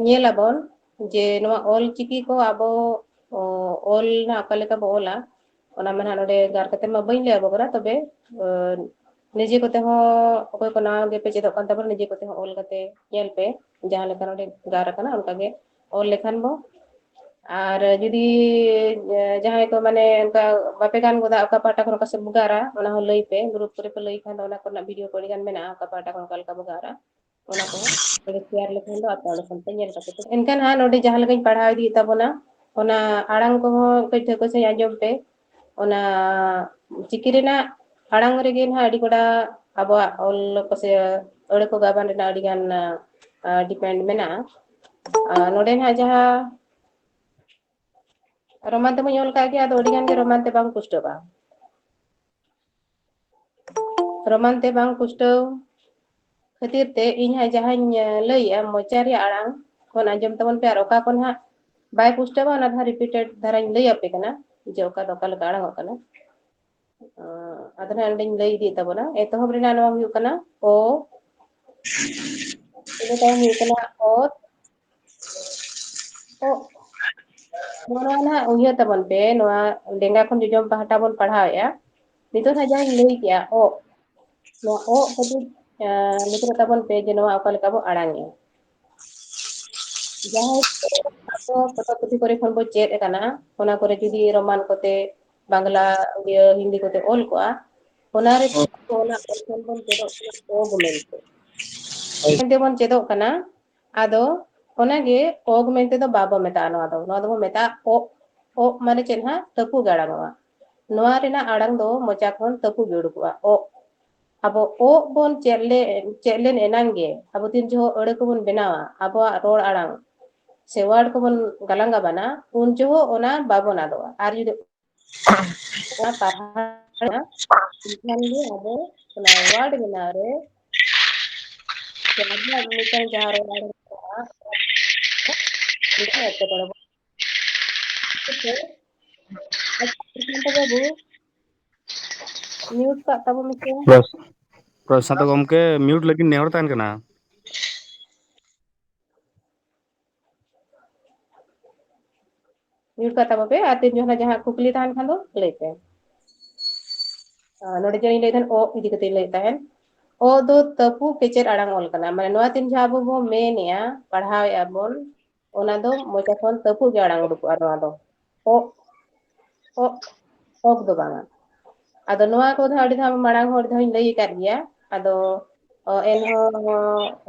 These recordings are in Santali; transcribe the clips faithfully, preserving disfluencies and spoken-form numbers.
ᱧᱮᱞ ᱟᱵᱚᱱ ᱡᱮ ᱱᱚᱣᱟ ᱚᱞ ᱪᱤᱠᱤ ᱠᱚ ᱟᱵᱚ ᱚᱞ ᱱᱟᱜ ᱚᱠᱟ ᱞᱮᱠᱟ ᱵᱚ ᱚᱞᱟ, ᱚᱱᱟ ᱢᱟ ᱱᱟᱜ ᱱᱚᱰᱮ ᱜᱟᱨ ᱠᱟᱛᱮ ᱢᱟ ᱵᱟᱹᱧ ᱞᱟᱹᱭ ᱟᱵᱚ ᱠᱟᱱᱟ, ᱛᱚᱵᱮ ᱱᱤᱡᱮ ᱠᱚᱛᱮ ᱦᱚᱸ, ᱚᱠᱚᱭ ᱠᱚ ᱱᱟᱣᱟ ᱜᱮᱯᱮ ᱪᱮᱫᱚᱜ ᱠᱟᱱ ᱛᱟᱵᱚᱱᱟ, ᱱᱤᱡᱮ ᱠᱚᱛᱮ ᱦᱚᱸ ᱚᱞ ᱠᱟᱛᱮ ᱧᱮᱞ ᱯᱮ, ᱡᱟᱦᱟᱸ ᱞᱮᱠᱟ ᱱᱚᱰᱮ ᱜᱟᱨ ᱟᱠᱟᱱᱟ ᱚᱱᱠᱟ ᱜᱮ ᱚᱞ ᱞᱮᱠᱷᱟᱱ ᱵᱚ᱾ ᱟᱨ ᱡᱩᱫᱤ ᱡᱟᱦᱟᱸᱭ ᱠᱚ ᱢᱟᱱᱮ ᱚᱱᱠᱟ ᱵᱟᱯᱮ ᱜᱟᱱ ᱜᱚᱫᱟ, ᱚᱠᱟ ᱯᱟᱦᱴᱟ ᱠᱷᱚᱱ ᱚᱠᱟ ᱥᱮᱫ ᱵᱚ ᱜᱟᱨᱟ, ᱚᱱᱟ ᱦᱚᱸ ᱞᱟᱹᱭ ᱯᱮ, ᱜᱨᱩᱯ ᱠᱚᱨᱮ ᱯᱮ ᱞᱟᱹᱭ ᱠᱷᱟᱱ ᱫᱚ ᱚᱱᱟ ᱠᱚᱨᱮᱱᱟᱜ ᱵᱷᱤᱰᱤᱭᱳ ᱠᱚ ᱟᱹᱰᱤ ᱜᱟᱱ ᱢᱮᱱᱟᱜᱼᱟ, ᱚᱠᱟ ᱯᱟᱦᱴᱟ ᱠᱷᱚᱱ ᱚᱠᱟ ᱞᱮᱠᱟ ᱵᱚ ᱜᱟᱨᱟ, ᱚᱱᱟ ᱠᱚᱦᱚᱸ ᱚᱸᱰᱮ ᱥᱮᱭᱟᱨ ᱞᱮᱠᱷᱟᱱ ᱫᱚ ᱟᱯᱮ ᱚᱸᱰᱮ ᱠᱷᱚᱱ ᱯᱮ ᱧᱮᱞ ᱠᱟᱛᱮ ᱯᱮ᱾ ᱮᱱᱠᱷᱟᱱ ᱦᱟᱸᱜ ᱱᱚᱰᱮ ᱡᱟᱦᱟᱸ ᱞᱮᱠᱟᱧ ᱯᱟᱲᱦᱟᱣ ᱤᱫᱤᱭᱮᱫ ᱛᱟᱵᱚᱱᱟ, ᱚᱱᱟ ᱟᱲᱟᱝ ᱠᱚᱦᱚᱸ ᱠᱟᱹᱡ ᱴᱷᱟᱹᱣᱠᱟᱹ ᱥᱟᱺᱦᱤᱡ ᱟᱸᱡᱚᱢ ᱯᱮ᱾ ᱚᱱᱟ ᱪᱤᱠᱤ ᱨᱮᱱᱟᱜ ᱟᱲᱟᱝ ᱨᱮᱜᱮ ᱱᱟᱦᱟᱜ ᱟᱹᱰᱤ ᱜᱚᱴᱟ ᱟᱵᱚᱣᱟᱜ ᱚᱞ ᱠᱚ ᱥᱮ ᱟᱹᱲᱟᱹ ᱠᱚ ᱜᱟᱵᱟᱱ ᱨᱮᱱᱟᱜ ᱟᱹᱰᱤ ᱜᱟᱱ ᱰᱤᱯᱮᱱᱰ ᱢᱮᱱᱟᱜᱼᱟ᱾ ᱟᱨ ᱱᱚᱰᱮ ᱱᱟᱦᱟᱜ ᱡᱟᱦᱟᱸ ᱨᱳᱢᱟᱱ ᱛᱮᱵᱚᱱ ᱚᱞ ᱠᱟᱜ ᱜᱮᱭᱟ, ᱟᱫᱚ ᱟᱹᱰᱤ ᱜᱟᱱ ᱜᱮ ᱨᱳᱢᱟᱱ ᱛᱮ ᱵᱟᱝ ᱯᱩᱥᱴᱟᱹᱜᱼᱟ᱾ ᱨᱳᱢᱟᱱ ᱛᱮ ᱵᱟᱝ ᱯᱩᱥᱴᱟᱹᱣ ᱠᱷᱟᱹᱛᱤᱨ ᱛᱮ ᱤᱧ ᱦᱟᱸᱜ ᱡᱟᱦᱟᱸᱧ ᱞᱟᱹᱭᱮᱜᱼᱟ ᱢᱚᱪᱟ ᱨᱮᱭᱟᱜ ᱟᱲᱟᱝ ᱠᱷᱚᱱ ᱟᱸᱡᱚᱢ ᱛᱟᱵᱚᱱ ᱯᱮ, ᱟᱨ ᱚᱠᱟ ᱠᱷᱚᱱ ᱦᱟᱸᱜ ᱵᱟᱭ ᱯᱩᱥᱴᱟᱹᱣᱟ ᱚᱱᱟ ᱫᱚ ᱦᱟᱸᱜ ᱨᱤᱯᱤᱴᱮᱰ ᱫᱷᱟᱨᱟᱧ ᱞᱟᱹᱭ ᱟᱯᱮ ᱠᱟᱱᱟ ᱡᱮ ᱚᱠᱟ ᱫᱚ ᱚᱠᱟ ᱞᱮᱠᱟ ᱟᱲᱟᱝᱚᱜ ᱠᱟᱱᱟ᱾ ᱟᱸ, ᱟᱫᱚ ᱱᱟᱦᱟᱜ ᱚᱸᱰᱮᱧ ᱞᱟᱹᱭ ᱤᱫᱤᱭᱮᱫ ᱛᱟᱵᱚᱱᱟ᱾ ᱮᱛᱚᱦᱚᱵ ᱨᱮᱱᱟᱜ ᱱᱚᱣᱟ ᱦᱩᱭᱩᱜ ᱠᱟᱱᱟ ᱚ, ᱤᱱᱟᱹ ᱛᱟᱭᱚᱢ ᱦᱩᱭᱩᱜ ᱠᱟᱱᱟ ᱚᱛ, ᱚᱜ᱾ ᱱᱚᱣᱟ ᱱᱟᱦᱟᱜ ᱩᱭᱦᱟᱹᱨ ᱛᱟᱵᱚᱱ ᱯᱮ, ᱱᱚᱣᱟ ᱞᱮᱸᱜᱟ ᱠᱷᱚᱱ ᱡᱚᱡᱚᱢ ᱯᱟᱦᱴᱟ ᱵᱚᱱ ᱯᱟᱲᱦᱟᱣᱮᱫᱼᱟ᱾ ᱱᱤᱛᱚᱜ ᱱᱟᱦᱟᱜ ᱡᱟᱦᱟᱸᱧ ᱞᱟᱹᱭ ᱠᱮᱜᱼᱟ ᱚᱜ, ᱱᱚᱣᱟ ᱚᱜ ᱠᱟᱹᱴᱤᱡ, ᱟᱸ, ᱱᱤᱛᱚᱜ ᱛᱟᱵᱚᱱ ᱯᱮ ᱡᱮ ᱱᱚᱣᱟ ᱚᱠᱟ ᱞᱮᱠᱟ ᱵᱚ ᱟᱲᱟᱝᱮᱜᱼᱟ᱾ ᱡᱟᱦᱟᱸᱭ ᱠᱚ ᱟᱵᱚ ᱯᱚᱛᱚᱵ ᱯᱩᱛᱷᱤ ᱠᱚᱨᱮ ᱠᱷᱚᱱ ᱵᱚ ᱪᱮᱫ ᱟᱠᱟᱱᱟ, ᱚᱱᱟ ᱠᱚᱨᱮ ᱡᱩᱫᱤ ᱨᱳᱢᱟᱱ ᱠᱚᱛᱮ, ᱵᱟᱝᱞᱟ, ᱩᱲᱤᱭᱟᱹ, ᱦᱤᱱᱫᱤ ᱠᱚᱛᱮ ᱚᱞ ᱠᱚᱜᱼᱟ, ᱚᱱᱟ ᱨᱮ ᱚᱱᱟ ᱚᱞ ᱠᱷᱚᱱ ᱵᱚᱱ ᱪᱮᱫᱚᱜ ᱠᱟᱱᱟ ᱚᱜ ᱢᱮᱱᱛᱮ᱾ ᱦᱳᱭ᱾ ᱢᱮᱱᱛᱮ ᱵᱚᱱ ᱪᱮᱫᱚᱜ ᱠᱟᱱᱟ, ᱟᱫᱚ ᱚᱱᱟᱜᱮ ᱚᱜ ᱢᱮᱱᱛᱮ ᱫᱚ ᱵᱟᱵᱚ ᱢᱮᱛᱟᱜᱼᱟ ᱱᱚᱣᱟ ᱫᱚ᱾ ᱱᱚᱣᱟ ᱫᱚᱵᱚ ᱢᱮᱛᱟᱜᱼᱟ ᱚᱜ᱾ ᱚᱜ ᱢᱟᱱᱮ ᱪᱮᱫ ᱦᱟᱸᱜ? ᱛᱟᱹᱯᱩᱜ ᱟᱲᱟᱝᱚᱜᱼᱟ᱾ ᱱᱚᱣᱟ ᱨᱮᱱᱟᱜ ᱟᱲᱟᱝ ᱫᱚ ᱢᱚᱪᱟ ᱠᱷᱚᱱ ᱛᱟᱹᱯᱩᱜ ᱜᱮ ᱩᱰᱩᱠᱚᱜᱼᱟ, ᱚᱜ᱾ ᱟᱵᱚ ᱚᱜ ᱵᱚᱱ ᱪᱮᱫ ᱞᱮ-, ᱪᱮᱫ ᱞᱮᱱ ᱮᱱᱟᱝ ᱜᱮ, ᱟᱵᱚ ᱛᱤᱱ ᱡᱚᱦᱚᱜ ᱟᱹᱲᱟᱹ ᱠᱚᱵᱚᱱ ᱵᱮᱱᱟᱣᱟ, ᱟᱵᱚᱣᱟᱜ ᱨᱚᱲ ᱟᱲᱟᱝ ᱥᱮ ᱣᱟᱨᱰ ᱠᱚᱵᱚᱱ ᱜᱟᱞᱟᱝ ᱜᱟᱵᱟᱱᱟ, ᱩᱱ ᱡᱚᱦᱚᱜ ᱚᱱᱟ ᱵᱟᱵᱚᱱ ᱟᱫᱚᱜᱼᱟ᱾ ᱟᱨ ᱡᱩᱫᱤ ᱚᱱᱟ ᱯᱟᱲᱦᱟᱣ ᱮᱱᱟ, ᱮᱱᱠᱷᱟᱱ ᱜᱮ ᱟᱵᱚ ᱚᱱᱟ ᱣᱟᱨᱰ ᱵᱮᱱᱟᱣ ᱨᱮ ᱥᱮ ᱟᱵᱚᱣᱟᱜ ᱢᱤᱫᱴᱟᱝ ᱡᱟᱦᱟᱸ ᱨᱚᱲ ᱟᱲᱟᱝ ᱢᱮᱱᱟᱜᱼᱟ, ᱚᱱᱟ ᱮᱴᱠᱮᱴᱚᱬᱮ ᱵᱚᱱ ᱟᱪᱪᱷᱟ, ᱯᱨᱚᱥᱟᱱᱛᱚ ᱵᱟᱹᱵᱩ, ᱢᱤᱭᱩᱴ ᱠᱟᱜ ᱛᱟᱵᱚᱱ ᱢᱮᱥᱮ᱾ ᱯᱨᱚᱥ-, ᱯᱨᱚᱥᱟᱱᱛᱚ ᱜᱚᱢᱠᱮ, ᱢᱤᱭᱩᱴ ᱞᱟᱹᱜᱤᱫ ᱱᱮᱦᱚᱨ ᱛᱟᱦᱮᱱ ᱠᱟᱱᱟ᱾ ᱢᱤᱭᱩᱴ ᱠᱟᱜ ᱛᱟᱵᱚ ᱯᱮ, ᱟᱨ ᱛᱤᱱ ᱡᱚᱠᱷᱚᱱ ᱡᱟᱦᱟᱸ ᱠᱩᱠᱞᱤ ᱛᱟᱦᱮᱱ ᱠᱷᱟᱱ ᱫᱚ ᱞᱟᱹᱭ ᱯᱮ᱾ ᱟᱨ ᱱᱚᱰᱮ ᱡᱮ ᱤᱧ ᱞᱟᱹᱭ ᱛᱟᱦᱮᱱ ᱚ ᱤᱫᱤ ᱠᱟᱛᱮ ᱤᱧ ᱞᱟᱹᱭᱮᱫ ᱛᱟᱦᱮᱱ, ᱚ ᱫᱚ ᱛᱟᱹᱯᱩ ᱠᱮᱪᱮᱫ ᱟᱲᱟᱝ ᱚᱞ ᱠᱟᱱᱟ, ᱢᱟᱱᱮ ᱱᱚᱣᱟ ᱛᱤᱱ ᱡᱚᱠᱷᱚᱱ ᱟᱵᱚ ᱵᱚ ᱢᱮᱱᱮᱜᱼᱟ, ᱯᱟᱲᱦᱟᱣᱮᱜᱼᱟ ᱵᱚᱱ, ᱚᱱᱟ ᱫᱚ ᱢᱚᱪᱟ ᱠᱷᱚᱱ ᱛᱟᱹᱯᱩ ᱜᱮ ᱟᱲᱟᱝ ᱩᱰᱩᱠᱚᱜᱼᱟ᱾ ᱱᱚᱣᱟ ᱫᱚ ᱚᱜ, ᱚᱜ, ᱚᱜ ᱫᱚ ᱵᱟᱝᱟ᱾ ᱟᱫᱚ ᱱᱚᱣᱟ ᱠᱚᱫᱚ ᱟᱹᱰᱤ ᱫᱷᱟᱣ ᱢᱟᱲᱟᱝ ᱦᱚᱸ ᱟᱹᱰᱤ ᱫᱷᱟᱣ ᱤᱧ ᱞᱟᱹᱭ ᱟᱠᱟᱫ ᱜᱮᱭᱟ, ᱟᱫᱚ ᱚ, ᱮᱱᱦᱚᱸ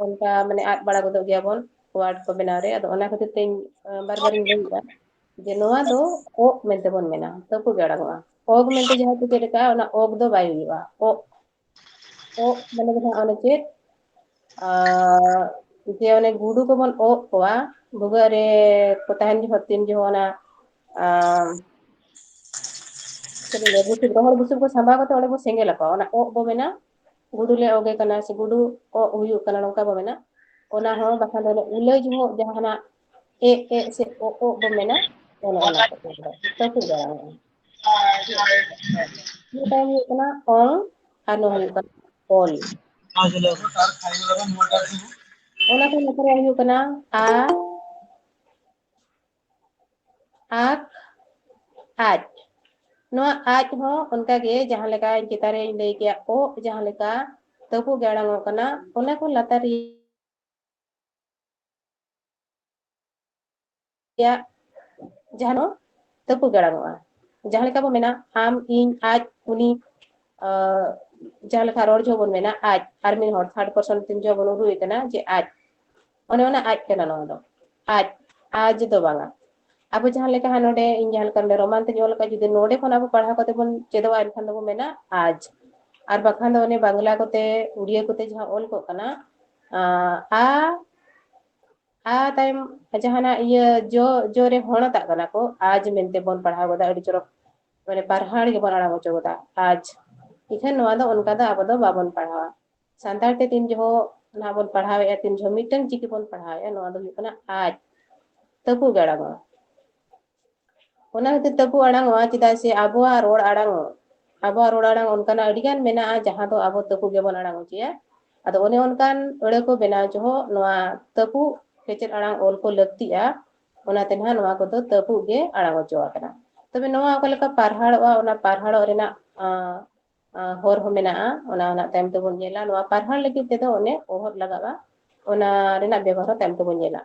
ᱚᱱᱠᱟ ᱢᱟᱱᱮ ᱟᱫ ᱵᱟᱲᱟ ᱜᱚᱫᱚᱜ ᱜᱮᱭᱟ ᱵᱚᱱ ᱣᱟᱨᱰ ᱠᱚ ᱵᱮᱱᱟᱣ ᱨᱮ᱾ ᱟᱫᱚ ᱚᱱᱟ ᱠᱷᱟᱹᱛᱤᱨ ᱛᱮ ᱤᱧ ᱵᱟᱨ ᱵᱟᱨᱤᱧ ᱞᱟᱹᱭᱮᱫᱼᱟ ᱡᱮ ᱱᱚᱣᱟ ᱫᱚ ᱚᱜ ᱢᱮᱱᱛᱮ ᱵᱚᱱ ᱢᱮᱱᱟ, ᱛᱟᱹᱯᱩ ᱜᱮ ᱟᱲᱟᱝᱚᱜᱼᱟ᱾ ᱚᱜ ᱢᱮᱱᱛᱮ ᱡᱟᱦᱟᱸ ᱠᱚ ᱪᱮᱫ ᱟᱠᱟᱫᱼᱟ, ᱚᱱᱟ ᱚᱜ ᱫᱚ ᱵᱟᱭ ᱦᱩᱭᱩᱜᱼᱟ᱾ ᱚᱜ, ᱚᱜ ᱢᱟᱱᱮ ᱫᱚ ᱦᱟᱸᱜ ᱚᱱᱮ ᱪᱮᱫ, ᱟᱨ ᱡᱮ ᱚᱱᱮ ᱜᱩᱰᱩ ᱠᱚᱵᱚᱱ ᱚᱜ ᱠᱚᱣᱟ, ᱵᱷᱩᱜᱟᱹᱜ ᱨᱮ ᱠᱚ ᱛᱟᱦᱮᱱ ᱡᱚᱦᱚᱜ, ᱛᱤᱱ ᱡᱚᱦᱚᱜ ᱚᱱᱟ, ᱟᱨ ᱪᱮᱫ ᱤᱧ ᱞᱟᱹᱭᱟ, ᱵᱩᱥᱩᱵ, ᱨᱚᱦᱚᱲ ᱵᱩᱥᱩᱵ ᱠᱚ ᱥᱟᱢᱵᱟᱣ ᱠᱟᱛᱮ ᱚᱸᱰᱮ ᱵᱚ ᱥᱮᱸᱜᱮᱞ ᱟᱠᱚᱣᱟ, ᱚᱱᱟ ᱚᱜ ᱵᱚ ᱢᱮᱱᱟ, ᱜᱩᱰᱩ ᱞᱮ ᱚᱜᱮ ᱠᱟᱱᱟ ᱥᱮ ᱜᱩᱰᱩ ᱚᱜ ᱦᱩᱭᱩᱜ ᱠᱟᱱᱟ, ᱱᱚᱝᱠᱟ ᱵᱚ ᱢᱮᱱᱟ᱾ ᱚᱱᱟ ᱦᱚᱸ ᱵᱟᱠᱷᱟᱱ ᱫᱚ ᱚᱱᱮ ᱩᱞᱟᱹ ᱡᱚᱦᱚᱜ ᱡᱟᱦᱟᱱᱟᱜ ᱮᱜ, ᱮᱜ ᱥᱮ ᱚᱜ, ᱚᱜ ᱵᱚ ᱢᱮᱱᱟ, ᱚᱱᱮ ᱚᱱᱟ ᱠᱚ ᱫᱚ ᱛᱟᱹᱯᱩ ᱜᱮ ᱟᱲᱟᱝᱚᱜᱼᱟ᱾ ᱱᱤᱭᱟᱹ ᱛᱟᱭᱚᱢ ᱦᱩᱭᱩᱜ ᱠᱟᱱᱟ ᱚᱝ, ᱟᱨ ᱱᱚᱣᱟ ᱦᱩᱭᱩᱜ ᱠᱟᱱᱟ ᱚᱞ᱾ ᱚᱱᱟ ᱠᱷᱚᱱ ᱞᱟᱛᱟᱨ ᱨᱮ ᱦᱩᱭᱩᱜ ᱠᱟᱱᱟ ᱟ, ᱟᱠ, ᱟᱡ᱾ ᱱᱚᱣᱟ ᱟᱡ ᱦᱚᱸ ᱚᱱᱠᱟᱜᱮ ᱡᱟᱦᱟᱸ ᱞᱮᱠᱟ ᱪᱮᱛᱟᱱ ᱨᱮᱧ ᱞᱟᱹᱭ ᱠᱮᱜᱼᱟ, ᱚᱜ ᱡᱟᱦᱟᱸ ᱞᱮᱠᱟ ᱛᱟᱹᱯᱩ ᱜᱮ ᱟᱲᱟᱝᱚᱜ ᱠᱟᱱᱟ, ᱚᱱᱟ ᱠᱷᱚᱱ ᱞᱟᱛᱟᱨ ᱨᱮᱭᱟᱜ ᱨᱮᱭᱟᱜ ᱡᱟᱦᱟᱸ ᱫᱚ ᱛᱟᱹᱯᱩ ᱜᱮ ᱟᱲᱟᱝᱚᱜᱼᱟ᱾ ᱡᱟᱦᱟᱸ ᱞᱮᱠᱟ ᱵᱚᱱ ᱢᱮᱱᱟ, ᱟᱢ, ᱤᱧ, ᱟᱡ, ᱩᱱᱤ, ᱟᱸ, ᱡᱟᱦᱟᱸ ᱞᱮᱠᱟ ᱨᱚᱲ ᱡᱚᱦᱚᱜ ᱵᱚᱱ ᱢᱮᱱᱟ, ᱟᱡ, ᱟᱨ ᱢᱤᱫ ᱦᱚᱲ, third person ᱛᱤᱱ ᱡᱚᱦᱚᱜ ᱵᱚᱱ ᱩᱫᱩᱜ ᱮ ᱠᱟᱱᱟ ᱡᱮ ᱟᱡ, ᱚᱱᱮ ᱚᱱᱟ ᱟᱡ ᱠᱟᱱᱟ ᱱᱚᱣᱟ ᱫᱚ, ᱟᱡ, ᱟᱡ ᱫᱚ ᱵᱟᱝᱟ᱾ ᱟᱵᱚ ᱡᱟᱦᱟᱸ ᱞᱮᱠᱟ ᱦᱟᱸᱜ ᱱᱚᱰᱮ ᱤᱧ ᱡᱟᱦᱟᱸ ᱞᱮᱠᱟ ᱱᱚᱰᱮ ᱨᱳᱢᱟᱱ ᱛᱤᱧ ᱚᱞ ᱟᱠᱟᱫ, ᱡᱩᱫᱤ ᱱᱚᱰᱮ ᱠᱷᱚᱱ ᱟᱵᱚ ᱯᱟᱲᱦᱟᱣ ᱠᱟᱛᱮ ᱵᱚᱱ ᱪᱮᱫᱚᱜᱼᱟ, ᱮᱱᱠᱷᱟᱱ ᱫᱚᱵᱚᱱ ᱢᱮᱱᱟ ᱟᱡ, ᱟᱨ ᱵᱟᱠᱷᱟᱱ ᱫᱚ ᱚᱱᱮ ᱵᱟᱝᱞᱟ ᱠᱚᱛᱮ, ᱩᱲᱤᱭᱟ ᱠᱚᱛᱮ ᱡᱟᱦᱟᱸ ᱚᱞ ᱠᱚᱜ ᱠᱟᱱᱟ, ᱟᱸ, ᱟ, ᱟ ᱛᱟᱭᱚᱢ ᱡᱟᱦᱟᱱᱟᱜ ᱤᱭᱟᱹ ᱡᱚ, ᱡᱚ ᱨᱮ ᱦᱚᱬᱚᱛᱟᱜ ᱠᱟᱱᱟ ᱠᱚ, ᱟᱡ ᱢᱮᱱᱛᱮ ᱵᱚᱱ ᱯᱟᱲᱦᱟᱣ ᱜᱚᱫᱟ, ᱟᱹᱰᱤ ᱪᱚᱨᱚᱠ, ᱢᱟᱱᱮ ᱵᱟᱨᱦᱟᱲ ᱜᱮᱵᱚᱱ ᱟᱲᱟᱝ ᱦᱚᱪᱚ ᱜᱚᱫᱟ, ᱟᱡ᱾ ᱤᱠᱷᱟᱹᱱ ᱱᱚᱣᱟ ᱫᱚ ᱚᱱᱠᱟ ᱫᱚ ᱟᱵᱚ ᱫᱚ ᱵᱟᱵᱚᱱ ᱯᱟᱲᱦᱟᱣᱟ᱾ ᱥᱟᱱᱛᱟᱲ ᱛᱮ ᱛᱤᱱ ᱡᱚᱦᱚᱜ ᱱᱟᱦᱟᱜ ᱵᱚᱱ ᱯᱟᱲᱦᱟᱣᱮᱫᱼᱟ, ᱛᱤᱱ ᱡᱚᱦᱚᱜ ᱢᱤᱫᱴᱟᱝ ᱪᱤᱠᱤ ᱵᱚᱱ ᱯᱟᱲᱦᱟᱣᱮᱫᱼᱟ, ᱱᱚᱣᱟ ᱫᱚ ᱦᱩᱭᱩᱜ ᱠᱟᱱᱟ ᱟᱡ᱾ ᱛᱟᱹᱯᱩ ᱜᱮ ᱟᱲᱟᱝᱚᱜᱼᱟ᱾ ᱚᱱᱟ ᱠᱷᱟᱹᱛᱤᱨ ᱛᱟᱹᱯᱩ ᱟᱲᱟᱝᱚᱜᱼᱟ, ᱪᱮᱫᱟᱜ ᱥᱮ ᱟᱵᱚᱣᱟᱜ ᱨᱚᱲ ᱟᱲᱟᱝ, ᱟᱵᱚᱣᱟᱜ ᱨᱚᱲ ᱟᱲᱟᱝ ᱚᱱᱠᱟᱱᱟᱜ ᱟᱹᱰᱤᱜᱟᱱ ᱢᱮᱱᱟᱜᱼᱟ, ᱡᱟᱦᱟᱸ ᱫᱚ ᱟᱵᱚ ᱛᱟᱹᱯᱩ ᱜᱮᱵᱚᱱ ᱟᱲᱟᱝ ᱦᱚᱪᱚᱭᱟ᱾ ᱟᱫᱚ ᱚᱱᱮ ᱚᱱᱠᱟᱱ ᱟᱹᱲᱟᱹ ᱠᱚ ᱵᱮᱱᱟᱣ ᱡᱚᱦᱚᱜ ᱱᱚᱣᱟ ᱛᱟᱹᱯᱩ ᱠᱮᱪᱮᱫ ᱟᱲᱟᱝ ᱚᱞ ᱠᱚ ᱞᱟᱹᱠᱛᱤᱜᱼᱟ᱾ ᱚᱱᱟᱛᱮ ᱱᱟᱦᱟᱜ ᱱᱚᱣᱟ ᱠᱚᱫᱚ ᱛᱟᱹᱯᱩᱜ ᱜᱮ ᱟᱲᱟᱝ ᱚᱪᱚ ᱟᱠᱟᱱᱟ᱾ ᱛᱚᱵᱮ ᱱᱚᱣᱟ ᱚᱠᱟ ᱞᱮᱠᱟ ᱯᱟᱨᱦᱟᱲᱚᱜᱼᱟ, ᱚᱱᱟ ᱯᱟᱨᱦᱟᱲᱚᱜ ᱨᱮᱱᱟᱜ, ᱟᱸ, ᱟᱸ, ᱦᱚᱨ ᱦᱚᱸ ᱢᱮᱱᱟᱜᱼᱟ, ᱚᱱᱟ ᱱᱟᱦᱟᱜ ᱛᱟᱭᱚᱢ ᱛᱮᱵᱚᱱ ᱧᱮᱞᱟ᱾ ᱱᱚᱣᱟ ᱯᱟᱨᱦᱟᱲ ᱞᱟᱹᱜᱤᱫ ᱛᱮᱫᱚ ᱚᱱᱮ ᱚᱦᱚᱫ ᱞᱟᱜᱟᱜᱼᱟ, ᱚᱱᱟ ᱨᱮᱱᱟᱜ ᱵᱮᱵᱚᱦᱟᱨ ᱦᱚᱸ ᱛᱟᱭᱚᱢ ᱛᱮᱵᱚᱱ ᱧᱮᱞᱟ᱾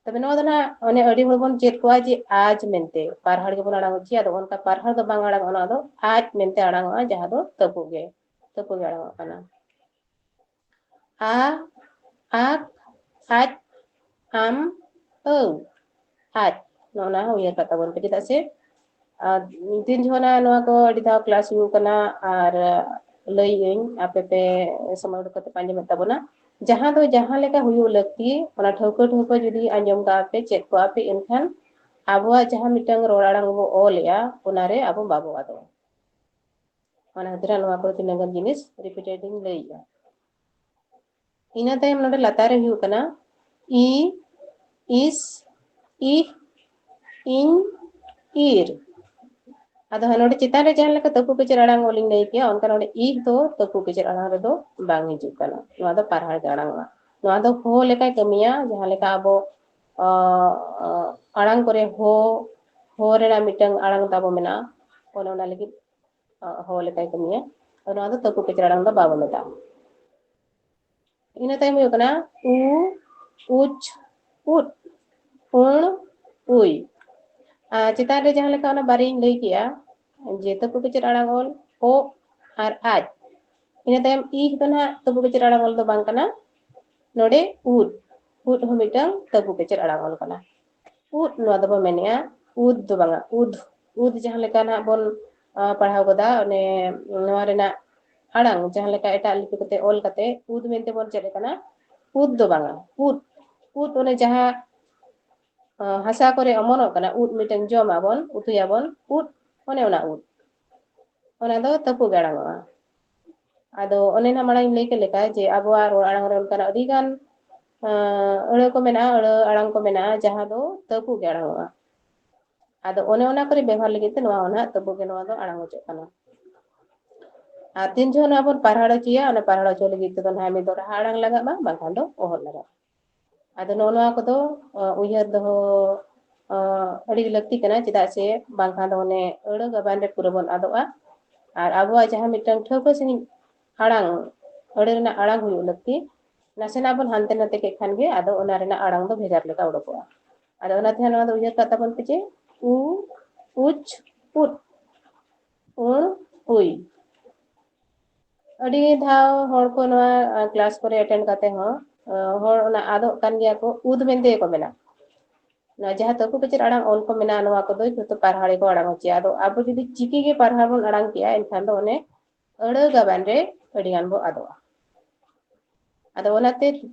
ᱛᱚᱵᱮ ᱱᱚᱣᱟ ᱫᱚ ᱱᱟᱦᱟᱜ ᱚᱱᱮ ᱟᱹᱰᱤ ᱦᱚᱲ ᱵᱚᱱ ᱪᱮᱫ ᱠᱚᱣᱟ ᱡᱮ ᱟᱡ ᱢᱮᱱᱛᱮ ᱯᱟᱨᱦᱟᱲ ᱜᱮᱵᱚᱱ ᱟᱲᱟᱝ ᱚᱪᱚᱭᱟ, ᱟᱫᱚ ᱚᱱᱠᱟ ᱯᱟᱨᱦᱟᱲ ᱫᱚ ᱵᱟᱝ ᱟᱲᱟᱝᱚᱜᱼᱟ, ᱱᱚᱣᱟ ᱫᱚ ᱟᱡ ᱢᱮᱱᱛᱮ ᱟᱲᱟᱝᱚᱜᱼᱟ, ᱡᱟᱦᱟᱸ ᱫᱚ ᱛᱟᱹᱯᱩᱜ ᱜᱮ, ᱛᱟᱹᱯᱩᱜ ᱜᱮ ᱟᱲᱟᱝᱚᱜ ᱠᱟᱱᱟ᱾ ᱟ, ᱟᱠ, ᱟᱡ, ᱟᱢ, ᱟᱹᱣ, ᱟᱡ᱾ ᱱᱚᱜᱼᱚ ᱱᱟ ᱩᱭᱦᱟᱹᱨ ᱠᱟᱜ ᱛᱟᱵᱚᱱ ᱯᱮ, ᱪᱮᱫᱟᱜ ᱥᱮ, ᱟᱨ ᱫᱤᱱ ᱡᱚᱦᱚᱜ ᱱᱟᱜ ᱱᱚᱣᱟ ᱠᱚ ᱟᱹᱰᱤ ᱫᱷᱟᱣ class ᱦᱩᱭᱩᱜ ᱠᱟᱱᱟ, ᱟᱨ ᱞᱟᱹᱭ ᱟᱹᱧ, ᱟᱯᱮ ᱯᱮ ᱥᱚᱢᱚᱭ ᱩᱰᱩᱠ ᱠᱟᱛᱮ ᱯᱮ ᱟᱸᱡᱚᱢᱮᱫ ᱛᱟᱵᱚᱱᱟ᱾ ᱡᱟᱦᱟᱸ ᱫᱚ ᱡᱟᱦᱟᱸ ᱞᱮᱠᱟ ᱦᱩᱭᱩᱜ ᱞᱟᱹᱠᱛᱤ, ᱚᱱᱟ ᱴᱷᱟᱹᱣᱠᱟᱹ ᱴᱷᱟᱹᱣᱠᱟᱹ ᱡᱩᱫᱤ ᱟᱸᱡᱚᱢ ᱠᱟᱜᱼᱟ ᱯᱮ, ᱪᱮᱫ ᱠᱚᱜᱼᱟ ᱯᱮ, ᱮᱱᱠᱷᱟᱱ ᱟᱵᱚᱣᱟᱜ ᱡᱟᱦᱟᱸ ᱢᱤᱫᱴᱟᱝ ᱨᱚᱲ ᱟᱲᱟᱝ ᱵᱚ ᱚᱞᱮᱜᱼᱟ, ᱚᱱᱟᱨᱮ ᱟᱵᱚ ᱵᱟᱵᱚ ᱟᱫᱚᱜᱼᱟ᱾ ᱚᱱᱟ ᱠᱷᱟᱹᱛᱤᱨ ᱱᱚᱣᱟ ᱠᱚᱨᱮ ᱛᱤᱱᱟᱹᱜ ᱜᱟᱱ ᱡᱤᱱᱤᱥ repeated ᱤᱧ ᱞᱟᱹᱭᱮᱜᱼᱟ᱾ ᱤᱱᱟᱹ ᱛᱟᱭᱚᱢ ᱱᱚᱰᱮ ᱞᱟᱛᱟᱨ ᱨᱮ ᱦᱩᱭᱩᱜ ᱠᱟᱱᱟ ᱤ, ᱤᱥ, ᱤᱦ, ᱤᱧ, ᱤᱨ᱾ ᱟᱫᱚ ᱦᱟᱸᱜ ᱱᱚᱰᱮ ᱪᱮᱛᱟᱱ ᱨᱮ ᱡᱟᱦᱟᱸ ᱞᱮᱠᱟ ᱛᱟᱹᱯᱩ ᱠᱮᱪᱮᱫ ᱟᱲᱟᱝ ᱚᱞᱤᱧ ᱞᱟᱹᱭ ᱠᱮᱜᱼᱟ, ᱚᱱᱠᱟ ᱱᱚᱰᱮ ᱤᱦ ᱫᱚ ᱛᱟᱹᱯᱩ ᱠᱮᱪᱮᱫ ᱟᱲᱟᱝ ᱨᱮᱫᱚ ᱵᱟᱝ ᱦᱤᱡᱩᱜ ᱠᱟᱱᱟ᱾ ᱱᱚᱣᱟ ᱫᱚ ᱯᱟᱨᱦᱟᱲ ᱜᱮ ᱟᱲᱟᱝᱚᱜᱼᱟ᱾ ᱱᱚᱣᱟ ᱫᱚ ᱦᱚ ᱞᱮᱠᱟᱭ ᱠᱟᱹᱢᱤᱭᱟ, ᱡᱟᱦᱟᱸ ᱞᱮᱠᱟ ᱟᱵᱚ, ᱟᱸ, ᱟᱸ, ᱟᱲᱟᱝ ᱠᱚᱨᱮ ᱦᱚ, ᱦᱚ ᱨᱮᱱᱟᱜ ᱢᱤᱫᱴᱟᱝ ᱟᱲᱟᱝ ᱛᱟᱵᱚ ᱢᱮᱱᱟᱜᱼᱟ, ᱚᱱᱮ ᱚᱱᱟ ᱞᱟᱹᱜᱤᱫ, ᱟᱸ, ᱦᱚ ᱞᱮᱠᱟᱭ ᱠᱟᱹᱢᱤᱭᱟ᱾ ᱱᱚᱣᱟ ᱫᱚ ᱛᱟᱹᱯᱩ ᱠᱮᱪᱮᱫ ᱟᱲᱟᱝ ᱫᱚ ᱵᱟᱵᱚ ᱢᱮᱛᱟᱜᱼᱟ᱾ ᱤᱱᱟᱹ ᱛᱟᱭᱚᱢ ᱦᱩᱭᱩᱜ ᱠᱟᱱᱟ ᱩ, ᱩᱪ, ᱩᱫ, ᱩᱬ, ᱩᱭ᱾ ᱟᱨ ᱪᱮᱛᱟᱱ ᱨᱮ ᱡᱟᱦᱟᱸ ᱞᱮᱠᱟ ᱚᱱᱟ ᱵᱟᱨᱭᱟᱧ ᱞᱟᱹᱭ ᱠᱮᱜᱼᱟ, ᱡᱮ ᱛᱟᱹᱯᱩ ᱠᱮᱪᱮᱫ ᱟᱲᱟᱝ ᱚᱞ ᱚ ᱟᱨ ᱟᱡ᱾ ᱤᱱᱟᱹ ᱛᱟᱭᱚᱢ ᱤᱦ ᱫᱚ ᱱᱟᱦᱟᱜ ᱛᱟᱹᱯᱩ ᱠᱮᱪᱮᱫ ᱟᱲᱟᱝ ᱚᱞ ᱫᱚ ᱵᱟᱝ ᱠᱟᱱᱟ, ᱱᱚᱰᱮ ᱩᱫ, ᱩᱫ ᱦᱚᱸ ᱢᱤᱫᱴᱟᱝ ᱛᱟᱹᱯᱩ ᱠᱮᱪᱮᱫ ᱟᱲᱟᱝ ᱚᱞ ᱠᱟᱱᱟ᱾ ᱩᱫ, ᱱᱚᱣᱟ ᱫᱚᱵᱚ ᱢᱮᱱᱮᱜᱼᱟ ᱩᱫ ᱫᱚ ᱵᱟᱝᱟ, ᱩᱫ᱾ ᱩᱫ ᱡᱟᱦᱟᱸ ᱞᱮᱠᱟ ᱱᱟᱦᱟᱜ ᱵᱚᱱ, ᱟ, ᱯᱟᱲᱦᱟᱣ ᱜᱚᱫᱟ, ᱚᱱᱮ ᱱᱚᱣᱟ ᱨᱮᱱᱟᱜ ᱟᱲᱟᱝ ᱡᱟᱦᱟᱸ ᱞᱮᱠᱟ ᱮᱴᱟᱜ ᱞᱤᱯᱤ ᱠᱚᱛᱮ ᱚᱞ ᱠᱟᱛᱮ ᱩᱫ ᱢᱮᱱᱛᱮ ᱵᱚᱱ ᱪᱮᱫ ᱟᱠᱟᱱᱟ, ᱩᱫ ᱫᱚ ᱵᱟᱝᱟ, ᱩᱫ᱾ ᱩᱫ ᱚᱱᱮ ᱡᱟᱦᱟᱸ, ᱟ, ᱦᱟᱥᱟ ᱠᱚᱨᱮ ᱚᱢᱚᱱᱚᱜ ᱠᱟᱱᱟ, ᱩᱫ ᱢᱤᱫᱴᱟᱝ ᱡᱚᱢ ᱟᱵᱚᱱ, ᱩᱛᱩᱭᱟᱵᱚᱱ, ᱩᱫ, ᱚᱱᱮ ᱚᱱᱟ ᱩᱫ᱾ ᱚᱱᱟ ᱫᱚ ᱛᱟᱹᱯᱩ ᱜᱮ ᱟᱲᱟᱝᱚᱜᱼᱟ᱾ ᱟᱫᱚ ᱚᱱᱮ ᱱᱟᱜ ᱢᱟᱲᱟᱝ ᱤᱧ ᱞᱟᱹᱭ ᱠᱮᱫ ᱞᱮᱠᱟ ᱡᱮ ᱟᱵᱚᱣᱟᱜ ᱨᱚᱲ ᱟᱲᱟᱝ ᱨᱮ ᱚᱱᱠᱟᱱᱟᱜ ᱟᱹᱰᱤ ᱜᱟᱱ, ᱟ, ᱟᱹᱲᱟᱹ ᱠᱚ ᱢᱮᱱᱟᱜᱼᱟ, ᱟᱹᱲᱟᱹ ᱟᱲᱟᱝ ᱠᱚ ᱢᱮᱱᱟᱜᱼᱟ, ᱡᱟᱦᱟᱸ ᱫᱚ ᱛᱟᱹᱯᱩ ᱜᱮ ᱟᱲᱟᱝᱚᱜᱼᱟ᱾ ᱟᱫᱚ ᱚᱱᱮ ᱚᱱᱟ ᱠᱚᱨᱮ ᱵᱮᱣᱦᱟᱨ ᱞᱟᱹᱜᱤᱫ ᱛᱮ ᱱᱚᱣᱟ ᱦᱚᱸ ᱱᱟᱦᱟᱜ ᱛᱟᱹᱯᱩ ᱜᱮ ᱱᱚᱣᱟ ᱫᱚ ᱟᱲᱟᱝ ᱚᱪᱚᱜ ᱠᱟᱱᱟ᱾ ᱟᱨ ᱛᱤᱱ ᱡᱚᱠᱷᱚᱱ ᱱᱚᱣᱟ ᱵᱚᱱ ᱯᱟᱨᱦᱟᱲ ᱦᱚᱪᱚᱭᱟ, ᱚᱱᱟ ᱯᱟᱨᱦᱟᱲ ᱦᱚᱪᱚ ᱞᱟᱹᱜᱤᱫ ᱛᱮᱫᱚ ᱱᱟᱦᱟᱜ ᱢᱤᱫ ᱫᱚ ᱨᱟᱦᱟ ᱟᱲᱟᱝ ᱞᱟᱜᱟᱜ ᱢᱟ, ᱵᱟᱝᱠᱷᱟᱱ ᱫᱚ ᱚᱦᱚᱫ ᱞᱟᱜᱟᱜᱼᱟ᱾ ᱟᱫᱚ ᱱᱚᱜᱼᱚ ᱱᱚᱣᱟ ᱠᱚᱫᱚ, ᱚ, ᱩᱭᱦᱟᱹᱨ ᱫᱚᱦᱚ ᱟᱹᱰᱤ ᱞᱟᱹᱠᱛᱤ ᱠᱟᱱᱟ, ᱪᱮᱫᱟᱜ ᱥᱮ ᱵᱟᱝᱠᱷᱟᱱ ᱫᱚ ᱚᱱᱮ ᱟᱹᱲᱟᱹ ᱜᱟᱵᱟᱱ ᱨᱮ ᱯᱩᱨᱟᱹ ᱵᱚᱱ ᱟᱫᱚᱜᱼᱟ᱾ ᱟᱨ ᱟᱵᱚᱣᱟᱜ ᱡᱟᱦᱟᱸ ᱢᱤᱫᱴᱟᱝ ᱴᱷᱟᱹᱣᱠᱟᱹ ᱥᱟᱺᱦᱤᱡ ᱟᱲᱟᱝ, ᱟᱹᱲᱟᱹ ᱨᱮᱱᱟᱜ ᱟᱲᱟᱝ ᱦᱩᱭᱩᱜ ᱞᱟᱹᱠᱛᱤ, ᱱᱟᱥᱮᱱᱟᱜ ᱵᱚᱱ ᱦᱟᱱᱛᱮ ᱱᱟᱛᱮ ᱠᱮᱫ ᱠᱷᱟᱱ ᱜᱮ ᱟᱫᱚ ᱚᱱᱟ ᱨᱮᱱᱟᱜ ᱟᱲᱟᱝ ᱫᱚ ᱵᱷᱮᱜᱟᱨ ᱞᱮᱠᱟ ᱩᱰᱩᱠᱚᱜᱼᱟ᱾ ᱟᱫᱚ ᱚᱱᱟᱛᱮ ᱱᱚᱣᱟ ᱫᱚ ᱩᱭᱦᱟᱹᱨ ᱠᱟᱜ ᱛᱟᱵᱚᱱ ᱯᱮ ᱡᱮ ᱩ, ᱩᱪ, ᱩᱫ, ᱩᱬ, ᱩᱭ᱾ ᱟᱹᱰᱤ ᱫᱷᱟᱣ ᱦᱚᱲ ᱠᱚ ᱱᱚᱣᱟ ᱠᱞᱟᱥ ᱠᱚᱨᱮ ᱮᱴᱮᱱᱰ ᱠᱟᱛᱮ ᱦᱚᱸ ᱦᱚᱲ ᱚᱱᱟ ᱟᱫᱚᱜ ᱠᱟᱱ ᱜᱮᱭᱟ ᱠᱚ, ᱩᱫ ᱢᱮᱱᱛᱮ ᱜᱮᱠᱚ ᱢᱮᱱᱟ᱾ ᱱᱚᱣᱟ ᱡᱟᱦᱟᱸ ᱛᱟᱹᱠᱩ ᱠᱮᱪᱮᱫ ᱟᱲᱟᱝ ᱚᱞ ᱠᱚ ᱢᱮᱱᱟᱜᱼᱟ, ᱱᱚᱣᱟ ᱠᱚᱫᱚ ᱡᱷᱚᱛᱚ ᱯᱟᱨᱦᱟᱲ ᱜᱮᱠᱚ ᱟᱲᱟᱝ ᱦᱚᱪᱚᱭᱟ᱾ ᱟᱫᱚ ᱟᱵᱚ ᱡᱩᱫᱤ ᱪᱤᱠᱤ ᱜᱮ ᱯᱟᱨᱦᱟᱲ ᱵᱚᱱ ᱟᱲᱟᱝ ᱠᱮᱭᱟ, ᱮᱱᱠᱷᱟᱱ ᱫᱚ ᱚᱱᱮ ᱟᱹᱲᱟᱹ ᱜᱟᱵᱟᱱ ᱨᱮ ᱟᱹᱰᱤ ᱜᱟᱱ ᱵᱚ ᱟᱫᱚᱜᱼᱟ᱾ ᱟᱫᱚ ᱚᱱᱟᱛᱮ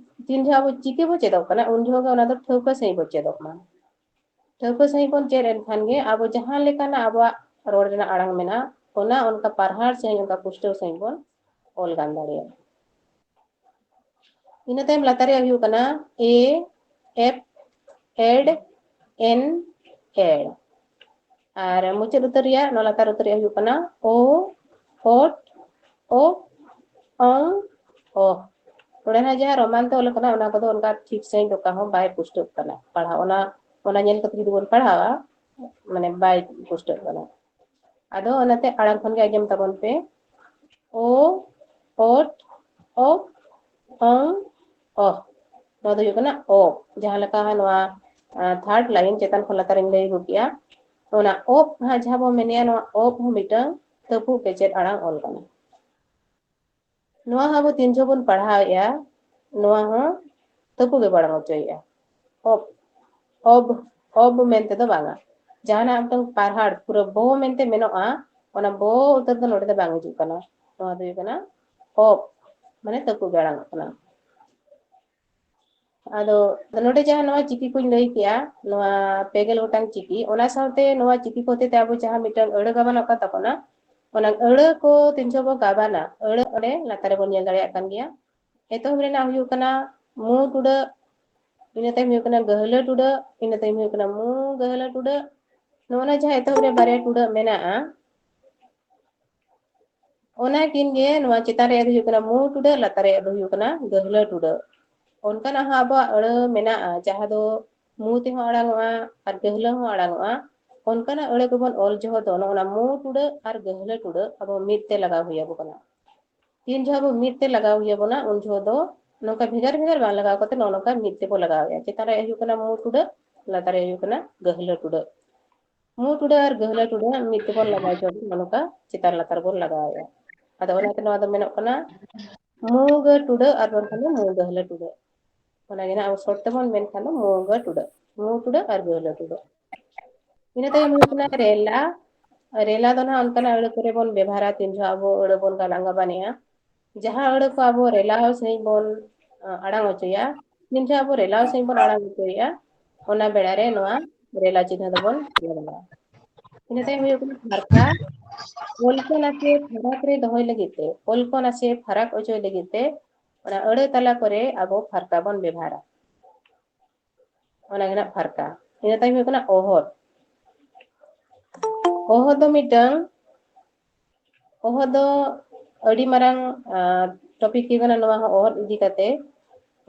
ᱛᱤᱱ ᱡᱚᱦᱚᱜ ᱟᱵᱚ ᱪᱤᱠᱤ ᱵᱚ ᱪᱮᱫᱚᱜ ᱠᱟᱱᱟ, ᱩᱱ ᱡᱚᱦᱚᱜ ᱜᱮ ᱚᱱᱟ ᱫᱚ ᱴᱷᱟᱹᱣᱠᱟᱹ ᱥᱟᱺᱦᱤᱡ ᱵᱚ ᱪᱮᱫᱚᱜ ᱢᱟ᱾ ᱴᱷᱟᱹᱣᱠᱟᱹ ᱥᱟᱺᱦᱤᱡ ᱵᱚᱱ ᱪᱮᱫ ᱮᱱᱠᱷᱟᱱ ᱜᱮ ᱟᱵᱚ ᱡᱟᱦᱟᱸ ᱞᱮᱠᱟᱱᱟᱜ ᱟᱵᱚᱣᱟᱜ ᱨᱚᱲ ᱨᱮᱱᱟᱜ ᱟᱲᱟᱝ ᱢᱮᱱᱟᱜᱼᱟ, ᱚᱱᱟ ᱚᱱᱠᱟ ᱯᱟᱨᱦᱟᱲ ᱥᱟᱺᱦᱤᱡ, ᱚᱱᱠᱟ ᱯᱩᱥᱴᱟᱹᱣ ᱥᱟᱺᱦᱤᱡ ᱵᱚᱱ ᱚᱞ ᱜᱟᱱ ᱫᱟᱲᱮᱭᱟᱜᱼᱟ᱾ ᱤᱱᱟᱹ ᱛᱟᱭᱚᱢ ᱞᱟᱛᱟᱨ ᱨᱮᱭᱟᱜ ᱦᱩᱭᱩᱜ ᱠᱟᱱᱟ ᱮ, ᱮᱯ, ᱮᱰ, ᱮᱱ, ᱮᱲ᱾ ᱟᱨ ᱢᱩᱪᱟᱹᱫ ᱩᱛᱟᱹᱨ ᱨᱮᱭᱟᱜ, ᱱᱚᱣᱟ ᱞᱟᱛᱟᱨ ᱩᱛᱟᱹᱨ ᱨᱮᱭᱟᱜ ᱦᱩᱭᱩᱜ ᱠᱟᱱᱟ ᱳ, ᱳᱴ, ᱳ, ᱚᱝ, ᱚᱦ᱾ ᱱᱚᱰᱮ ᱱᱟᱜ ᱡᱟᱦᱟᱸ ᱨᱳᱢᱟᱱ ᱛᱮ ᱚᱞ ᱟᱠᱟᱱᱟ, ᱚᱱᱟ ᱠᱚᱫᱚ ᱚᱱᱠᱟ ᱴᱷᱤᱠ ᱥᱟᱺᱦᱤᱡ ᱫᱚ ᱚᱠᱟ ᱦᱚᱸ ᱵᱟᱭ ᱯᱩᱥᱴᱟᱹᱜ ᱠᱟᱱᱟ ᱯᱟᱲᱦᱟᱣ᱾ ᱚᱱᱟ, ᱚᱱᱟ ᱧᱮᱞ ᱠᱟᱛᱮ ᱡᱩᱫᱤ ᱵᱚᱱ ᱯᱟᱲᱦᱟᱣᱟ, ᱢᱟᱱᱮ ᱵᱟᱭ ᱯᱩᱥᱴᱟᱹᱜ ᱠᱟᱱᱟ᱾ ᱟᱫᱚ ᱚᱱᱟᱛᱮ ᱟᱲᱟᱝ ᱠᱷᱚᱱ ᱜᱮ ᱟᱸᱡᱚᱢ ᱛᱟᱵᱚᱱ ᱯᱮ᱾ ᱳ, ᱳᱴ, ᱳᱯ, ᱚᱝ, ᱚᱦ᱾ ᱱᱚᱣᱟ ᱫᱚ ᱦᱩᱭᱩᱜ ᱠᱟᱱᱟ ᱚᱯ᱾ ᱡᱟᱦᱟᱸ ᱞᱮᱠᱟ ᱱᱚᱣᱟ, ᱟᱸ, ᱛᱷᱟᱨᱰ ᱞᱟᱭᱤᱱ ᱪᱮᱛᱟᱱ ᱠᱷᱚᱱ ᱞᱟᱛᱟᱨ ᱤᱧ ᱞᱟᱹᱭ ᱟᱹᱜᱩ ᱠᱮᱜᱼᱟ, ᱚᱱᱟ ᱚᱯ ᱦᱟᱸᱜ ᱡᱟᱦᱟᱸ ᱵᱚᱱ ᱢᱮᱱᱮᱜᱼᱟ, ᱱᱚᱣᱟ ᱚᱯ ᱦᱚᱸ ᱢᱤᱫᱴᱟᱝ ᱛᱟᱹᱯᱩᱜ ᱠᱮᱪᱮᱫ ᱟᱲᱟᱝ ᱚᱞ ᱠᱟᱱᱟ᱾ ᱱᱚᱣᱟ ᱦᱚᱸ ᱟᱵᱚ ᱛᱤᱱ ᱡᱚᱦᱚᱜ ᱵᱚᱱ ᱯᱟᱲᱦᱟᱣᱮᱜᱼᱟ, ᱱᱚᱣᱟ ᱦᱚᱸ ᱛᱟᱹᱯᱩᱜ ᱜᱮ ᱵᱚ ᱟᱲᱟᱝ ᱦᱚᱪᱚᱭᱮᱜᱼᱟ᱾ ᱚᱯ, ᱚᱵ, ᱚᱵ ᱢᱮᱱᱛᱮ ᱫᱚ ᱵᱟᱝᱟ᱾ ᱡᱟᱦᱟᱱᱟᱜ ᱢᱤᱫᱴᱟᱝ ᱯᱟᱨᱦᱟᱲ ᱯᱩᱨᱟᱹ ᱵᱚ ᱢᱮᱱᱛᱮ ᱢᱮᱱᱚᱜᱼᱟ, ᱚᱱᱟ ᱵᱚ ᱩᱛᱟᱹᱨ ᱫᱚ ᱱᱚᱰᱮ ᱫᱚ ᱵᱟᱝ ᱦᱤᱡᱩᱜ ᱠᱟᱱᱟ᱾ ᱱᱚᱣᱟ ᱫᱚ ᱦᱩᱭᱩᱜ ᱠᱟᱱᱟ ᱚᱯ, ᱢᱟᱱᱮ ᱛᱟᱹᱯᱩᱜ ᱜᱮ ᱟᱲᱟᱝᱚᱜ ᱠᱟᱱᱟ᱾ ᱟᱫᱚ ᱱᱚᱰᱮ ᱡᱟᱦᱟᱸ ᱱᱚᱣᱟ ᱪᱤᱠᱤ ᱠᱚᱧ ᱞᱟᱹᱭ ᱠᱮᱜᱼᱟ, ᱱᱚᱣᱟ ᱯᱮ ᱜᱮᱞ ᱜᱚᱴᱟᱝ ᱪᱤᱠᱤ, ᱚᱱᱟ ᱥᱟᱶᱛᱮ ᱱᱚᱣᱟ ᱪᱤᱠᱤ ᱠᱚ ᱦᱚᱛᱮ ᱛᱮ ᱟᱵᱚ ᱡᱟᱦᱟᱸ ᱢᱤᱫᱴᱟᱝ ᱟᱹᱲᱟᱹ ᱜᱟᱵᱟᱱᱚᱜ ᱠᱟᱱ ᱛᱟᱵᱚᱱᱟ, ᱚᱱᱟ ᱟᱹᱲᱟᱹ ᱠᱚ ᱛᱤᱱ ᱡᱚᱦᱚᱜ ᱵᱚ ᱜᱟᱵᱟᱱᱟ, ᱟᱹᱲᱟᱹ ᱚᱸᱰᱮ ᱞᱟᱛᱟᱨ ᱨᱮᱵᱚᱱ ᱧᱮᱞ ᱫᱟᱲᱮᱭᱟᱜ ᱠᱟᱱ ᱜᱮᱭᱟ᱾ ᱮᱛᱚᱦᱚᱵ ᱨᱮᱱᱟᱜ ᱦᱩᱭᱩᱜ ᱠᱟᱱᱟ ᱢᱩ ᱴᱩᱰᱟᱹᱜ, ᱤᱱᱟᱹ ᱛᱟᱭᱚᱢ ᱦᱩᱭᱩᱜ ᱠᱟᱱᱟ ᱜᱟᱹᱦᱞᱟᱹ ᱴᱩᱰᱟᱹᱜ, ᱤᱱᱟᱹ ᱛᱟᱭᱚᱢ ᱦᱩᱭᱩᱜ ᱠᱟᱱᱟ ᱢᱩ ᱜᱟᱹᱦᱞᱟᱹ ᱴᱩᱰᱟᱹᱜ᱾ ᱱᱚᱜᱼᱚ ᱱᱟ ᱡᱟᱦᱟᱸ ᱮᱛᱚᱦᱚᱵ ᱨᱮ ᱵᱟᱨᱭᱟ ᱴᱩᱰᱟᱹᱜ ᱢᱮᱱᱟᱜᱼᱟ, ᱚᱱᱟ ᱠᱤᱱ ᱜᱮ ᱱᱚᱣᱟ ᱪᱮᱛᱟᱱ ᱨᱮᱭᱟᱜ ᱫᱚ ᱦᱩᱭᱩᱜ ᱠᱟᱱᱟ ᱢᱩ ᱴᱩᱰᱟᱹᱜ, ᱞᱟᱛᱟᱨ ᱨᱮᱭᱟᱜ ᱫᱚ ᱦᱩᱭᱩᱜ ᱠᱟᱱᱟ ᱜᱟᱹᱦᱞᱟᱹ ᱴᱩᱰᱟᱹᱜ᱾ ᱚᱱᱠᱟᱱᱟᱜ ᱦᱚᱸ ᱟᱵᱚᱣᱟᱜ ᱟᱹᱲᱟᱹ ᱢᱮᱱᱟᱜᱼᱟ, ᱡᱟᱦᱟᱸ ᱫᱚ ᱢᱩ ᱛᱮᱦᱚᱸ ᱟᱲᱟᱝᱚᱜᱼᱟ ᱟᱨ ᱜᱟᱹᱦᱞᱟᱹ ᱦᱚᱸ ᱟᱲᱟᱝᱚᱜᱼᱟ᱾ ᱚᱱᱠᱟᱱᱟᱜ ᱟᱹᱲᱟᱹ ᱠᱚᱵᱚᱱ ᱚᱞ ᱡᱚᱦᱚᱜ ᱫᱚ ᱱᱚᱜᱼᱚ ᱱᱟ ᱢᱩ ᱴᱩᱰᱟᱹᱜ ᱟᱨ ᱜᱟᱹᱦᱞᱟᱹ ᱴᱩᱰᱟᱹᱜ ᱟᱵᱚ ᱢᱤᱫ ᱛᱮ ᱞᱟᱜᱟᱣ ᱦᱩᱭ ᱟᱵᱚ ᱠᱟᱱᱟ᱾ ᱛᱤᱱ ᱡᱚᱦᱚᱜ ᱟᱵᱚ ᱢᱤᱫ ᱛᱮ ᱞᱟᱜᱟᱣ ᱦᱩᱭ ᱟᱵᱚᱱᱟ, ᱩᱱ ᱡᱚᱦᱚᱜ ᱫᱚ ᱱᱚᱝᱠᱟ ᱵᱷᱮᱜᱟᱨ ᱵᱷᱮᱜᱟᱨ ᱵᱟᱝ ᱞᱟᱜᱟᱣ ᱠᱟᱛᱮ ᱱᱚᱜᱼᱚ ᱱᱚᱝᱠᱟ ᱢᱤᱫ ᱛᱮᱵᱚ ᱞᱟᱜᱟᱣᱮᱜᱼᱟ᱾ ᱪᱮᱛᱟᱱ ᱨᱮ ᱦᱩᱭᱩᱜ ᱠᱟᱱᱟ ᱢᱩ ᱴᱩᱰᱟᱹᱜ, ᱞᱟᱛᱟᱨ ᱨᱮ ᱦᱩᱭᱩᱜ ᱠᱟᱱᱟ ᱜᱟᱹᱦᱞᱟᱹ ᱴᱩᱰᱟᱹᱜ᱾ ᱢᱩ ᱴᱩᱰᱟᱹᱜ ᱟᱨ ᱜᱟᱹᱦᱞᱟᱹ ᱴᱩᱰᱟᱹᱜ ᱢᱤᱫ ᱛᱮᱵᱚᱱ ᱞᱟᱜᱟᱣ ᱦᱚᱪᱚ ᱱᱚᱜᱼᱚ ᱱᱚᱝᱠᱟ ᱪᱮᱛᱟᱱ ᱞᱟᱛᱟᱨ ᱵᱚᱱ ᱞᱟᱜᱟᱣᱮᱜᱼᱟ᱾ ᱟᱫᱚ ᱚᱱᱟᱛᱮ ᱱᱚᱣᱟ ᱫᱚ ᱢᱮᱱᱚᱜ ᱠᱟᱱᱟ ᱢᱩ ᱜᱟᱹ ᱴᱩᱰᱟᱹᱜ ᱟᱨ ᱵᱟᱝᱠᱷᱟᱱ ᱫᱚ ᱢᱩ ᱜᱟᱹᱦᱞᱟᱹ ᱴᱩᱰᱟᱹᱜ᱾ ᱚᱱᱟᱜᱮ ᱱᱟᱜ ᱟᱵᱚ short ᱛᱮᱵᱚᱱ ᱢᱮᱱᱠᱷᱟᱱ ᱫᱚ ᱢᱩ ᱜᱟᱹ ᱴᱩᱰᱟᱹᱜ, ᱢᱩ ᱴᱩᱰᱟᱹᱜ ᱟᱨ ᱜᱟᱹᱦᱞᱟᱹ ᱴᱩᱰᱟᱹᱜ᱾ ᱤᱱᱟᱹ ᱛᱟᱭᱚᱢ ᱦᱩᱭᱩᱜ ᱠᱟᱱᱟ ᱨᱮᱞᱟ᱾ ᱨᱮᱞᱟ ᱫᱚ ᱱᱟᱜ ᱚᱱᱠᱟᱱᱟᱜ ᱟᱹᱲᱟᱹ ᱠᱚᱨᱮ ᱵᱚᱱ ᱵᱮᱵᱷᱟᱨᱟ ᱛᱤᱱ ᱡᱚᱦᱚᱜ ᱟᱵᱚ ᱟᱹᱲᱟᱹ ᱵᱚᱱ ᱜᱟᱞᱟᱝ ᱜᱟᱵᱟᱱᱮᱜᱼᱟ᱾ ᱡᱟᱦᱟᱸ ᱟᱹᱲᱟᱹ ᱠᱚ ᱟᱵᱚ ᱨᱮᱞᱟ ᱥᱟᱺᱦᱤᱡ ᱵᱚᱱ ᱟᱲᱟᱝ ᱦᱚᱪᱚᱭᱟ, ᱛᱤᱱ ᱡᱚᱦᱚᱜ ᱟᱵᱚ ᱨᱮᱞᱟ ᱥᱟᱺᱦᱤᱡ ᱵᱚᱱ ᱟᱲᱟᱝ ᱦᱚᱪᱚᱭᱮᱜᱼᱟ, ᱚᱱᱟ ᱵᱮᱲᱟ ᱨᱮ ᱱᱚᱣᱟ ᱨᱮᱞᱟ ᱪᱤᱱᱦᱟᱹ ᱫᱚᱵᱚᱱ ᱞᱟᱜᱟᱣᱟ᱾ ᱤᱱᱟᱹ ᱛᱟᱭᱚᱢ ᱦᱩᱭᱩᱜ ᱠᱟᱱᱟ ᱯᱷᱟᱨᱠᱟ᱾ ᱚᱞ ᱠᱚ ᱱᱟᱥᱮ ᱯᱷᱟᱨᱟᱠ ᱨᱮ ᱫᱚᱦᱚᱭ ᱞᱟᱹᱜᱤᱫ ᱛᱮ, ᱚᱞ ᱠᱚ ᱱᱟᱥᱮ ᱯᱷᱟᱨᱟᱠ ᱚᱪᱚᱭ ᱞᱟᱹᱜᱤᱫ ᱛᱮ ᱚᱱᱟ ᱟᱹᱲᱟᱹ ᱛᱟᱞᱟ ᱠᱚᱨᱮ ᱟᱵᱚ ᱯᱷᱟᱨᱠᱟ ᱵᱚᱱ ᱵᱮᱵᱷᱟᱨᱟ᱾ ᱚᱱᱟ ᱜᱮ ᱱᱟᱜ ᱯᱷᱟᱨᱠᱟ᱾ ᱤᱱᱟᱹ ᱛᱟᱭᱚᱢ ᱦᱩᱭᱩᱜ ᱠᱟᱱᱟ ᱚᱦᱚᱫ᱾ ᱚᱦᱚᱫ ᱫᱚ ᱢᱤᱫᱴᱟᱝ, ᱚᱦᱚᱫ ᱫᱚ ᱟᱹᱰᱤ ᱢᱟᱨᱟᱝ topic ᱜᱮ ᱠᱟᱱᱟ ᱱᱚᱣᱟ ᱦᱚᱸ, ᱚᱦᱚᱫ ᱤᱫᱤ ᱠᱟᱛᱮ᱾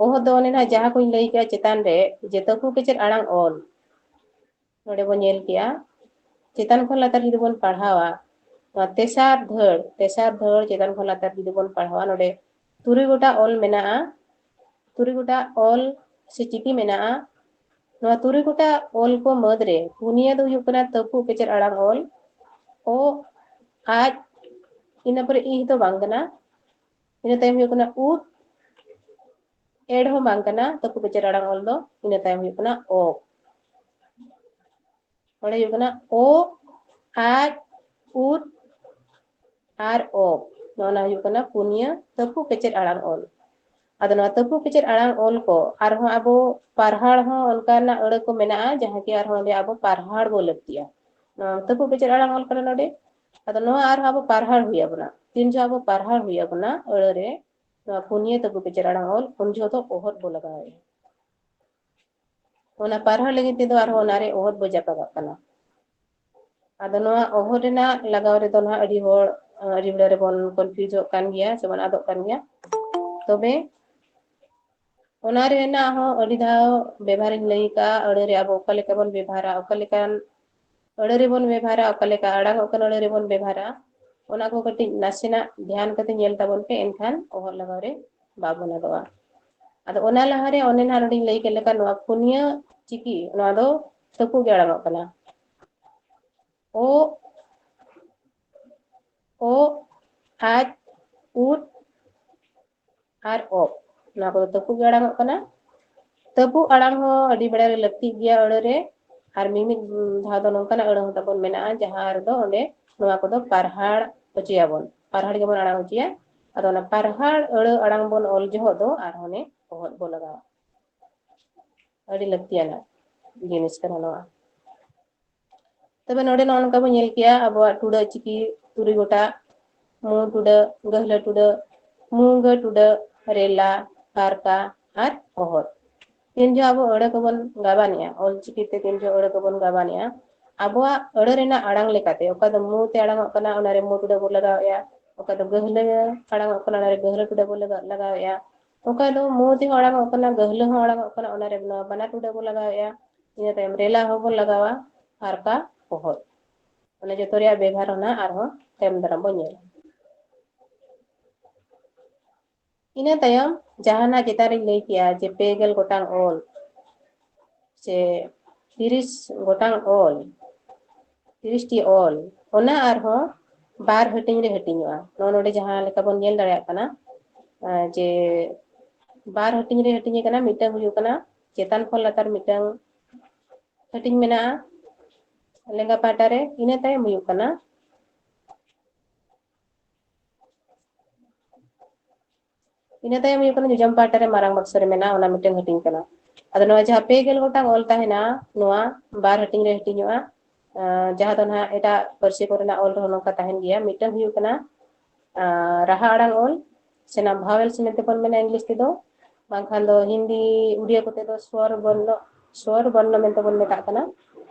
ᱚᱦᱚᱫ ᱫᱚ ᱚᱱᱮ ᱱᱟᱜ ᱡᱟᱦᱟᱸ ᱠᱚᱧ ᱞᱟᱹᱭ ᱠᱮᱜᱼᱟ ᱪᱮᱛᱟᱱ ᱨᱮ, ᱡᱮ ᱛᱟᱹᱠᱩ ᱠᱮᱪᱮᱫ ᱟᱲᱟᱝ ᱚᱞ, ᱱᱚᱰᱮ ᱵᱚᱱ ᱧᱮᱞ ᱠᱮᱜᱼᱟ᱾ ᱪᱮᱛᱟᱱ ᱠᱷᱚᱱ ᱞᱟᱛᱟᱨ ᱡᱩᱫᱤ ᱵᱚᱱ ᱯᱟᱲᱦᱟᱣᱟ, ᱱᱚᱣᱟ ᱛᱮᱥᱟᱨ ᱫᱷᱟᱹᱲ, ᱛᱮᱥᱟᱨ ᱫᱷᱟᱹᱲ ᱪᱮᱛᱟᱱ ᱠᱷᱚᱱ ᱞᱟᱛᱟᱨ ᱡᱩᱫᱤ ᱵᱚᱱ ᱯᱟᱲᱦᱟᱣᱟ, ᱱᱚᱰᱮ ᱛᱩᱨᱩᱭ ᱜᱚᱴᱟᱝ ᱚᱞ ᱢᱮᱱᱟᱜᱼᱟ, ᱛᱩᱨᱩᱭ ᱜᱚᱴᱟᱝ ᱚᱞ ᱥᱮ ᱪᱤᱴᱤ ᱢᱮᱱᱟᱜᱼᱟ᱾ ᱱᱚᱣᱟ ᱛᱩᱨᱩᱭ ᱜᱚᱴᱟᱝ ᱚᱞ ᱠᱚ ᱢᱩᱫᱽ ᱨᱮ ᱯᱩᱱᱭᱟᱹ ᱫᱚ ᱦᱩᱭᱩᱜ ᱠᱟᱱᱟ ᱛᱟᱹᱯᱩᱜ ᱠᱮᱪᱮᱫ ᱟᱲᱟᱝ ᱚᱞ, ᱚ, ᱟᱡ, ᱤᱱᱟᱹ ᱯᱚᱨᱮ ᱤᱦ ᱫᱚ ᱵᱟᱝ ᱠᱟᱱᱟ᱾ ᱤᱱᱟᱹ ᱛᱟᱭᱚᱢ ᱦᱩᱭᱩᱜ ᱠᱟᱱᱟ ᱩᱫ, ᱮᱰ ᱦᱚᱸ ᱵᱟᱝ ᱠᱟᱱᱟ ᱛᱟᱹᱯᱩᱜ ᱠᱮᱪᱮᱫ ᱟᱲᱟᱝ ᱚᱞ ᱫᱚ᱾ ᱤᱱᱟᱹ ᱛᱟᱭᱚᱢ ᱦᱩᱭᱩᱜ ᱠᱟᱱᱟ ᱚ᱾ ᱚᱸᱰᱮ ᱦᱩᱭᱩᱜ ᱠᱟᱱᱟ ᱚ, ᱟᱡ, ᱩᱫ ᱟᱨ ᱚ᱾ ᱱᱚᱜᱼᱚ ᱱᱟ ᱦᱩᱭᱩᱜ ᱠᱟᱱᱟ ᱯᱩᱱᱭᱟᱹ ᱛᱟᱹᱯᱩᱜ ᱠᱮᱪᱮᱫ ᱟᱲᱟᱝ ᱚᱞ᱾ ᱟᱫᱚ ᱱᱚᱣᱟ ᱛᱟᱹᱯᱩᱜ ᱠᱮᱪᱮᱫ ᱟᱲᱟᱝ ᱚᱞ ᱠᱚ ᱟᱨᱦᱚᱸ ᱟᱵᱚ ᱯᱟᱨᱦᱟᱲ ᱦᱚᱸ ᱚᱱᱠᱟᱱᱟᱜ ᱟᱹᱲᱟᱹ ᱠᱚ ᱢᱮᱱᱟᱜᱼᱟ, ᱡᱟᱦᱟᱸ ᱠᱤ ᱟᱨᱦᱚᱸ ᱚᱸᱰᱮ ᱟᱵᱚ ᱯᱟᱨᱦᱟᱲ ᱵᱚ ᱞᱟᱹᱠᱛᱤᱜᱼᱟ᱾ ᱱᱚᱣᱟ ᱛᱟᱹᱯᱩᱜ ᱠᱮᱪᱮᱫ ᱟᱲᱟᱝ ᱚᱞ ᱠᱟᱱᱟ ᱱᱚᱰᱮ᱾ ᱟᱫᱚ ᱱᱚᱣᱟ ᱟᱨᱦᱚᱸ ᱟᱵᱚ ᱯᱟᱨᱦᱟᱲ ᱦᱩᱭ ᱟᱵᱚᱱᱟ᱾ ᱛᱤᱱ ᱡᱚᱦᱚᱜ ᱟᱵᱚ ᱯᱟᱨᱦᱟᱲ ᱦᱩᱭ ᱟᱵᱚᱱᱟ ᱟᱹᱲᱟᱹ ᱨᱮ, ᱱᱚᱣᱟ ᱯᱩᱱᱭᱟᱹ ᱛᱟᱹᱯᱩᱜ ᱠᱮᱪᱮᱫ ᱟᱲᱟᱝ ᱚᱞ, ᱩᱱ ᱡᱚᱦᱚᱜ ᱫᱚ ᱚᱦᱚᱫ ᱵᱚ ᱞᱟᱜᱟᱣᱮᱫᱼᱟ᱾ ᱚᱱᱟ ᱯᱟᱨᱦᱟᱲ ᱞᱟᱹᱜᱤᱫ ᱛᱮᱫᱚ ᱟᱨᱦᱚᱸ ᱚᱱᱟᱨᱮ ᱚᱦᱚᱫ ᱵᱚ ᱡᱟᱯᱟᱜᱟᱜ ᱠᱟᱱᱟ᱾ ᱟᱫᱚ ᱱᱚᱣᱟ ᱚᱦᱚᱫ ᱨᱮᱱᱟᱜ ᱞᱟᱜᱟᱣ ᱨᱮᱫᱚ ᱱᱟᱦᱟᱜ ᱟᱹᱰᱤ ᱦᱚᱲ, ᱟᱹᱰᱤ ᱵᱮᱲᱟ ᱨᱮᱵᱚᱱ confuse ᱚᱜ ᱠᱟᱱ ᱜᱮᱭᱟ, ᱥᱮᱵᱚᱱ ᱟᱫᱚᱜ ᱠᱟᱱ ᱜᱮᱭᱟ᱾ ᱛᱚᱵᱮ ᱚᱱᱟ ᱨᱮᱱᱟᱜ ᱦᱚᱸ ᱟᱹᱰᱤ ᱫᱷᱟᱣ ᱵᱮᱵᱷᱟᱨᱤᱧ ᱞᱟᱹᱭ ᱟᱠᱟᱫᱼᱟ, ᱟᱹᱲᱟᱹ ᱨᱮ ᱟᱵᱚ ᱚᱠᱟ ᱞᱮᱠᱟ ᱵᱚᱱ ᱵᱮᱵᱷᱟᱨᱟ, ᱚᱠᱟ ᱞᱮᱠᱟᱱ ᱟᱹᱲᱟᱹ ᱨᱮᱵᱚᱱ ᱵᱮᱵᱷᱟᱨᱟ, ᱚᱠᱟ ᱞᱮᱠᱟ ᱟᱲᱟᱝ ᱚᱜ ᱠᱟᱱᱟ ᱟᱹᱲᱟᱹ ᱨᱮᱵᱚᱱ ᱵᱮᱵᱷᱟᱨᱟ, ᱚᱱᱟ ᱠᱚ ᱠᱟᱹᱴᱤᱡ ᱱᱟᱥᱮᱱᱟᱜ ᱫᱷᱮᱭᱟᱱ ᱠᱟᱛᱮ ᱧᱮᱞ ᱛᱟᱵᱚᱱ ᱯᱮ, ᱮᱱᱠᱷᱟᱱ ᱚᱦᱚᱫ ᱞᱟᱜᱟᱣ ᱨᱮ ᱵᱟᱵᱚᱱ ᱟᱫᱚᱜᱼᱟ᱾ ᱟᱫᱚ ᱚᱱᱟ ᱞᱟᱦᱟᱨᱮ ᱚᱱᱮ ᱱᱟᱦᱟᱜ ᱱᱚᱰᱮᱧ ᱞᱟᱹᱭ ᱠᱮᱫ ᱞᱮᱠᱟ, ᱱᱚᱣᱟ ᱯᱩᱱᱭᱟᱹ ᱪᱤᱠᱤ, ᱱᱚᱣᱟ ᱫᱚ ᱛᱟᱹᱯᱩᱜ ᱜᱮ ᱟᱲᱟᱝᱚᱜ ᱠᱟᱱᱟ᱾ ᱳ, ᱳ, ᱟᱡ, ᱩᱫ, ᱟᱨ ᱚᱜ, ᱱᱚᱣᱟ ᱠᱚᱫᱚ ᱛᱟᱹᱯᱩᱜ ᱜᱮ ᱟᱲᱟᱝᱚᱜ ᱠᱟᱱᱟ᱾ ᱛᱟᱹᱯᱩᱜ ᱟᱲᱟᱝ ᱦᱚᱸ ᱟᱹᱰᱤ ᱵᱮᱲᱟ ᱨᱮ ᱞᱟᱹᱠᱛᱤᱜ ᱜᱮᱭᱟ ᱟᱹᱲᱟᱹ ᱨᱮ, ᱟᱨ ᱢᱤᱢᱤᱫ ᱫᱷᱟᱣ ᱫᱚ ᱱᱚᱝᱠᱟᱱᱟᱜ ᱟᱹᱲᱟᱹ ᱦᱚᱸ ᱛᱟᱵᱚᱱ ᱢᱮᱱᱟᱜᱼᱟ, ᱡᱟᱦᱟᱸ ᱨᱮᱫᱚ ᱚᱸᱰᱮ ᱱᱚᱣᱟ ᱠᱚᱫᱚ ᱯᱟᱨᱦᱟᱲ ᱦᱚᱪᱚᱭᱟᱵᱚᱱ, ᱯᱟᱨᱦᱟᱲ ᱜᱮᱵᱚᱱ ᱟᱲᱟᱝ ᱦᱚᱪᱚᱭᱟ᱾ ᱟᱫᱚ ᱚᱱᱟ ᱯᱟᱨᱦᱟᱲ ᱟᱹᱲᱟᱹ ᱟᱲᱟᱝ ᱵᱚᱱ ᱚᱞ ᱡᱚᱦᱚᱜ ᱫᱚ ᱟᱨᱦᱚᱸ ᱚᱱᱮ ᱚᱦᱚᱫ ᱵᱚ ᱞᱟᱜᱟᱣᱟ᱾ ᱟᱹᱰᱤ ᱞᱟᱹᱠᱛᱤᱭᱟᱱᱟᱜ ᱡᱤᱱᱤᱥ ᱠᱟᱱᱟ ᱱᱚᱣᱟ᱾ ᱛᱚᱵᱮ ᱱᱚᱰᱮ ᱱᱚᱜᱼᱚ ᱱᱚᱝᱠᱟ ᱵᱚᱱ ᱧᱮᱞ ᱠᱮᱜᱼᱟ, ᱟᱵᱚᱣᱟᱜ ᱴᱩᱰᱟᱹᱜ ᱪᱤᱠᱤ ᱛᱩᱨᱩᱭ ᱜᱚᱴᱟᱝ, ᱢᱩ ᱴᱩᱰᱟᱹᱜ, ᱜᱟᱹᱦᱞᱟᱹ ᱴᱩᱰᱟᱹᱜ, ᱢᱩᱸᱜᱟᱹ ᱴᱩᱰᱟᱹᱜ, ᱨᱮᱞᱟ, ᱯᱟᱨᱠᱟ ᱟᱨ ᱚᱦᱚᱫ᱾ ᱛᱤᱱ ᱡᱚᱦᱚᱜ ᱟᱵᱚ ᱟᱹᱲᱟᱹ ᱠᱚᱵᱚᱱ ᱜᱟᱵᱟᱱᱮᱜᱼᱟ, ᱚᱞ ᱪᱤᱠᱤ ᱛᱮ ᱛᱤᱱ ᱡᱚᱦᱚᱜ ᱟᱹᱲᱟᱹ ᱠᱚᱵᱚᱱ ᱜᱟᱵᱟᱱᱮᱜᱼᱟ, ᱟᱵᱚᱣᱟᱜ ᱟᱹᱲᱟᱹ ᱨᱮᱱᱟᱜ ᱟᱲᱟᱝ ᱞᱮᱠᱟᱛᱮ ᱚᱠᱟ ᱫᱚ ᱢᱩ ᱛᱮ ᱟᱲᱟᱝᱚᱜ ᱠᱟᱱᱟ, ᱚᱱᱟᱨᱮ ᱢᱩ ᱴᱩᱰᱟᱹᱜ ᱵᱚᱱ ᱞᱟᱜᱟᱣᱮᱜᱼᱟ, ᱚᱠᱟ ᱫᱚ ᱜᱟᱹᱦᱞᱟᱹ ᱟᱲᱟᱝᱚᱜ ᱠᱟᱱᱟ, ᱚᱱᱟᱨᱮ ᱜᱟᱹᱦᱞᱟᱹ ᱴᱩᱰᱟᱹᱜ ᱵᱚᱱ ᱞᱟᱜᱟᱣ-, ᱞᱟᱜᱟᱣᱮᱜᱼᱟ, ᱚᱠᱟ ᱫᱚ ᱢᱩ ᱛᱮᱦᱚᱸ ᱟᱲᱟᱝᱚᱜ ᱠᱟᱱᱟ, ᱜᱟᱹᱦᱞᱟᱹ ᱦᱚᱸ ᱟᱲᱟᱝᱚᱜ ᱠᱟᱱᱟ, ᱚᱱᱟᱨᱮ ᱱᱚᱣᱟ ᱵᱟᱱᱟᱨ ᱴᱩᱰᱟᱹᱜ ᱵᱚᱱ ᱞᱟᱜᱟᱣᱮᱜᱼᱟ᱾ ᱤᱱᱟᱹ ᱛᱟᱭᱚᱢ ᱨᱮᱞᱟ ᱦᱚᱸᱵᱚᱱ ᱞᱟᱜᱟᱣᱟ, ᱯᱟᱨᱠᱟ ᱚᱦᱚᱫ᱾ ᱚᱱᱟ ᱡᱚᱛᱚ ᱨᱮᱭᱟᱜ ᱵᱮᱵᱷᱟᱨ ᱦᱚᱸ ᱱᱟᱦᱟᱜ ᱟᱨᱦᱚᱸ ᱛᱟᱭᱚᱢ ᱫᱟᱨᱟᱢ ᱵᱚᱱ ᱧᱮᱞᱟ᱾ ᱤᱱᱟᱹ ᱛᱟᱭᱚᱢ ᱡᱟᱦᱟᱱᱟᱜ ᱪᱮᱛᱟᱱ ᱨᱤᱧ ᱞᱟᱹᱭ ᱠᱮᱜᱼᱟ ᱡᱮ ᱯᱮ ᱜᱮᱞ ᱜᱚᱴᱟᱝ ᱚᱞ ᱥᱮ ᱛᱤᱨᱤᱥ ᱜᱚᱴᱟᱝ ᱚᱞ, ᱛᱤᱨᱤᱥ ᱴᱤ ᱚᱞ, ᱚᱱᱟ ᱟᱨᱦᱚᱸ ᱵᱟᱨ ᱦᱟᱹᱴᱤᱧ ᱨᱮ ᱦᱟᱹᱴᱤᱧᱚᱜᱼᱟ᱾ ᱱᱚᱜᱼᱚ ᱱᱚᱰᱮ ᱡᱟᱦᱟᱸ ᱞᱮᱠᱟ ᱵᱚᱱ ᱧᱮᱞ ᱫᱟᱲᱮᱭᱟᱜ ᱠᱟᱱᱟ, ᱟᱸ, ᱡᱮ ᱵᱟᱨ ᱦᱟᱹᱴᱤᱧ ᱨᱮ ᱦᱟᱹᱴᱤᱧ ᱟᱠᱟᱱᱟ᱾ ᱢᱤᱫᱴᱟᱝ ᱦᱩᱭᱩᱜ ᱠᱟᱱᱟ ᱪᱮᱛᱟᱱ ᱠᱷᱚᱱ ᱞᱟᱛᱟᱨ ᱢᱤᱫᱴᱟᱝ ᱦᱟᱹᱴᱤᱧ ᱢᱮᱱᱟᱜᱼᱟ, ᱞᱮᱸᱜᱟ ᱯᱟᱦᱴᱟ ᱨᱮ, ᱤᱱᱟᱹ ᱛᱟᱭᱚᱢ ᱦᱩᱭᱩᱜ ᱠᱟᱱᱟ ᱤᱱᱟᱹ ᱛᱟᱭᱚᱢ ᱦᱩᱭᱩᱜ ᱠᱟᱱᱟ ᱡᱚᱡᱚᱢ ᱯᱟᱦᱴᱟ ᱨᱮ ᱢᱟᱨᱟᱝ ᱵᱟᱠᱥᱚ ᱨᱮ ᱢᱮᱱᱟᱜᱼᱟ, ᱚᱱᱟ ᱢᱤᱫᱴᱟᱝ ᱦᱟᱹᱴᱤᱧ ᱠᱟᱱᱟ᱾ ᱟᱫᱚ ᱱᱚᱣᱟ ᱡᱟᱦᱟᱸ ᱯᱮ ᱜᱮᱞ ᱜᱚᱴᱟᱝ ᱚᱞ ᱛᱟᱦᱮᱱᱟ, ᱱᱚᱣᱟ ᱵᱟᱨ ᱦᱟᱹᱴᱤᱧ ᱨᱮ ᱦᱟᱹᱴᱤᱧᱚᱜᱼᱟ᱾ ᱟᱸ, ᱡᱟᱦᱟᱸ ᱫᱚ ᱱᱟᱦᱟᱜ ᱮᱴᱟᱜ ᱯᱟᱹᱨᱥᱤ ᱠᱚᱨᱮᱱᱟᱜ ᱚᱞ ᱨᱮᱦᱚᱸ ᱱᱚᱝᱠᱟ ᱛᱟᱦᱮᱱ ᱜᱮᱭᱟ᱾ ᱢᱤᱫᱴᱟᱝ ᱦᱩᱭᱩᱜ ᱠᱟᱱᱟ, ᱟᱸ, ᱨᱟᱦᱟ ᱟᱲᱟᱝ ᱚᱞ, ᱥᱮ ᱱᱟᱜ vowels ᱢᱮᱱᱛᱮ ᱵᱚᱱ ᱢᱮᱱᱟ ᱤᱝᱞᱤᱥ ᱛᱮᱫᱚ, ᱵᱟᱝᱠᱷᱟᱱ ᱫᱚ ᱦᱤᱱᱫᱤ, ᱩᱲᱤᱭᱟ ᱠᱚᱛᱮ ᱫᱚ ᱥᱣᱚᱨ ᱵᱚᱨᱱᱚ, ᱥᱣᱚᱨ ᱵᱚᱨᱱᱚ ᱢᱮᱱᱛᱮ ᱵᱚᱱ ᱢᱮᱛᱟᱜ ᱠᱟᱱᱟ᱾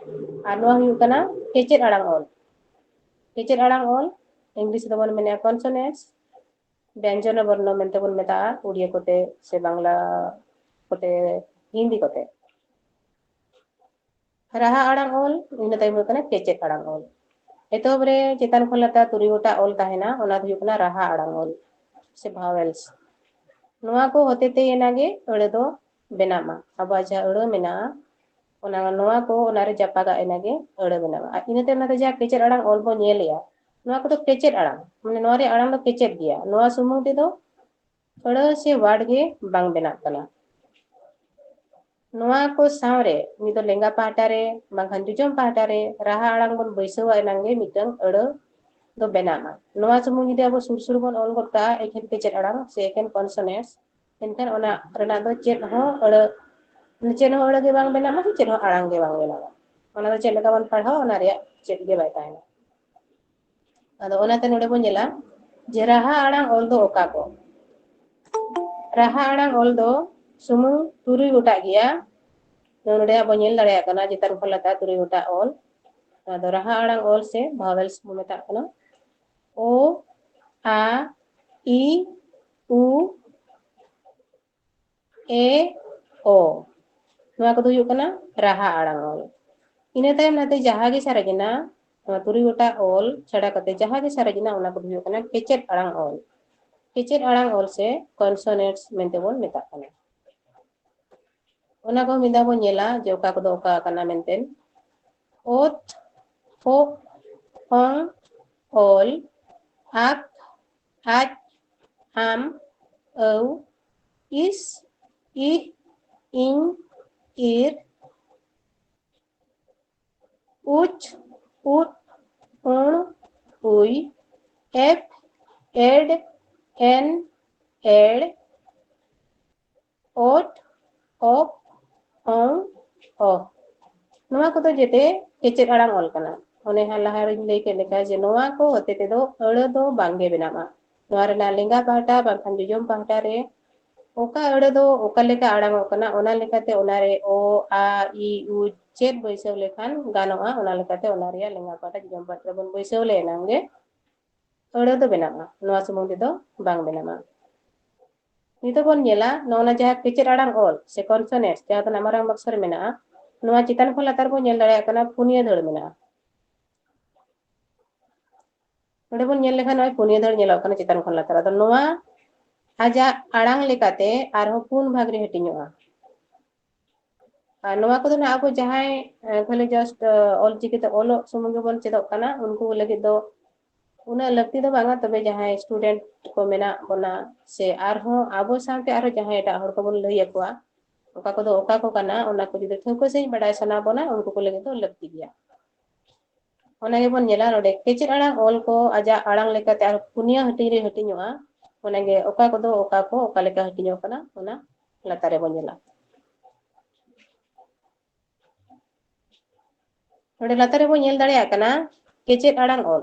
ᱟᱨ ᱱᱚᱣᱟ ᱦᱩᱭᱩᱜ ᱠᱟᱱᱟ ᱠᱮᱪᱮᱫ ᱟᱲᱟᱝ ᱚᱞ᱾ ᱠᱮᱪᱮᱫ ᱟᱲᱟᱝ ᱚᱞ, ᱤᱝᱞᱤᱥ ᱨᱮᱫᱚ ᱵᱚᱱ ᱢᱮᱱᱟ consonants, ᱵᱮᱧᱡᱚᱱ ᱵᱚᱨᱱᱚ ᱢᱮᱱᱛᱮ ᱵᱚᱱ ᱢᱮᱛᱟᱜᱼᱟ, ᱩᱲᱤᱭᱟ ᱠᱚᱛᱮ ᱥᱮ ᱵᱟᱝᱞᱟ ᱠᱚᱛᱮ, ᱦᱤᱱᱫᱤ ᱠᱚᱛᱮ᱾ ᱨᱟᱦᱟ ᱟᱲᱟᱝ ᱚᱞ, ᱤᱱᱟᱹ ᱛᱟᱭᱚᱢ ᱦᱩᱭᱩᱜ ᱠᱟᱱᱟ ᱠᱮᱪᱮᱫ ᱟᱲᱟᱝ ᱚᱞ᱾ ᱮᱛᱚᱦᱚᱵ ᱨᱮ ᱪᱮᱛᱟᱱ ᱠᱷᱚᱱ ᱞᱟᱛᱟᱨ ᱛᱩᱨᱩᱭ ᱜᱚᱴᱟᱝ ᱚᱞ ᱛᱟᱦᱮᱱᱟ, ᱚᱱᱟ ᱫᱚ ᱦᱩᱭᱩᱜ ᱠᱟᱱᱟ ᱨᱟᱦᱟ ᱟᱲᱟᱝ ᱚᱞ ᱥᱮ vowels᱾ ᱱᱚᱣᱟ ᱠᱚ ᱦᱚᱛᱮ ᱛᱮ ᱮᱱᱟᱜᱮ ᱟᱹᱲᱟᱹ ᱫᱚ ᱵᱮᱱᱟᱜ ᱢᱟ᱾ ᱟᱵᱚᱣᱟᱜ ᱡᱟᱦᱟᱸ ᱟᱹᱲᱟᱹ ᱢᱮᱱᱟᱜᱼᱟ, ᱚᱱᱟ, ᱱᱚᱣᱟ ᱠᱚ ᱚᱱᱟᱨᱮ ᱡᱟᱯᱟᱜᱟᱜ ᱮᱱᱟᱜᱮ ᱟᱹᱲᱟᱹ ᱵᱮᱱᱟᱜᱼᱟ᱾ ᱟᱨ ᱤᱱᱟᱹ ᱛᱟᱭᱚᱢ ᱚᱱᱟᱛᱮ ᱡᱟᱦᱟᱸ ᱠᱮᱪᱮᱫ ᱟᱲᱟᱝ ᱚᱞ ᱵᱚᱱ ᱧᱮᱞᱮᱜᱼᱟ, ᱱᱚᱣᱟ ᱠᱚᱫᱚ ᱠᱮᱪᱮᱫ ᱟᱲᱟᱝ, ᱢᱟᱱᱮ ᱱᱚᱣᱟ ᱨᱮᱭᱟᱜ ᱟᱲᱟᱝ ᱫᱚ ᱠᱮᱪᱮᱫ ᱜᱮᱭᱟ᱾ ᱱᱚᱣᱟ ᱥᱩᱢᱩᱝ ᱛᱮᱫᱚ ᱟᱹᱲᱟᱹ ᱥᱮ word ᱜᱮ ᱵᱟᱝ ᱵᱮᱱᱟᱜ ᱠᱟᱱᱟ᱾ ᱱᱚᱣᱟ ᱠᱚ ᱥᱟᱶᱨᱮ ᱢᱤᱫ ᱫᱚ ᱞᱮᱸᱜᱟ ᱯᱟᱦᱴᱟ ᱨᱮ ᱵᱟᱝᱠᱷᱟᱱ ᱡᱚᱡᱚᱢ ᱯᱟᱦᱴᱟ ᱨᱮ ᱨᱟᱦᱟ ᱟᱲᱟᱝ ᱵᱚᱱ ᱵᱟᱹᱭᱥᱟᱹᱣᱟ, ᱮᱱᱟᱝ ᱜᱮ ᱢᱤᱫᱴᱟᱝ ᱟᱹᱲᱟᱹ ᱫᱚ ᱵᱮᱱᱟᱜᱼᱟ᱾ ᱱᱚᱣᱟ ᱥᱩᱢᱩᱝ ᱡᱩᱫᱤ ᱟᱵᱚ ᱥᱩᱨ ᱥᱩᱨ ᱵᱚᱱ ᱚᱞ ᱜᱚᱫ ᱠᱟᱜᱼᱟ ᱮᱠᱷᱮᱱ ᱠᱮᱪᱮᱫ ᱟᱲᱟᱝ ᱥᱮ ᱮᱠᱷᱮᱱ consonants, ᱮᱱᱠᱷᱟᱱ ᱚᱱᱟ ᱨᱮᱱᱟᱜ ᱫᱚ ᱪᱮᱫ ᱦᱚᱸ ᱟᱹᱲᱟᱹ, ᱪᱮᱫ ᱦᱚᱸ ᱟᱹᱲᱟᱹ ᱜᱮ ᱵᱟᱝ ᱵᱮᱱᱟᱜᱼᱟ, ᱪᱮᱫ ᱦᱚᱸ ᱟᱲᱟᱝ ᱜᱮ ᱵᱟᱝ ᱵᱮᱱᱟᱜᱼᱟ᱾ ᱚᱱᱟ ᱫᱚ ᱪᱮᱫ ᱞᱮᱠᱟ ᱵᱚᱱ ᱯᱟᱲᱦᱟᱣᱟ, ᱚᱱᱟ ᱨᱮᱭᱟᱜ ᱪᱮᱫ ᱜᱮ ᱵᱟᱭ ᱛᱟᱦᱮᱱᱟ᱾ ᱟᱫᱚ ᱚᱱᱟᱛᱮ ᱱᱚᱰᱮ ᱵᱚᱱ ᱧᱮᱞᱟ ᱡᱮ ᱨᱟᱦᱟ ᱟᱲᱟᱝ ᱚᱞ ᱫᱚ ᱚᱠᱟ ᱠᱚ? ᱨᱟᱦᱟ ᱟᱲᱟᱝ ᱚᱞ ᱫᱚ ᱥᱩᱢᱩᱝ ᱛᱩᱨᱩᱭ ᱜᱚᱴᱟᱜ ᱜᱮᱭᱟ᱾ ᱱᱚᱰᱮ ᱟᱵᱚ ᱧᱮᱞ ᱫᱟᱲᱮᱭᱟᱜ ᱠᱟᱱᱟ ᱪᱮᱛᱟᱱ ᱠᱷᱚᱱ ᱞᱟᱛᱟᱨ ᱛᱩᱨᱩᱭ ᱜᱚᱴᱟᱝ ᱚᱞ᱾ ᱚᱱᱟ ᱫᱚ ᱨᱟᱦᱟ ᱟᱲᱟᱝ ᱚᱞ ᱥᱮ vowels ᱵᱚ ᱢᱮᱛᱟᱜ ᱠᱟᱱᱟ᱾ ᱚ, ᱟ, ᱤ, ᱩ, ᱮ, ᱚ᱾ ᱱᱚᱣᱟ ᱠᱚᱫᱚ ᱦᱩᱭᱩᱜ ᱠᱟᱱᱟ ᱨᱟᱦᱟ ᱟᱲᱟᱝ ᱚᱞ᱾ ᱤᱱᱟᱹ ᱛᱟᱭᱚᱢ ᱱᱟᱛᱮ ᱡᱟᱦᱟᱸ ᱜᱮ ᱥᱟᱨᱮᱡ ᱮᱱᱟ, ᱱᱚᱣᱟ ᱛᱩᱨᱩᱭ ᱜᱚᱴᱟᱝ ᱚᱞ ᱪᱷᱟᱰᱟ ᱠᱟᱛᱮ ᱡᱟᱦᱟᱸ ᱜᱮ ᱥᱟᱨᱮᱡ ᱮᱱᱟ, ᱚᱱᱟ ᱠᱚᱫᱚ ᱦᱩᱭᱩᱜ ᱠᱟᱱᱟ ᱠᱮᱪᱮᱫ ᱟᱲᱟᱝ ᱚᱞ᱾ ᱠᱮᱪᱮᱫ ᱟᱲᱟᱝ ᱚᱞ ᱥᱮ consonants ᱢᱮᱱᱛᱮ ᱵᱚᱱ ᱢᱮᱛᱟᱜ ᱠᱟᱱᱟ᱾ ᱚᱱᱟ ᱠᱚ ᱢᱤᱫ ᱫᱷᱟᱣ ᱵᱚᱱ ᱧᱮᱞᱟ ᱡᱮ ᱚᱠᱟ ᱠᱚᱫᱚ ᱚᱠᱟ ᱠᱟᱱᱟ ᱢᱮᱱᱛᱮ᱾ ᱚᱛ, ᱚᱜ, ᱚᱝ, ᱚᱞ, ᱟᱠ, ᱟᱡ, ᱟᱢ, ᱟᱹᱣ, ᱤᱥ, ᱤᱦ, ᱤᱧ, ᱤᱨ, ᱩᱪ, ᱩᱫ, ᱩᱬ, ᱩᱭ, ᱮᱯ, ᱮᱰ, ᱮᱱ, ᱮᱲ, ᱚᱴ, ᱚᱯ, ᱚᱝ, ᱚᱦ᱾ ᱱᱚᱣᱟ ᱠᱚᱫᱚ ᱡᱮᱛᱮ ᱠᱮᱪᱮᱫ ᱟᱲᱟᱝ ᱚᱞ ᱠᱟᱱᱟ᱾ ᱚᱱᱮ ᱦᱟᱸᱜ ᱞᱟᱦᱟ ᱨᱤᱧ ᱞᱟᱹᱭ ᱠᱮᱫ ᱞᱮᱠᱟ ᱡᱮ ᱱᱚᱣᱟ ᱠᱚ ᱦᱚᱛᱮ ᱛᱮᱫᱚ ᱟᱹᱲᱟᱹ ᱫᱚ ᱵᱟᱝᱜᱮ ᱵᱮᱱᱟᱜᱼᱟ᱾ ᱱᱚᱣᱟ ᱨᱮᱱᱟᱜ ᱞᱮᱸᱜᱟ ᱯᱟᱦᱴᱟ ᱵᱟᱝᱠᱷᱟᱱ ᱡᱚᱡᱚᱢ ᱯᱟᱦᱴᱟ ᱨᱮ ᱚᱠᱟ ᱟᱹᱲᱟᱹ ᱫᱚ ᱚᱠᱟ ᱞᱮᱠᱟ ᱟᱲᱟᱝᱚᱜ ᱠᱟᱱᱟ, ᱚᱱᱟ ᱞᱮᱠᱟᱛᱮ ᱚᱱᱟᱨᱮ ᱚ, ᱟ, ᱤ, ᱩ ᱪᱮᱫ ᱵᱟᱹᱭᱥᱟᱹᱣ ᱞᱮᱠᱷᱟᱱ ᱜᱟᱱᱚᱜᱼᱟ, ᱚᱱᱟ ᱞᱮᱠᱟᱛᱮ ᱚᱱᱟ ᱨᱮᱭᱟᱜ ᱞᱮᱸᱜᱟ ᱯᱟᱦᱴᱟ ᱡᱚᱡᱚᱢ ᱯᱟᱦᱴᱟ ᱨᱮᱵᱚᱱ ᱵᱟᱹᱭᱥᱟᱹᱣ ᱞᱮ ᱮᱱᱟᱝ ᱜᱮ ᱟᱹᱲᱟᱹ ᱫᱚ ᱵᱮᱱᱟᱜᱼᱟ, ᱱᱚᱣᱟ ᱥᱩᱢᱩᱝ ᱛᱮᱫᱚ ᱵᱟᱝ ᱵᱮᱱᱟᱜᱼᱟ᱾ ᱱᱤᱛᱚᱜ ᱵᱚᱱ ᱧᱮᱞᱟ ᱱᱚᱜᱼᱚ ᱱᱟ ᱡᱟᱦᱟᱸ ᱠᱮᱪᱮᱫ ᱟᱲᱟᱝ ᱚᱞ ᱥᱮ ᱠᱚᱱᱥᱚᱱᱮᱱᱴ, ᱡᱟᱦᱟᱸ ᱫᱚ ᱱᱟᱜ ᱢᱟᱨᱟᱝ ᱵᱟᱠᱥᱚ ᱨᱮ ᱢᱮᱱᱟᱜᱼᱟ, ᱱᱚᱣᱟ ᱪᱮᱛᱟᱱ ᱠᱷᱚᱱ ᱞᱟᱛᱟᱨ ᱵᱚᱱ ᱧᱮᱞ ᱫᱟᱲᱮᱭᱟᱜ ᱠᱟᱱᱟ ᱯᱩᱱᱭᱟᱹ ᱫᱟᱹᱲ ᱢᱮᱱᱟᱜᱼᱟ᱾ ᱱᱚᱰᱮ ᱵᱚᱱ ᱧᱮᱞ ᱞᱮᱠᱷᱟᱱ ᱱᱚᱜᱼᱚᱭ ᱯᱩᱱᱭᱟᱹ ᱫᱟᱹᱲ ᱧᱮᱞᱚᱜ ᱠᱟᱱᱟ ᱪᱮᱛᱟᱱ ᱠᱷᱚᱱ ᱞᱟᱛᱟᱨ᱾ ᱟᱫᱚ ᱱᱚᱣᱟ ᱟᱡᱟᱜ ᱟᱲᱟᱝ ᱞᱮᱠᱟᱛᱮ ᱟᱨᱦᱚᱸ ᱯᱩᱱ ᱵᱷᱟᱜᱽ ᱨᱮ ᱦᱟᱹᱴᱤᱧᱚᱜᱼᱟ᱾ ᱟᱨ ᱱᱚᱣᱟ ᱠᱚᱫᱚ ᱱᱟᱜ ᱟᱵᱚ ᱡᱟᱦᱟᱸᱭ, ᱮ, ᱠᱷᱟᱹᱞᱤ just, ᱮ, ᱚᱞᱪᱤᱠᱤ ᱛᱮ ᱚᱞᱚᱜ ᱥᱩᱢᱩᱝ ᱜᱮᱵᱚᱱ ᱪᱮᱫᱚᱜ ᱠᱟᱱᱟ, ᱩᱱᱠᱩ ᱞᱟᱹᱜᱤᱫ ᱫᱚ ᱩᱱᱟᱹᱜ ᱞᱟᱹᱠᱛᱤ ᱫᱚ ᱵᱟᱝᱟ᱾ ᱛᱚᱵᱮ ᱡᱟᱦᱟᱸᱭ student ᱠᱚ ᱢᱮᱱᱟᱜ ᱵᱚᱱᱟ ᱥᱮ ᱟᱨᱦᱚᱸ ᱟᱵᱚ ᱥᱟᱶᱛᱮ ᱟᱨᱦᱚᱸ ᱡᱟᱦᱟᱸᱭ ᱮᱴᱟᱜ ᱦᱚᱲ ᱠᱚᱵᱚᱱ ᱞᱟᱹᱭ ᱟᱠᱚᱣᱟ, ᱚᱠᱟ ᱠᱚᱫᱚ ᱚᱠᱟ ᱠᱚ ᱠᱟᱱᱟ, ᱚᱱᱟ ᱠᱚ ᱡᱩᱫᱤ ᱴᱷᱟᱹᱣᱠᱟᱹ ᱥᱟᱺᱦᱤᱡ ᱵᱟᱰᱟᱭ ᱥᱟᱱᱟ ᱵᱚᱱᱟ, ᱩᱱᱠᱩ ᱠᱚ ᱞᱟᱹᱜᱤᱫ ᱫᱚ ᱞᱟᱹᱠᱛᱤ ᱜᱮᱭᱟ᱾ ᱚᱱᱟ ᱜᱮᱵᱚᱱ ᱧᱮᱞᱟ ᱱᱚᱰᱮ ᱠᱮᱪᱮᱫ ᱟᱲᱟᱝ ᱚᱞ ᱠᱚ ᱟᱡᱟᱜ ᱟᱲᱟᱝ ᱞᱮᱠᱟᱛᱮ ᱟᱨ ᱯᱩᱱᱭᱟᱹ ᱦᱟᱹᱴᱤᱧ ᱨᱮ ᱦᱟᱹᱴᱤᱧᱚᱜᱼᱟ᱾ ᱚᱱᱟᱜᱮ ᱚᱠᱟ ᱠᱚᱫᱚ ᱚᱠᱟ ᱠᱚ ᱚᱠᱟ ᱞᱮᱠᱟ ᱦᱟᱹᱴᱤᱧᱚᱜ ᱠᱟᱱᱟ, ᱚᱱᱟ ᱞᱟᱛᱟᱨ ᱨᱮᱵᱚᱱ ᱧᱮᱞᱟ᱾ ᱱᱚᱰᱮ ᱞᱟᱛᱟᱨ ᱨᱮᱵᱚᱱ ᱧᱮᱞ ᱫᱟᱲᱮᱭᱟᱜ ᱠᱟᱱᱟ ᱠᱮᱪᱮᱫ ᱟᱲᱟᱝ ᱚᱞ᱾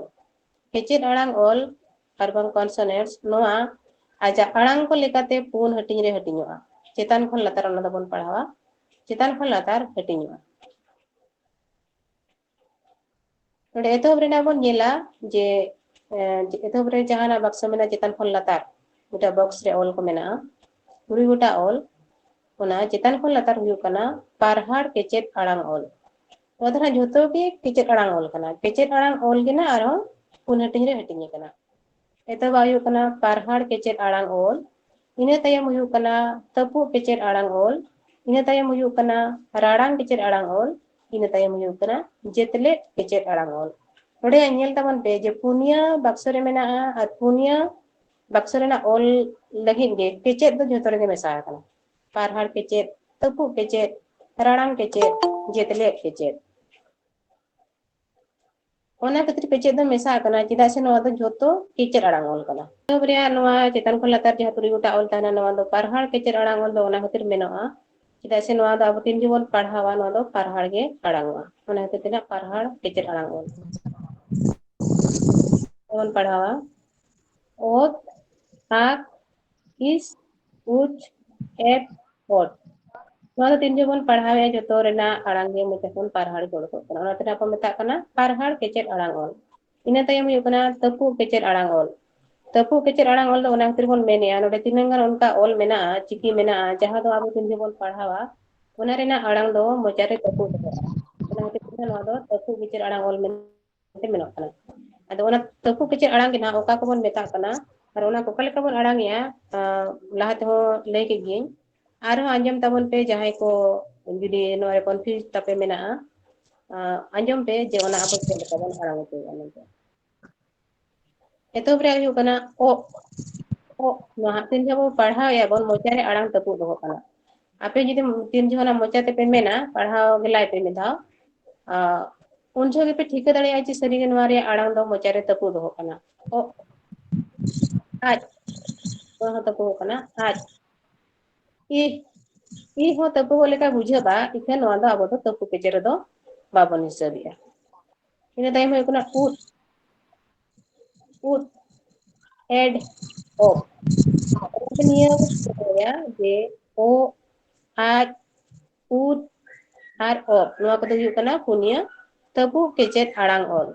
ᱠᱮᱪᱮᱫ ᱟᱲᱟᱝ ᱚᱞ ᱟᱨ ᱵᱟᱝ ᱠᱚᱱᱥᱚᱱᱮᱱᱴᱥ ᱱᱚᱣᱟ ᱟᱡᱟᱜ ᱟᱲᱟᱝ ᱠᱚ ᱞᱮᱠᱟᱛᱮ ᱯᱩᱱ ᱦᱟᱹᱴᱤᱧ ᱨᱮ ᱦᱟᱹᱴᱤᱧᱚᱜᱼᱟ᱾ ᱪᱮᱛᱟᱱ ᱠᱷᱚᱱ ᱞᱟᱛᱟᱨ ᱚᱱᱟ ᱫᱚᱵᱚᱱ ᱯᱟᱲᱦᱟᱣᱟ, ᱪᱮᱛᱟᱱ ᱠᱷᱚᱱ ᱞᱟᱛᱟᱨ ᱦᱟᱹᱴᱤᱧᱚᱜᱼᱟ᱾ ᱱᱚᱰᱮ ᱮᱛᱚᱦᱚᱵ ᱨᱮᱱᱟᱜ ᱵᱚᱱ ᱧᱮᱞᱟ ᱡᱮ, ᱮ, ᱮᱛᱚᱦᱚᱵ ᱨᱮ ᱡᱟᱦᱟᱱᱟᱜ ᱵᱟᱠᱥᱚ ᱢᱮᱱᱟᱜᱼᱟ, ᱪᱮᱛᱟᱱ ᱠᱷᱚᱱ ᱞᱟᱛᱟᱨ ᱢᱤᱫᱴᱟᱝ ᱵᱚᱠᱥ ᱨᱮ ᱚᱞ ᱠᱚ ᱢᱮᱱᱟᱜᱼᱟ, ᱛᱩᱨᱩᱭ ᱜᱚᱴᱟ ᱚᱞ᱾ ᱚᱱᱟ ᱪᱮᱛᱟᱱ ᱠᱷᱚᱱ ᱞᱟᱛᱟᱨ ᱦᱩᱭᱩᱜ ᱠᱟᱱᱟ ᱯᱟᱨᱦᱟᱲ ᱠᱮᱪᱮᱫ ᱟᱲᱟᱝ ᱚᱞ᱾ ᱱᱚᱣᱟ ᱫᱚ ᱱᱟᱜ ᱡᱷᱚᱛᱚ ᱜᱮ ᱠᱮᱪᱮᱫ ᱟᱲᱟᱝ ᱚᱞ ᱠᱟᱱᱟ᱾ ᱠᱮᱪᱮᱫ ᱟᱲᱟᱝ ᱚᱞ ᱜᱮ ᱱᱟᱜ ᱟᱨᱦᱚᱸ ᱯᱩᱱ ᱦᱟᱹᱴᱤᱧ ᱨᱮ ᱦᱟᱹᱴᱤᱧ ᱟᱠᱟᱱᱟ᱾ ᱮᱛᱚᱦᱚᱵᱟᱜ ᱦᱩᱭᱩᱜ ᱠᱟᱱᱟ ᱯᱟᱨᱦᱟᱲ ᱠᱮᱪᱮᱫ ᱟᱲᱟᱝ ᱚᱞ, ᱤᱱᱟᱹ ᱛᱟᱭᱚᱢ ᱦᱩᱭᱩᱜ ᱠᱟᱱᱟ ᱛᱟᱹᱯᱩᱜ ᱠᱮᱪᱮᱫ ᱟᱲᱟᱝ ᱚᱞ, ᱤᱱᱟᱹ ᱛᱟᱭᱚᱢ ᱦᱩᱭᱩᱜ ᱠᱟᱱᱟ ᱨᱟᱲᱟᱝ ᱠᱮᱪᱮᱫ ᱟᱲᱟᱝ ᱚᱞ, ᱤᱱᱟᱹ ᱛᱟᱭᱚᱢ ᱦᱩᱭᱩᱜ ᱠᱟᱱᱟ ᱡᱮᱛᱞᱮᱫ ᱠᱮᱪᱮᱫ ᱟᱲᱟᱝ ᱚᱞ᱾ ᱱᱚᱰᱮ ᱧᱮᱞ ᱛᱟᱵᱚᱱ ᱯᱮ ᱡᱮ ᱯᱩᱱᱭᱟᱹ ᱵᱟᱠᱥᱚ ᱨᱮ ᱢᱮᱱᱟᱜᱼᱟ ᱟᱨ ᱯᱩᱱᱭᱟᱹ ᱵᱟᱠᱥᱚ ᱨᱮᱱᱟᱜ ᱚᱞ ᱞᱟᱹᱜᱤᱫ ᱜᱮ ᱠᱮᱪᱮᱫ ᱫᱚ ᱡᱷᱚᱛᱚ ᱨᱮᱜᱮ ᱢᱮᱥᱟ ᱟᱠᱟᱱᱟ᱾ ᱯᱟᱨᱦᱟᱲ ᱠᱮᱪᱮᱫ, ᱛᱟᱹᱯᱩᱜ ᱠᱮᱪᱮᱫ, ᱨᱟᱲᱟᱝ ᱠᱮᱪᱮᱫ, ᱡᱮᱛᱞᱮᱫ ᱠᱮᱪᱮᱫ᱾ ᱚᱱᱟ ᱠᱷᱟᱹᱛᱤᱨ ᱠᱮᱪᱮᱫ ᱫᱚ ᱢᱮᱥᱟ ᱟᱠᱟᱱᱟ, ᱪᱮᱫᱟᱜ ᱥᱮ ᱱᱚᱣᱟ ᱫᱚ ᱡᱷᱚᱛᱚ ᱠᱮᱪᱮᱫ ᱟᱲᱟᱝ ᱚᱞ ᱠᱟᱱᱟ᱾ ᱮᱛᱚᱦᱚᱵ ᱨᱮᱭᱟᱜ ᱱᱚᱣᱟ ᱪᱮᱛᱟᱱ ᱠᱷᱚᱱ ᱞᱟᱛᱟᱨ ᱡᱟᱦᱟᱸ ᱛᱩᱨᱩᱭ ᱜᱚᱴᱟ ᱚᱞ ᱛᱟᱦᱮᱱᱟ, ᱱᱚᱣᱟ ᱫᱚ ᱯᱟᱨᱦᱟᱲ ᱠᱮᱪᱮᱫ ᱟᱲᱟᱝ ᱚᱞ ᱫᱚ ᱚᱱᱟ ᱠᱷᱟᱹᱛᱤᱨ ᱢᱮᱱᱚᱜᱼᱟ, ᱪᱮᱫᱟᱜ ᱥᱮ ᱱᱚᱣᱟ ᱫᱚ ᱟᱵᱚ ᱛᱤᱱ ᱡᱚᱠᱷᱚᱱ ᱵᱚᱱ ᱯᱟᱲᱦᱟᱣᱟ, ᱱᱚᱣᱟ ᱫᱚ ᱯᱟᱨᱦᱟᱲ ᱜᱮ ᱟᱲᱟᱝᱚᱜᱼᱟ᱾ ᱚᱱᱟ ᱠᱷᱟᱹᱛᱤᱨ ᱛᱮ ᱱᱟᱜ ᱯᱟᱨᱦᱟᱲ ᱠᱮᱪᱮᱫ ᱟᱲᱟᱝ ᱚᱞ ᱵᱚᱱ ᱯᱟᱲᱦᱟᱣᱟ᱾ ᱚᱛ, ᱟᱠ, ᱤᱥ, ᱩᱪ, ᱮᱯ, ᱚᱴ᱾ ᱱᱚᱣᱟ ᱫᱚ ᱛᱤᱱ ᱡᱚᱠᱷᱚᱱ ᱵᱚᱱ ᱯᱟᱲᱦᱟᱣᱮᱫᱼᱟ, ᱡᱚᱛᱚ ᱨᱮᱱᱟᱜ ᱟᱲᱟᱝ ᱜᱮ ᱢᱚᱪᱟ ᱠᱷᱚᱱ ᱯᱟᱨᱦᱟᱲ ᱜᱮ ᱚᱰᱚᱠᱚᱜ ᱠᱟᱱᱟ᱾ ᱚᱱᱟᱛᱮ ᱱᱟᱜ ᱠᱚ ᱢᱮᱛᱟᱜ ᱠᱟᱱᱟ ᱯᱟᱨᱦᱟᱲ ᱠᱮᱪᱮᱫ ᱟᱲᱟᱝ ᱚᱞ᱾ ᱤᱱᱟᱹ ᱛᱟᱭᱚᱢ ᱦᱩᱭᱩᱜ ᱠᱟᱱᱟ ᱛᱟᱹᱯᱩᱜ ᱠᱮᱪᱮᱫ ᱟᱲᱟᱝ ᱚᱞ᱾ ᱛᱟᱹᱯᱩᱜ ᱠᱮᱪᱮᱫ ᱟᱲᱟᱝ ᱚᱞ ᱫᱚ ᱚᱱᱟ ᱠᱷᱟᱹᱛᱤᱨ ᱵᱚᱱ ᱢᱮᱱᱮᱜᱼᱟ, ᱱᱚᱰᱮ ᱛᱤᱱᱟᱹᱝ ᱜᱟᱱ ᱚᱱᱠᱟ ᱚᱞ ᱢᱮᱱᱟᱜᱼᱟ, ᱪᱤᱠᱤ ᱢᱮᱱᱟᱜᱼᱟ, ᱡᱟᱦᱟᱸ ᱫᱚ ᱟᱵᱚ ᱛᱤᱱ ᱡᱚᱦᱚᱜ ᱵᱚᱱ ᱯᱟᱲᱦᱟᱣᱟ, ᱚᱱᱟ ᱨᱮᱱᱟᱜ ᱟᱲᱟᱝ ᱫᱚ ᱢᱚᱪᱟ ᱨᱮ ᱛᱟᱹᱯᱩᱜ ᱫᱚᱦᱚᱜᱼᱟ᱾ ᱚᱱᱟ ᱠᱷᱟᱹᱛᱤᱨ ᱛᱮ ᱱᱚᱣᱟ ᱫᱚ ᱛᱟᱹᱯᱩᱜ ᱠᱮᱪᱮᱫ ᱟᱲᱟᱝ ᱚᱞ ᱢᱮᱱᱛᱮ ᱢᱮᱱᱚᱜ ᱠᱟᱱᱟ᱾ ᱟᱫᱚ ᱚᱱᱟ ᱛᱟᱹᱯᱩᱜ ᱠᱮᱪᱮᱫ ᱟᱲᱟᱝ ᱜᱮ ᱱᱟᱦᱟᱜ ᱚᱠᱟ ᱠᱚᱵᱚᱱ ᱢᱮᱛᱟᱜ ᱠᱟᱱᱟ ᱟᱨ ᱚᱱᱟ ᱠᱚ ᱚᱠᱟ ᱞᱮᱠᱟ ᱵᱚᱱ ᱟᱲᱟᱝᱮᱜᱼᱟ, ᱟᱸ, ᱞᱟᱦᱟ ᱛᱮᱦᱚᱸ ᱞᱟᱹᱭ ᱠᱮᱫ ᱜᱤᱭᱟᱹᱧ᱾ ᱟᱨᱦᱚᱸ ᱟᱸᱡᱚᱢ ᱛᱟᱵᱚᱱ ᱯᱮ, ᱡᱟᱦᱟᱸᱭ ᱠᱚ ᱡᱩᱫᱤ ᱱᱚᱣᱟ ᱨᱮ confuse ᱛᱟᱯᱮ ᱢᱮᱱᱟᱜᱼᱟ, ᱟᱸ, ᱟᱸᱡᱚᱢ ᱯᱮ ᱡᱮ ᱚᱱᱟ ᱟᱵᱚ ᱪᱮᱫ ᱞᱮᱠᱟ ᱵᱚᱱ ᱟᱲᱟᱝ ᱦᱚᱪᱚᱭᱮᱫᱼᱟ ᱢᱮᱱᱛᱮ᱾ ᱮᱛᱚᱦᱚᱵ ᱨᱮ ᱦᱩᱭᱩᱜ ᱠᱟᱱᱟ ᱚᱜ, ᱚᱜ᱾ ᱱᱚᱣᱟ ᱦᱟᱸᱜ ᱛᱤᱱ ᱡᱚᱦᱚᱜ ᱵᱚᱱ ᱯᱟᱲᱦᱟᱣᱮᱫᱼᱟ ᱵᱚᱱ, ᱢᱚᱪᱟ ᱨᱮ ᱟᱲᱟᱝ ᱛᱟᱹᱯᱩᱜ ᱫᱚᱦᱚᱜ ᱠᱟᱱᱟ᱾ ᱟᱯᱮ ᱡᱩᱫᱤ ᱛᱤᱱ ᱡᱚᱦᱚᱜ ᱚᱱᱟ ᱢᱚᱪᱟ ᱛᱮᱯᱮ ᱢᱮᱱᱟ, ᱯᱟᱲᱦᱟᱣ ᱜᱮᱞᱟᱭ ᱯᱮ ᱢᱤᱫ ᱫᱷᱟᱣ, ᱟᱸ, ᱩᱱ ᱡᱚᱦᱚᱜ ᱜᱮᱯᱮ ᱴᱷᱤᱠᱟᱹ ᱫᱟᱲᱮᱭᱟᱜᱼᱟ ᱡᱮ ᱥᱟᱹᱨᱤᱜᱮ ᱱᱚᱣᱟ ᱨᱮᱭᱟᱜ ᱟᱲᱟᱝ ᱫᱚ ᱢᱚᱪᱟ ᱨᱮ ᱛᱟᱹᱯᱩᱜ ᱫᱚᱦᱚᱜ ᱠᱟᱱᱟ᱾ ᱚᱜ, ᱟᱡ, ᱱᱚᱣᱟ ᱦᱚᱸ ᱛᱟᱹᱯᱩᱜ ᱠᱟᱱᱟ, ᱟᱡ᱾ ᱤᱦ, ᱤᱦ ᱦᱚᱸ ᱛᱟᱹᱯᱩᱜ ᱞᱮᱠᱟ ᱵᱩᱡᱷᱟᱹᱜᱼᱟ, ᱤᱠᱷᱟᱹᱱ ᱱᱚᱣᱟ ᱫᱚ ᱟᱵᱚ ᱫᱚ ᱛᱟᱹᱯᱩᱜ ᱠᱮᱪᱮᱫ ᱨᱮᱫᱚ ᱵᱟᱵᱚᱱ ᱦᱤᱥᱟᱹᱵᱮᱜᱼᱟ᱾ ᱤᱱᱟᱹ ᱛᱟᱭᱚᱢ ᱦᱩᱭᱩᱜ ᱠᱟᱱᱟ ᱩᱫ, ᱩᱫ, ᱮᱰ, ᱚᱯ᱾ ᱱᱤᱭᱟᱹ ᱵᱚᱱ ᱵᱟᱲᱟᱭᱟ ᱡᱮ ᱚ, ᱟᱡ, ᱩᱫ ᱟᱨ ᱚᱯ, ᱱᱚᱣᱟ ᱠᱚᱫᱚ ᱦᱩᱭᱩᱜ ᱠᱟᱱᱟ ᱯᱩᱱᱭᱟᱹ ᱛᱟᱹᱯᱩᱜ ᱠᱮᱪᱮᱫ ᱟᱲᱟᱝ ᱚᱞ᱾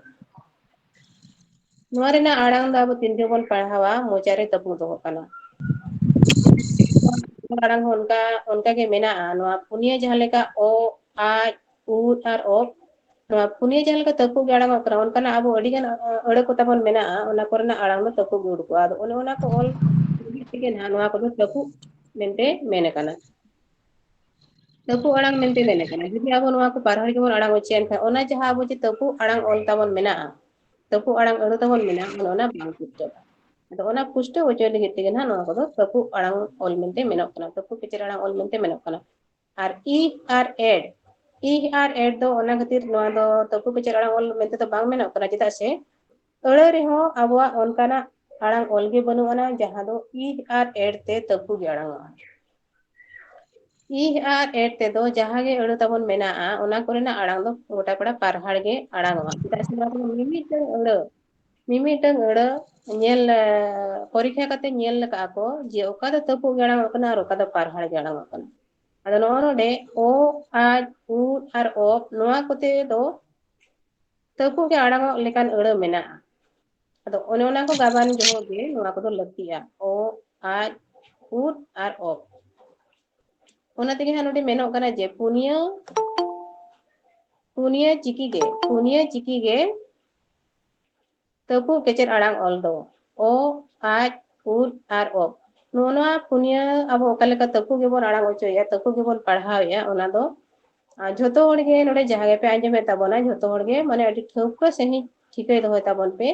ᱱᱚᱣᱟ ᱨᱮᱱᱟᱜ ᱟᱲᱟᱝ ᱫᱚ ᱟᱵᱚ ᱛᱤᱱ ᱡᱚᱦᱚᱜ ᱵᱚᱱ ᱯᱟᱲᱦᱟᱣᱟ, ᱢᱚᱪᱟ ᱨᱮ ᱛᱟᱹᱯᱩᱜ ᱫᱚᱦᱚᱜ ᱠᱟᱱᱟ᱾ ᱟᱲᱟᱝ ᱦᱚᱸ ᱚᱱᱠᱟ, ᱚᱱᱠᱟ ᱜᱮ ᱢᱮᱱᱟᱜᱼᱟ᱾ ᱱᱚᱣᱟ ᱯᱩᱱᱭᱟᱹ ᱡᱟᱦᱟᱸ ᱞᱮᱠᱟ ᱚ, ᱟᱡ, ᱩᱫ ᱟᱨ ᱚᱯ, ᱱᱚᱣᱟ ᱯᱩᱱᱭᱟᱹ ᱡᱟᱦᱟᱸ ᱞᱮᱠᱟ ᱛᱟᱹᱯᱩᱜ ᱜᱮ ᱟᱲᱟᱝᱚᱜ ᱠᱟᱱᱟ, ᱚᱱᱠᱟᱱᱟᱜ ᱟᱵᱚ ᱟᱹᱰᱤ ᱜᱟᱱ, ᱟᱹ, ᱟᱹᱲᱟᱹ ᱠᱚ ᱛᱟᱵᱚᱱ ᱢᱮᱱᱟᱜᱼᱟ, ᱚᱱᱟ ᱠᱚᱨᱮᱱᱟᱜ ᱟᱲᱟᱝ ᱫᱚ ᱛᱟᱹᱯᱩᱜ ᱜᱮ ᱩᱰᱩᱠᱚᱜᱼᱟ᱾ ᱟᱫᱚ ᱚᱱᱮ ᱚᱱᱟ ᱠᱚ ᱚᱞ ᱞᱟᱹᱜᱤᱫ ᱛᱮᱜᱮ ᱱᱟᱦᱟᱜ ᱱᱚᱣᱟ ᱠᱚᱫᱚ ᱛᱟᱹᱯᱩᱜ ᱢᱮᱱᱛᱮ ᱢᱮᱱ ᱟᱠᱟᱱᱟ᱾ ᱛᱟᱹᱯᱩᱜ ᱟᱲᱟᱝ ᱢᱮᱱᱛᱮ ᱢᱮᱱ ᱟᱠᱟᱱᱟ᱾ ᱡᱩᱫᱤ ᱟᱵᱚ ᱱᱚᱣᱟ ᱠᱚ ᱯᱟᱨᱦᱟᱲ ᱜᱮᱵᱚᱱ ᱟᱲᱟᱝ ᱚᱪᱚᱭᱟ, ᱮᱱᱠᱷᱟᱱ ᱚᱱᱟ ᱡᱟᱦᱟᱸ ᱟᱵᱚ ᱡᱮ ᱛᱟᱹᱯᱩᱜ ᱟᱲᱟᱝ ᱚᱞ ᱛᱟᱵᱚᱱ ᱢᱮᱱᱟᱜᱼᱟ, ᱛᱟᱹᱯᱩᱜ ᱟᱲᱟᱝ ᱟᱹᱲᱟᱹ ᱛᱟᱵᱚᱱ ᱢᱮᱱᱟᱜᱼᱟ, ᱚᱱᱮ ᱚᱱᱟ ᱵᱟᱝ ᱯᱩᱥᱴᱟᱹᱜᱼᱟ᱾ ᱟᱫᱚ ᱚᱱᱟ ᱯᱩᱥᱴᱟᱹᱣ ᱚᱪᱚᱭ ᱞᱟᱹᱜᱤᱫ ᱛᱮᱜᱮ ᱱᱟᱦᱟᱜ ᱱᱚᱣᱟ ᱠᱚᱫᱚ ᱛᱟᱹᱯᱩᱜ ᱟᱲᱟᱝ ᱚᱞ ᱢᱮᱱᱛᱮ ᱢᱮᱱᱚᱜ ᱠᱟᱱᱟ, ᱛᱟᱹᱯᱩᱜ ᱠᱮᱪᱮᱫ ᱟᱲᱟᱝ ᱚᱞ ᱢᱮᱱᱛᱮ ᱢᱮᱱᱚᱜ ᱠᱟᱱᱟ᱾ ᱟᱨ ᱤᱦ ᱟᱨ ᱮᱰ, ᱤᱦ ᱟᱨ ᱮᱰ ᱫᱚ ᱚᱱᱟ ᱠᱷᱟᱹᱛᱤᱨ ᱱᱚᱣᱟ ᱫᱚ ᱛᱟᱹᱯᱩᱜ ᱠᱮᱪᱮᱫ ᱟᱲᱟᱝ ᱚᱞ ᱢᱮᱱᱛᱮ ᱫᱚ ᱵᱟᱝ ᱢᱮᱱᱚᱜ ᱠᱟᱱᱟ, ᱪᱮᱫᱟᱜ ᱥᱮ ᱟᱹᱲᱟᱹ ᱨᱮᱦᱚᱸ ᱟᱵᱚᱣᱟᱜ ᱚᱱᱠᱟᱱᱟᱜ ᱟᱲᱟᱝ ᱚᱞ ᱜᱮ ᱵᱟᱹᱱᱩᱜ ᱟᱱᱟ, ᱡᱟᱦᱟᱸ ᱫᱚ ᱤᱦ ᱟᱨ ᱮᱰ ᱛᱮ ᱛᱟᱹᱯᱩᱜ ᱜᱮ ᱟᱲᱟᱝᱚᱜᱼᱟ᱾ ᱤᱦ ᱟᱨ ᱮᱰ ᱛᱮᱫᱚ ᱡᱟᱦᱟᱸ ᱜᱮ ᱟᱹᱲᱟᱹ ᱛᱟᱵᱚᱱ ᱢᱮᱱᱟᱜᱼᱟ, ᱚᱱᱟ ᱠᱚᱨᱮᱱᱟᱜ ᱟᱲᱟᱝ ᱫᱚ ᱜᱚᱴᱟ ᱯᱟᱲᱟ ᱯᱟᱨᱦᱟᱲ ᱜᱮ ᱟᱲᱟᱝᱚᱜᱼᱟ᱾ ᱪᱮᱫᱟᱜ ᱥᱮ ᱱᱚᱣᱟ ᱠᱚᱫᱚ ᱢᱤᱢᱤᱫᱴᱟᱝ ᱟᱹᱲᱟᱹ, ᱢᱤᱢᱤᱫᱴᱟᱝ ᱟᱹᱲᱟᱹ ᱧᱮᱞ, ᱮ, ᱯᱚᱨᱤᱠᱠᱷᱟ ᱠᱟᱛᱮ ᱧᱮᱞ ᱟᱠᱟᱫᱼᱟ ᱠᱚ ᱡᱮ ᱚᱠᱟ ᱫᱚ ᱛᱟᱹᱯᱩᱜ ᱜᱮ ᱟᱲᱟᱝᱚᱜ ᱠᱟᱱᱟ ᱟᱨ ᱚᱠᱟ ᱫᱚ ᱯᱟᱨᱦᱟᱲ ᱜᱮ ᱟᱲᱟᱝᱚᱜ ᱠᱟᱱᱟ᱾ ᱟᱫᱚ ᱱᱚᱜᱼᱚ ᱱᱚᱰᱮ ᱚ, ᱟᱡ, ᱩᱫ ᱟᱨ ᱚᱯ, ᱱᱚᱣᱟ ᱠᱚᱛᱮ ᱫᱚ ᱛᱟᱹᱯᱩᱜ ᱜᱮ ᱟᱲᱟᱝᱚᱜ ᱞᱮᱠᱟᱱ ᱟᱹᱲᱟᱹ ᱢᱮᱱᱟᱜᱼᱟ᱾ ᱟᱫᱚ ᱚᱱᱮ ᱚᱱᱟ ᱠᱚ ᱜᱟᱵᱟᱱ ᱡᱚᱦᱚᱜ ᱜᱮ ᱱᱚᱣᱟ ᱠᱚᱫᱚ ᱞᱟᱹᱠᱛᱤᱜᱼᱟ, ᱚ, ᱟᱡ, ᱩᱫ ᱟᱨ ᱚᱵ᱾ ᱚᱱᱟ ᱛᱮᱜᱮ ᱦᱟᱸᱜ ᱱᱚᱰᱮ ᱢᱮᱱᱚᱜ ᱠᱟᱱᱟ ᱡᱮ ᱯᱩᱱᱭᱟᱹ, ᱯᱩᱱᱭᱟᱹ ᱪᱤᱠᱤ ᱜᱮ, ᱯᱩᱱᱭᱟᱹ ᱪᱤᱠᱤ ᱜᱮ ᱛᱟᱹᱯᱩᱜ ᱠᱮᱪᱮᱫ ᱟᱲᱟᱝ ᱚᱞ ᱫᱚ ᱚ, ᱟᱡ, ᱩᱫ ᱟᱨ ᱚᱵ᱾ ᱱᱚᱜᱼᱚ ᱱᱚᱣᱟ ᱯᱩᱱᱭᱟᱹ ᱟᱵᱚ ᱚᱠᱟ ᱞᱮᱠᱟ ᱛᱟᱹᱯᱩᱜ ᱜᱮᱵᱚᱱ ᱟᱲᱟᱝ ᱚᱪᱚᱭᱮᱫᱼᱟ, ᱛᱟᱹᱯᱩᱜ ᱜᱮᱵᱚᱱ ᱯᱟᱲᱦᱟᱣᱮᱫᱼᱟ, ᱚᱱᱟ ᱫᱚ ᱟᱨ ᱡᱷᱚᱛᱚ ᱦᱚᱲ ᱜᱮ ᱱᱚᱰᱮ ᱡᱟᱦᱟᱸ ᱜᱮᱯᱮ ᱟᱸᱡᱚᱢᱮᱫ ᱛᱟᱵᱚᱱᱟ, ᱡᱷᱚᱛᱚ ᱦᱚᱲ ᱜᱮ ᱢᱟᱱᱮ ᱟᱹᱰᱤ ᱴᱷᱟᱹᱣᱠᱟᱹ ᱥᱟᱺᱦᱤᱡ ᱴᱷᱤᱠᱟᱹᱭ ᱫᱚᱦᱚᱭ ᱛᱟᱵᱚᱱ ᱯᱮ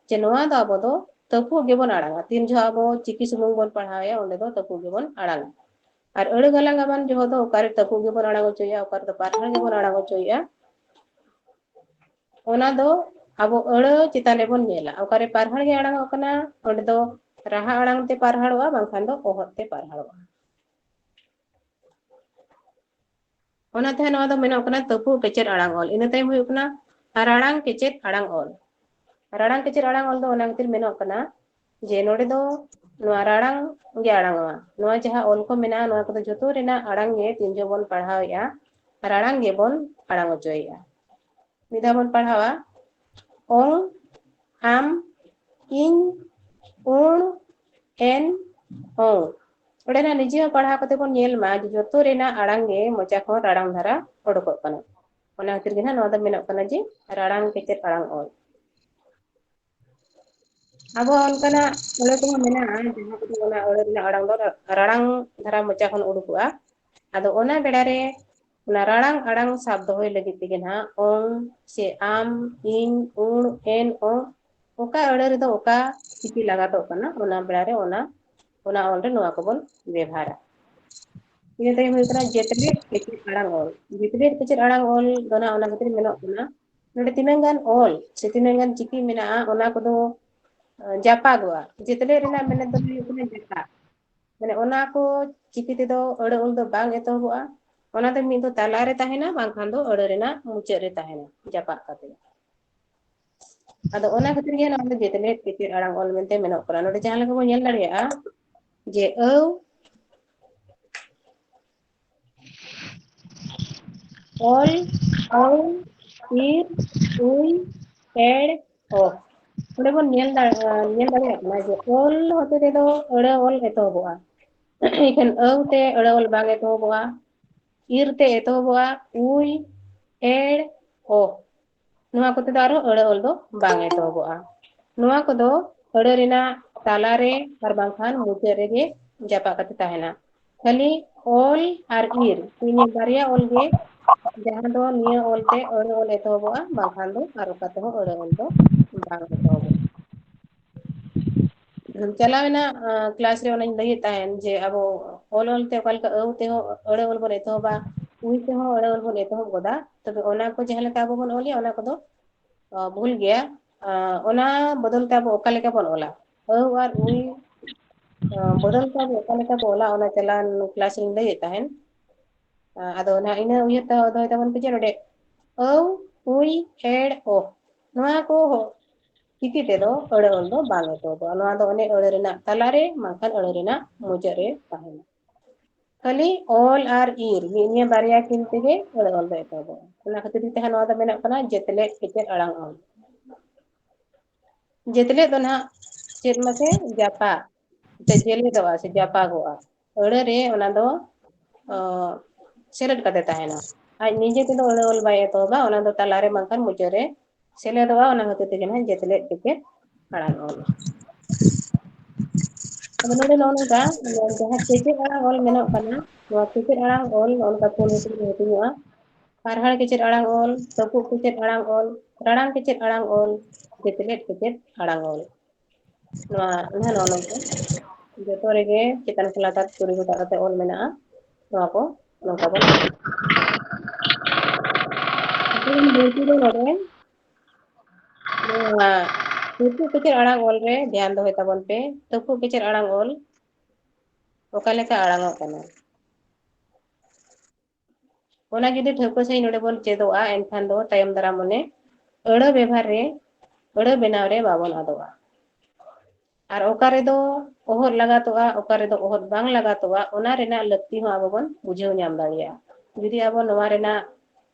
ᱡᱮ ᱱᱚᱣᱟ ᱫᱚ ᱟᱵᱚ ᱫᱚ ᱛᱟᱹᱯᱩᱜ ᱜᱮᱵᱚᱱ ᱟᱲᱟᱝᱟ᱾ ᱛᱤᱱ ᱡᱚᱦᱚᱜ ᱟᱵᱚ ᱪᱤᱠᱤ ᱥᱩᱢᱩᱝ ᱵᱚᱱ ᱯᱟᱲᱦᱟᱣᱮᱫᱼᱟ, ᱚᱸᱰᱮ ᱫᱚ ᱛᱟᱹᱯᱩᱜ ᱜᱮᱵᱚᱱ ᱟᱲᱟᱝᱟ᱾ ᱟᱨ ᱟᱹᱲᱟᱹ ᱜᱟᱞᱟᱝ ᱜᱟᱵᱟᱱ ᱡᱚᱦᱚᱜ ᱫᱚ ᱚᱠᱟᱨᱮ ᱛᱟᱹᱯᱩᱜ ᱜᱮᱵᱚᱱ ᱟᱲᱟᱝ ᱚᱪᱚᱭᱮᱫᱼᱟ, ᱚᱠᱟ ᱨᱮᱫᱚ ᱯᱟᱨᱦᱟᱲ ᱜᱮᱵᱚᱱ ᱟᱲᱟᱝ ᱚᱪᱚᱭᱮᱫᱼᱟ, ᱚᱱᱟ ᱫᱚ ᱟᱵᱚ ᱟᱹᱲᱟᱹ ᱪᱮᱛᱟᱱ ᱨᱮᱵᱚᱱ ᱧᱮᱞᱟ᱾ ᱚᱠᱟᱨᱮ ᱯᱟᱨᱦᱟᱲ ᱜᱮ ᱟᱲᱟᱝᱚᱜ ᱠᱟᱱᱟ, ᱚᱸᱰᱮ ᱫᱚ ᱨᱟᱦᱟ ᱟᱲᱟᱝ ᱛᱮ ᱯᱟᱨᱦᱟᱲᱚᱜᱼᱟ, ᱵᱟᱝᱠᱷᱟᱱ ᱫᱚ ᱚᱦᱚᱫ ᱛᱮ ᱯᱟᱨᱦᱟᱲᱚᱜᱼᱟ᱾ ᱚᱱᱟᱛᱮ ᱱᱚᱣᱟ ᱫᱚ ᱢᱮᱱᱚᱜ ᱠᱟᱱᱟ ᱛᱟᱹᱯᱩᱜ ᱠᱮᱪᱮᱫ ᱟᱲᱟᱝ ᱚᱞ᱾ ᱤᱱᱟᱹ ᱛᱟᱭᱚᱢ ᱦᱩᱭᱩᱜ ᱠᱟᱱᱟ ᱨᱟᱲᱟᱝ ᱠᱮᱪᱮᱫ ᱟᱲᱟᱝ ᱚᱞ᱾ ᱨᱟᱲᱟᱝ ᱠᱮᱪᱮᱫ ᱟᱲᱟᱝ ᱚᱞ ᱫᱚ ᱚᱱᱟ ᱠᱷᱟᱹᱛᱤᱨ ᱢᱮᱱᱚᱜ ᱠᱟᱱᱟ ᱡᱮ ᱱᱚᱰᱮ ᱫᱚ ᱱᱚᱣᱟ ᱨᱟᱲᱟᱝ ᱜᱮ ᱟᱲᱟᱝᱚᱜᱼᱟ᱾ ᱱᱚᱣᱟ ᱡᱟᱦᱟᱸ ᱚᱞ ᱠᱚ ᱢᱮᱱᱟᱜᱼᱟ, ᱱᱚᱣᱟ ᱠᱚᱫᱚ ᱡᱷᱚᱛᱚ ᱨᱮᱱᱟᱜ ᱟᱲᱟᱝ ᱜᱮ ᱛᱤᱱ ᱡᱚᱦᱚᱜ ᱵᱚᱱ ᱯᱟᱲᱦᱟᱣᱮᱫᱼᱟ, ᱨᱟᱲᱟᱝ ᱜᱮᱵᱚᱱ ᱟᱲᱟᱝ ᱚᱪᱚᱭᱮᱫᱼᱟ᱾ ᱢᱤᱫ ᱫᱷᱟᱣ ᱵᱚᱱ ᱯᱟᱲᱦᱟᱣᱟ, ᱚᱝ, ᱟᱢ, ᱤᱧ, ᱩᱬ, ᱮᱱ, ᱚᱝ᱾ ᱚᱸᱰᱮᱱᱟᱜ ᱱᱤᱡᱮ ᱦᱚᱸ ᱯᱟᱲᱦᱟᱣ ᱠᱟᱛᱮ ᱵᱚᱱ ᱧᱮᱞ ᱢᱟ ᱡᱮ ᱡᱚᱛᱚ ᱨᱮᱱᱟᱜ ᱟᱲᱟᱝ ᱜᱮ ᱢᱚᱪᱟ ᱠᱷᱚᱱ ᱨᱟᱲᱟᱝ ᱫᱷᱟᱨᱟ ᱚᱰᱚᱠᱚᱜ ᱠᱟᱱᱟ᱾ ᱚᱱᱟ ᱠᱷᱟᱹᱛᱤᱨ ᱜᱮ ᱱᱟᱦᱟᱜ ᱱᱚᱣᱟ ᱫᱚ ᱢᱮᱱᱚᱜ ᱠᱟᱱᱟ ᱡᱮ ᱨᱟᱲᱟᱝ ᱠᱮᱪᱮᱫ ᱟᱲᱟᱝ ᱚᱞ᱾ ᱟᱵᱚᱣᱟᱜ ᱚᱱᱠᱟᱱᱟᱜ ᱟᱹᱲᱟᱹ ᱠᱚᱦᱚᱸ ᱢᱮᱱᱟᱜᱼᱟ, ᱡᱟᱦᱟᱸ ᱠᱚᱫᱚ ᱚᱱᱟ ᱟᱹᱲᱟᱹ ᱨᱮᱱᱟᱜ ᱟᱲᱟᱝ ᱫᱚ ᱨᱟᱲᱟᱝ ᱫᱷᱟᱨᱟ ᱢᱚᱪᱟ ᱠᱷᱚᱱ ᱩᱰᱩᱠᱚᱜᱼᱟ᱾ ᱟᱫᱚ ᱚᱱᱟ ᱵᱮᱲᱟ ᱨᱮ ᱚᱱᱟ ᱨᱟᱲᱟᱝ ᱟᱲᱟᱝ ᱥᱟᱵ ᱫᱚᱦᱚᱭ ᱞᱟᱹᱜᱤᱫ ᱛᱮᱜᱮ ᱱᱟᱦᱟᱜ ᱚᱝ ᱥᱮ ᱟᱢ, ᱤᱧ, ᱩᱬ, ᱮᱱ, ᱚᱝ, ᱚᱠᱟ ᱟᱹᱲᱟᱹ ᱨᱮᱫᱚ ᱚᱠᱟ ᱪᱤᱠᱤ ᱞᱟᱜᱟᱛᱚᱜ ᱠᱟᱱᱟ, ᱚᱱᱟ ᱵᱮᱲᱟ ᱨᱮ ᱚᱱᱟ, ᱚᱱᱟ ᱚᱞ ᱨᱮ ᱱᱚᱣᱟ ᱠᱚᱵᱚᱱ ᱵᱮᱵᱷᱟᱨᱟ᱾ ᱤᱱᱟᱹ ᱛᱟᱭᱚᱢ ᱦᱩᱭᱩᱜ ᱠᱟᱱᱟ ᱡᱮᱛᱞᱮᱫ ᱠᱮᱪᱮᱫ ᱟᱲᱟᱝ ᱚᱞ᱾ ᱡᱮᱛᱞᱮᱫ ᱠᱮᱪᱮᱫ ᱟᱲᱟᱝ ᱚᱞ ᱫᱚ ᱱᱟᱦᱟᱜ ᱚᱱᱟ ᱠᱷᱟᱹᱛᱤᱨ ᱢᱮᱱᱚᱜ ᱠᱟᱱᱟ, ᱱᱚᱰᱮ ᱛᱤᱱᱟᱹᱜ ᱜᱟᱱ ᱚᱞ ᱥᱮ ᱛᱤᱱᱟᱹᱜ ᱜᱟᱱ ᱪᱤᱠᱤ ᱢᱮᱱᱟᱜᱼᱟ, ᱚᱱᱟ ᱠᱚᱫᱚ, ᱟᱸ, ᱡᱟᱯᱟᱜᱚᱜᱼᱟ᱾ ᱡᱮᱛᱞᱮᱫ ᱨᱮᱱᱟᱜ ᱢᱮᱱᱮᱫ ᱫᱚ ᱦᱩᱭᱩᱜ ᱠᱟᱱᱟ ᱡᱟᱯᱟᱜ᱾ ᱢᱟᱱᱮ ᱚᱱᱟ ᱠᱚ ᱪᱤᱠᱤ ᱛᱮᱫᱚ ᱟᱹᱲᱟᱹ ᱚᱞ ᱫᱚ ᱵᱟᱝ ᱮᱛᱚᱦᱚᱵᱚᱜᱼᱟ᱾ ᱚᱱᱟ ᱫᱚ ᱢᱤᱫ ᱫᱚ ᱛᱟᱞᱟ ᱨᱮ ᱛᱟᱦᱮᱱᱟ, ᱵᱟᱝᱠᱷᱟᱱ ᱫᱚ ᱟᱹᱲᱟᱹ ᱨᱮᱱᱟᱜ ᱢᱩᱪᱟᱹᱫ ᱨᱮ ᱛᱟᱦᱮᱱᱟ, ᱡᱟᱯᱟᱜ ᱠᱟᱛᱮ᱾ ᱟᱫᱚ ᱚᱱᱟ ᱠᱷᱟᱹᱛᱤᱨ ᱜᱮ ᱱᱚᱣᱟ ᱫᱚ ᱡᱮᱛᱞᱮᱫ ᱠᱮᱪᱮᱫ ᱟᱲᱟᱝ ᱚᱞ ᱢᱮᱱᱛᱮ ᱢᱮᱱᱚᱜ ᱠᱟᱱᱟ᱾ ᱱᱚᱰᱮ ᱡᱟᱦᱟᱸ ᱞᱮᱠᱟ ᱵᱚᱱ ᱧᱮᱞ ᱫᱟᱲᱮᱭᱟᱜᱼᱟ ᱡᱮ ᱟᱹᱣ, ᱚᱞ, ᱟᱹᱣ, ᱤᱨ, ᱩᱭ, ᱮᱲ, ᱚ᱾ ᱚᱸᱰᱮ ᱵᱚᱱ ᱧᱮᱞ ᱫᱟᱲᱮ-, ᱧᱮᱞ ᱫᱟᱲᱮᱭᱟᱜ ᱠᱟᱱᱟ ᱡᱮ ᱚᱞ ᱦᱚᱛᱮ ᱛᱮᱫᱚ ᱟᱹᱲᱟᱹ ᱚᱞ ᱮᱛᱚᱦᱚᱵᱚᱜᱼᱟ᱾ ᱮᱱᱠᱷᱟᱱ ᱟᱹᱣ ᱛᱮ ᱟᱹᱲᱟᱹ ᱚᱞ ᱵᱟᱝ ᱮᱛᱚᱦᱚᱵᱚᱜᱼᱟ᱾ ᱤᱨ ᱛᱮ ᱮᱛᱚᱦᱚᱵᱚᱜᱼᱟ, ᱩᱭ, ᱮᱲ, ᱚ᱾ ᱱᱚᱣᱟ ᱠᱚᱛᱮ ᱫᱚ ᱟᱨᱦᱚᱸ ᱟᱹᱲᱟᱹ ᱚᱞ ᱫᱚ ᱵᱟᱝ ᱮᱛᱚᱦᱚᱵᱚᱜᱼᱟ᱾ ᱱᱚᱣᱟ ᱠᱚᱫᱚ ᱟᱹᱲᱟᱹ ᱨᱮᱱᱟᱜ ᱛᱟᱞᱟᱨᱮ ᱟᱨ ᱵᱟᱝᱠᱷᱟᱱ ᱢᱩᱪᱟᱹᱫ ᱨᱮᱜᱮ ᱡᱟᱯᱟᱜ ᱠᱟᱛᱮ ᱛᱟᱦᱮᱱᱟ᱾ ᱠᱷᱟᱹᱞᱤ ᱚᱞ ᱟᱨ ᱤᱨ, ᱱᱤᱭᱟᱹ ᱵᱟᱨᱭᱟ ᱚᱞ ᱜᱮ, ᱡᱟᱦᱟᱸ ᱫᱚ ᱱᱤᱭᱟᱹ ᱚᱞ ᱛᱮ ᱟᱹᱲᱟᱹ ᱚᱞ ᱮᱛᱚᱦᱚᱵᱚᱜᱼᱟ, ᱵᱟᱝᱠᱷᱟᱱ ᱫᱚ ᱟᱨ ᱚᱠᱟ ᱛᱮᱦᱚᱸ ᱟᱹᱲᱟᱹ ᱚᱞ ᱫᱚ ᱵᱟᱝ ᱮᱛᱚᱦᱚᱵᱚᱜᱼᱟ᱾ ᱪᱟᱞᱟᱣᱮᱱᱟ, ᱟᱸ, class ᱨᱮ ᱚᱱᱟᱧ ᱞᱟᱹᱭᱮᱫ ᱛᱟᱦᱮᱱ ᱡᱮ ᱟᱵᱚ ᱚᱞ ᱚᱞ ᱛᱮ ᱚᱠᱟ ᱞᱮᱠᱟ ᱟᱹᱣ ᱛᱮᱦᱚᱸ ᱟᱹᱲᱟᱹ ᱚᱞ ᱵᱚᱱ ᱮᱛᱚᱦᱚᱵᱟ, ᱩᱭ ᱛᱮᱦᱚᱸ ᱟᱹᱲᱟᱹ ᱚᱞ ᱵᱚᱱ ᱮᱛᱚᱦᱚᱵ ᱜᱚᱫᱟ, ᱛᱚᱵᱮ ᱚᱱᱟ ᱠᱚ ᱡᱟᱦᱟᱸ ᱞᱮᱠᱟ ᱟᱵᱚ ᱵᱚᱱ ᱚᱞᱮᱜᱼᱟ, ᱚᱱᱟ ᱠᱚᱫᱚ, ᱟᱸ, ᱵᱷᱩᱞ ᱜᱮᱭᱟ᱾ ᱟᱸ, ᱚᱱᱟ ᱵᱚᱫᱚᱞ ᱛᱮ ᱟᱵᱚ ᱚᱠᱟ ᱞᱮᱠᱟ ᱵᱚᱱ ᱚᱞᱟ? ᱟᱹᱣ ᱟᱨ ᱩᱭ, ᱟᱸ, ᱵᱚᱫᱚᱞ ᱛᱮ ᱟᱵᱚ ᱚᱠᱟ ᱞᱮᱠᱟ ᱵᱚᱱ ᱚᱞᱟ, ᱚᱱᱟ ᱪᱟᱞᱟᱣᱮᱱ class ᱨᱤᱧ ᱞᱟᱹᱭᱮᱫ ᱛᱟᱦᱮᱱ᱾ ᱟᱸ, ᱟᱫᱚ ᱱᱟᱦᱟᱜ ᱤᱱᱟᱹ ᱩᱭᱦᱟᱹᱨ ᱛᱮ ᱫᱚᱦᱚᱭ ᱛᱟᱵᱚᱱ ᱯᱮ ᱡᱮ ᱱᱚᱰᱮ ᱟᱹᱣ, ᱩᱭ, ᱮᱲ, ᱚ, ᱱᱚᱣᱟ ᱠᱚ ᱪᱤᱠᱤ ᱛᱮᱫᱚ ᱟᱹᱲᱟᱹ ᱚᱞ ᱫᱚ ᱵᱟᱝ ᱮᱛᱚᱦᱚᱵᱚᱜᱼᱟ᱾ ᱱᱚᱣᱟ ᱫᱚ ᱚᱱᱮ ᱟᱹᱲᱟᱹ ᱨᱮᱱᱟᱜ ᱛᱟᱞᱟᱨᱮ ᱵᱟᱝᱠᱷᱟᱱ ᱟᱹᱲᱟᱹ ᱨᱮᱱᱟᱜ ᱢᱩᱪᱟᱹᱫ ᱨᱮ ᱛᱟᱦᱮᱱᱟ᱾ ᱠᱷᱟᱹᱞᱤ ᱚᱞ ᱟᱨ ᱤᱨ, ᱢᱤᱫ ᱱᱤᱭᱟᱹ ᱵᱟᱨᱭᱟ ᱠᱤᱱ ᱛᱮᱜᱮ ᱟᱹᱲᱟᱹ ᱚᱞ ᱫᱚ ᱮᱛᱚᱦᱚᱵᱚᱜᱼᱟ᱾ ᱚᱱᱟ ᱠᱷᱟᱹᱛᱤᱨ ᱛᱮ ᱱᱚᱣᱟ ᱫᱚ ᱢᱮᱱᱟᱜ ᱠᱟᱱᱟ ᱡᱮᱛᱞᱮᱫ ᱠᱮᱪᱮᱫ ᱟᱲᱟᱝ ᱚᱞ᱾ ᱡᱮᱛᱞᱮᱫ ᱫᱚ ᱱᱟᱦᱟᱜ ᱪᱮᱫ ᱢᱟᱥᱮ? ᱡᱟᱯᱟᱜ, ᱥᱮ ᱡᱮᱞᱮᱫᱚᱜᱼᱟ ᱥᱮ ᱡᱟᱯᱟᱜᱚᱜᱼᱟ᱾ ᱟᱹᱲᱟᱹ ᱨᱮ ᱚᱱᱟ ᱫᱚ, ᱚ, ᱥᱮᱞᱮᱫ ᱠᱟᱛᱮ ᱛᱟᱦᱮᱱᱟ᱾ ᱟᱡ ᱱᱤᱡᱮ ᱛᱮᱫᱚ ᱟᱹᱲᱟᱹ ᱚᱞ ᱵᱟᱭ ᱮᱛᱚᱦᱚᱵᱟ, ᱚᱱᱟ ᱫᱚ ᱛᱟᱞᱟᱨᱮ ᱵᱟᱝᱠᱷᱟᱱ ᱢᱩᱪᱟᱹᱫ ᱨᱮ ᱥᱮᱞᱮᱫᱚᱜᱼᱟ, ᱚᱱᱟ ᱠᱷᱟᱹᱛᱤᱨ ᱛᱮᱜᱮ ᱱᱟᱦᱟᱜ ᱡᱮᱛᱞᱮᱫ ᱠᱮᱪᱮᱫ ᱟᱲᱟᱝ ᱚᱞ᱾ ᱟᱫᱚ ᱱᱚᱰᱮ ᱱᱚᱜᱼᱚ ᱱᱚᱝᱠᱟ, ᱡᱟᱦᱟᱸ ᱠᱮᱪᱮᱫ ᱟᱲᱟᱝ ᱚᱞ ᱢᱮᱱᱚᱜ ᱠᱟᱱᱟ, ᱱᱚᱣᱟ ᱠᱮᱪᱮᱫ ᱟᱲᱟᱝ ᱚᱞ ᱱᱚᱜᱼᱚ ᱱᱚᱝᱠᱟ ᱯᱩᱱ ᱦᱟᱹᱴᱤᱧ ᱨᱮ ᱦᱟᱹᱴᱤᱧᱚᱜᱼᱟ᱾ ᱦᱟᱨᱦᱟᱲ ᱠᱮᱪᱮᱫ ᱟᱲᱟᱝ ᱚᱞ, ᱛᱟᱹᱯᱩᱜ ᱠᱮᱪᱮᱫ ᱟᱲᱟᱝ ᱚᱞ, ᱨᱟᱲᱟᱝ ᱠᱮᱪᱮᱫ ᱟᱲᱟᱝ ᱚᱞ, ᱡᱮᱛᱞᱮᱫ ᱠᱮᱪᱮᱫ ᱟᱲᱟᱝ ᱚᱞ᱾ ᱱᱚᱣᱟ ᱱᱟᱦᱟᱜ ᱱᱚᱜᱼᱚ ᱱᱚᱝᱠᱟ ᱡᱚᱛᱚ ᱨᱮᱜᱮ ᱪᱮᱛᱟᱱ ᱠᱷᱚᱱ ᱞᱟᱛᱟᱨ ᱛᱩᱨᱩᱭ ᱜᱚᱴᱟᱝ ᱠᱟᱛᱮ ᱚᱞ ᱢᱮᱱᱟᱜᱼᱟ᱾ ᱱᱚᱣᱟ ᱠᱚ ᱱᱚᱝᱠᱟ ᱵᱚᱱ ᱵᱟᱹᱲᱛᱤ ᱫᱚ ᱱᱚᱰᱮ ᱱᱚᱣᱟ ᱛᱟᱹᱯᱩᱜ ᱠᱮᱪᱮᱫ ᱟᱲᱟᱝ ᱚᱞ ᱨᱮ ᱫᱷᱮᱭᱟᱱ ᱫᱚᱦᱚᱭ ᱛᱟᱵᱚᱱ ᱯᱮ᱾ ᱛᱟᱹᱯᱩᱜ ᱠᱮᱪᱮᱫ ᱟᱲᱟᱝ ᱚᱞ ᱚᱠᱟ ᱞᱮᱠᱟ ᱟᱲᱟᱝᱚᱜ ᱠᱟᱱᱟ, ᱚᱱᱟ ᱡᱩᱫᱤ ᱴᱷᱟᱹᱣᱠᱟᱹ ᱥᱟᱺᱦᱤᱡ ᱱᱚᱰᱮ ᱵᱚᱱ ᱪᱮᱫᱚᱜᱼᱟ, ᱮᱱᱠᱷᱟᱱ ᱫᱚ ᱛᱟᱭᱚᱢ ᱫᱟᱨᱟᱢ ᱚᱱᱮ ᱟᱹᱲᱟᱹ ᱵᱮᱵᱷᱟᱨ ᱨᱮ, ᱟᱹᱲᱟᱹ ᱵᱮᱱᱟᱣ ᱨᱮ ᱵᱟᱵᱚᱱ ᱟᱫᱚᱜᱼᱟ᱾ ᱟᱨ ᱚᱠᱟ ᱨᱮᱫᱚ ᱚᱦᱚᱫ ᱞᱟᱜᱟᱛᱚᱜᱼᱟ, ᱚᱠᱟ ᱨᱮᱫᱚ ᱚᱦᱚᱫ ᱵᱟᱝ ᱞᱟᱜᱟᱛᱚᱜᱼᱟ, ᱚᱱᱟ ᱨᱮᱱᱟᱜ ᱞᱟᱹᱠᱛᱤ ᱦᱚᱸ ᱟᱵᱚ ᱵᱚᱱ ᱵᱩᱡᱷᱟᱹᱣ ᱧᱟᱢ ᱫᱟᱲᱮᱭᱟᱜᱼᱟ᱾ ᱡᱩᱫᱤ ᱟᱵᱚ ᱱᱚᱣᱟ ᱨᱮᱱᱟᱜ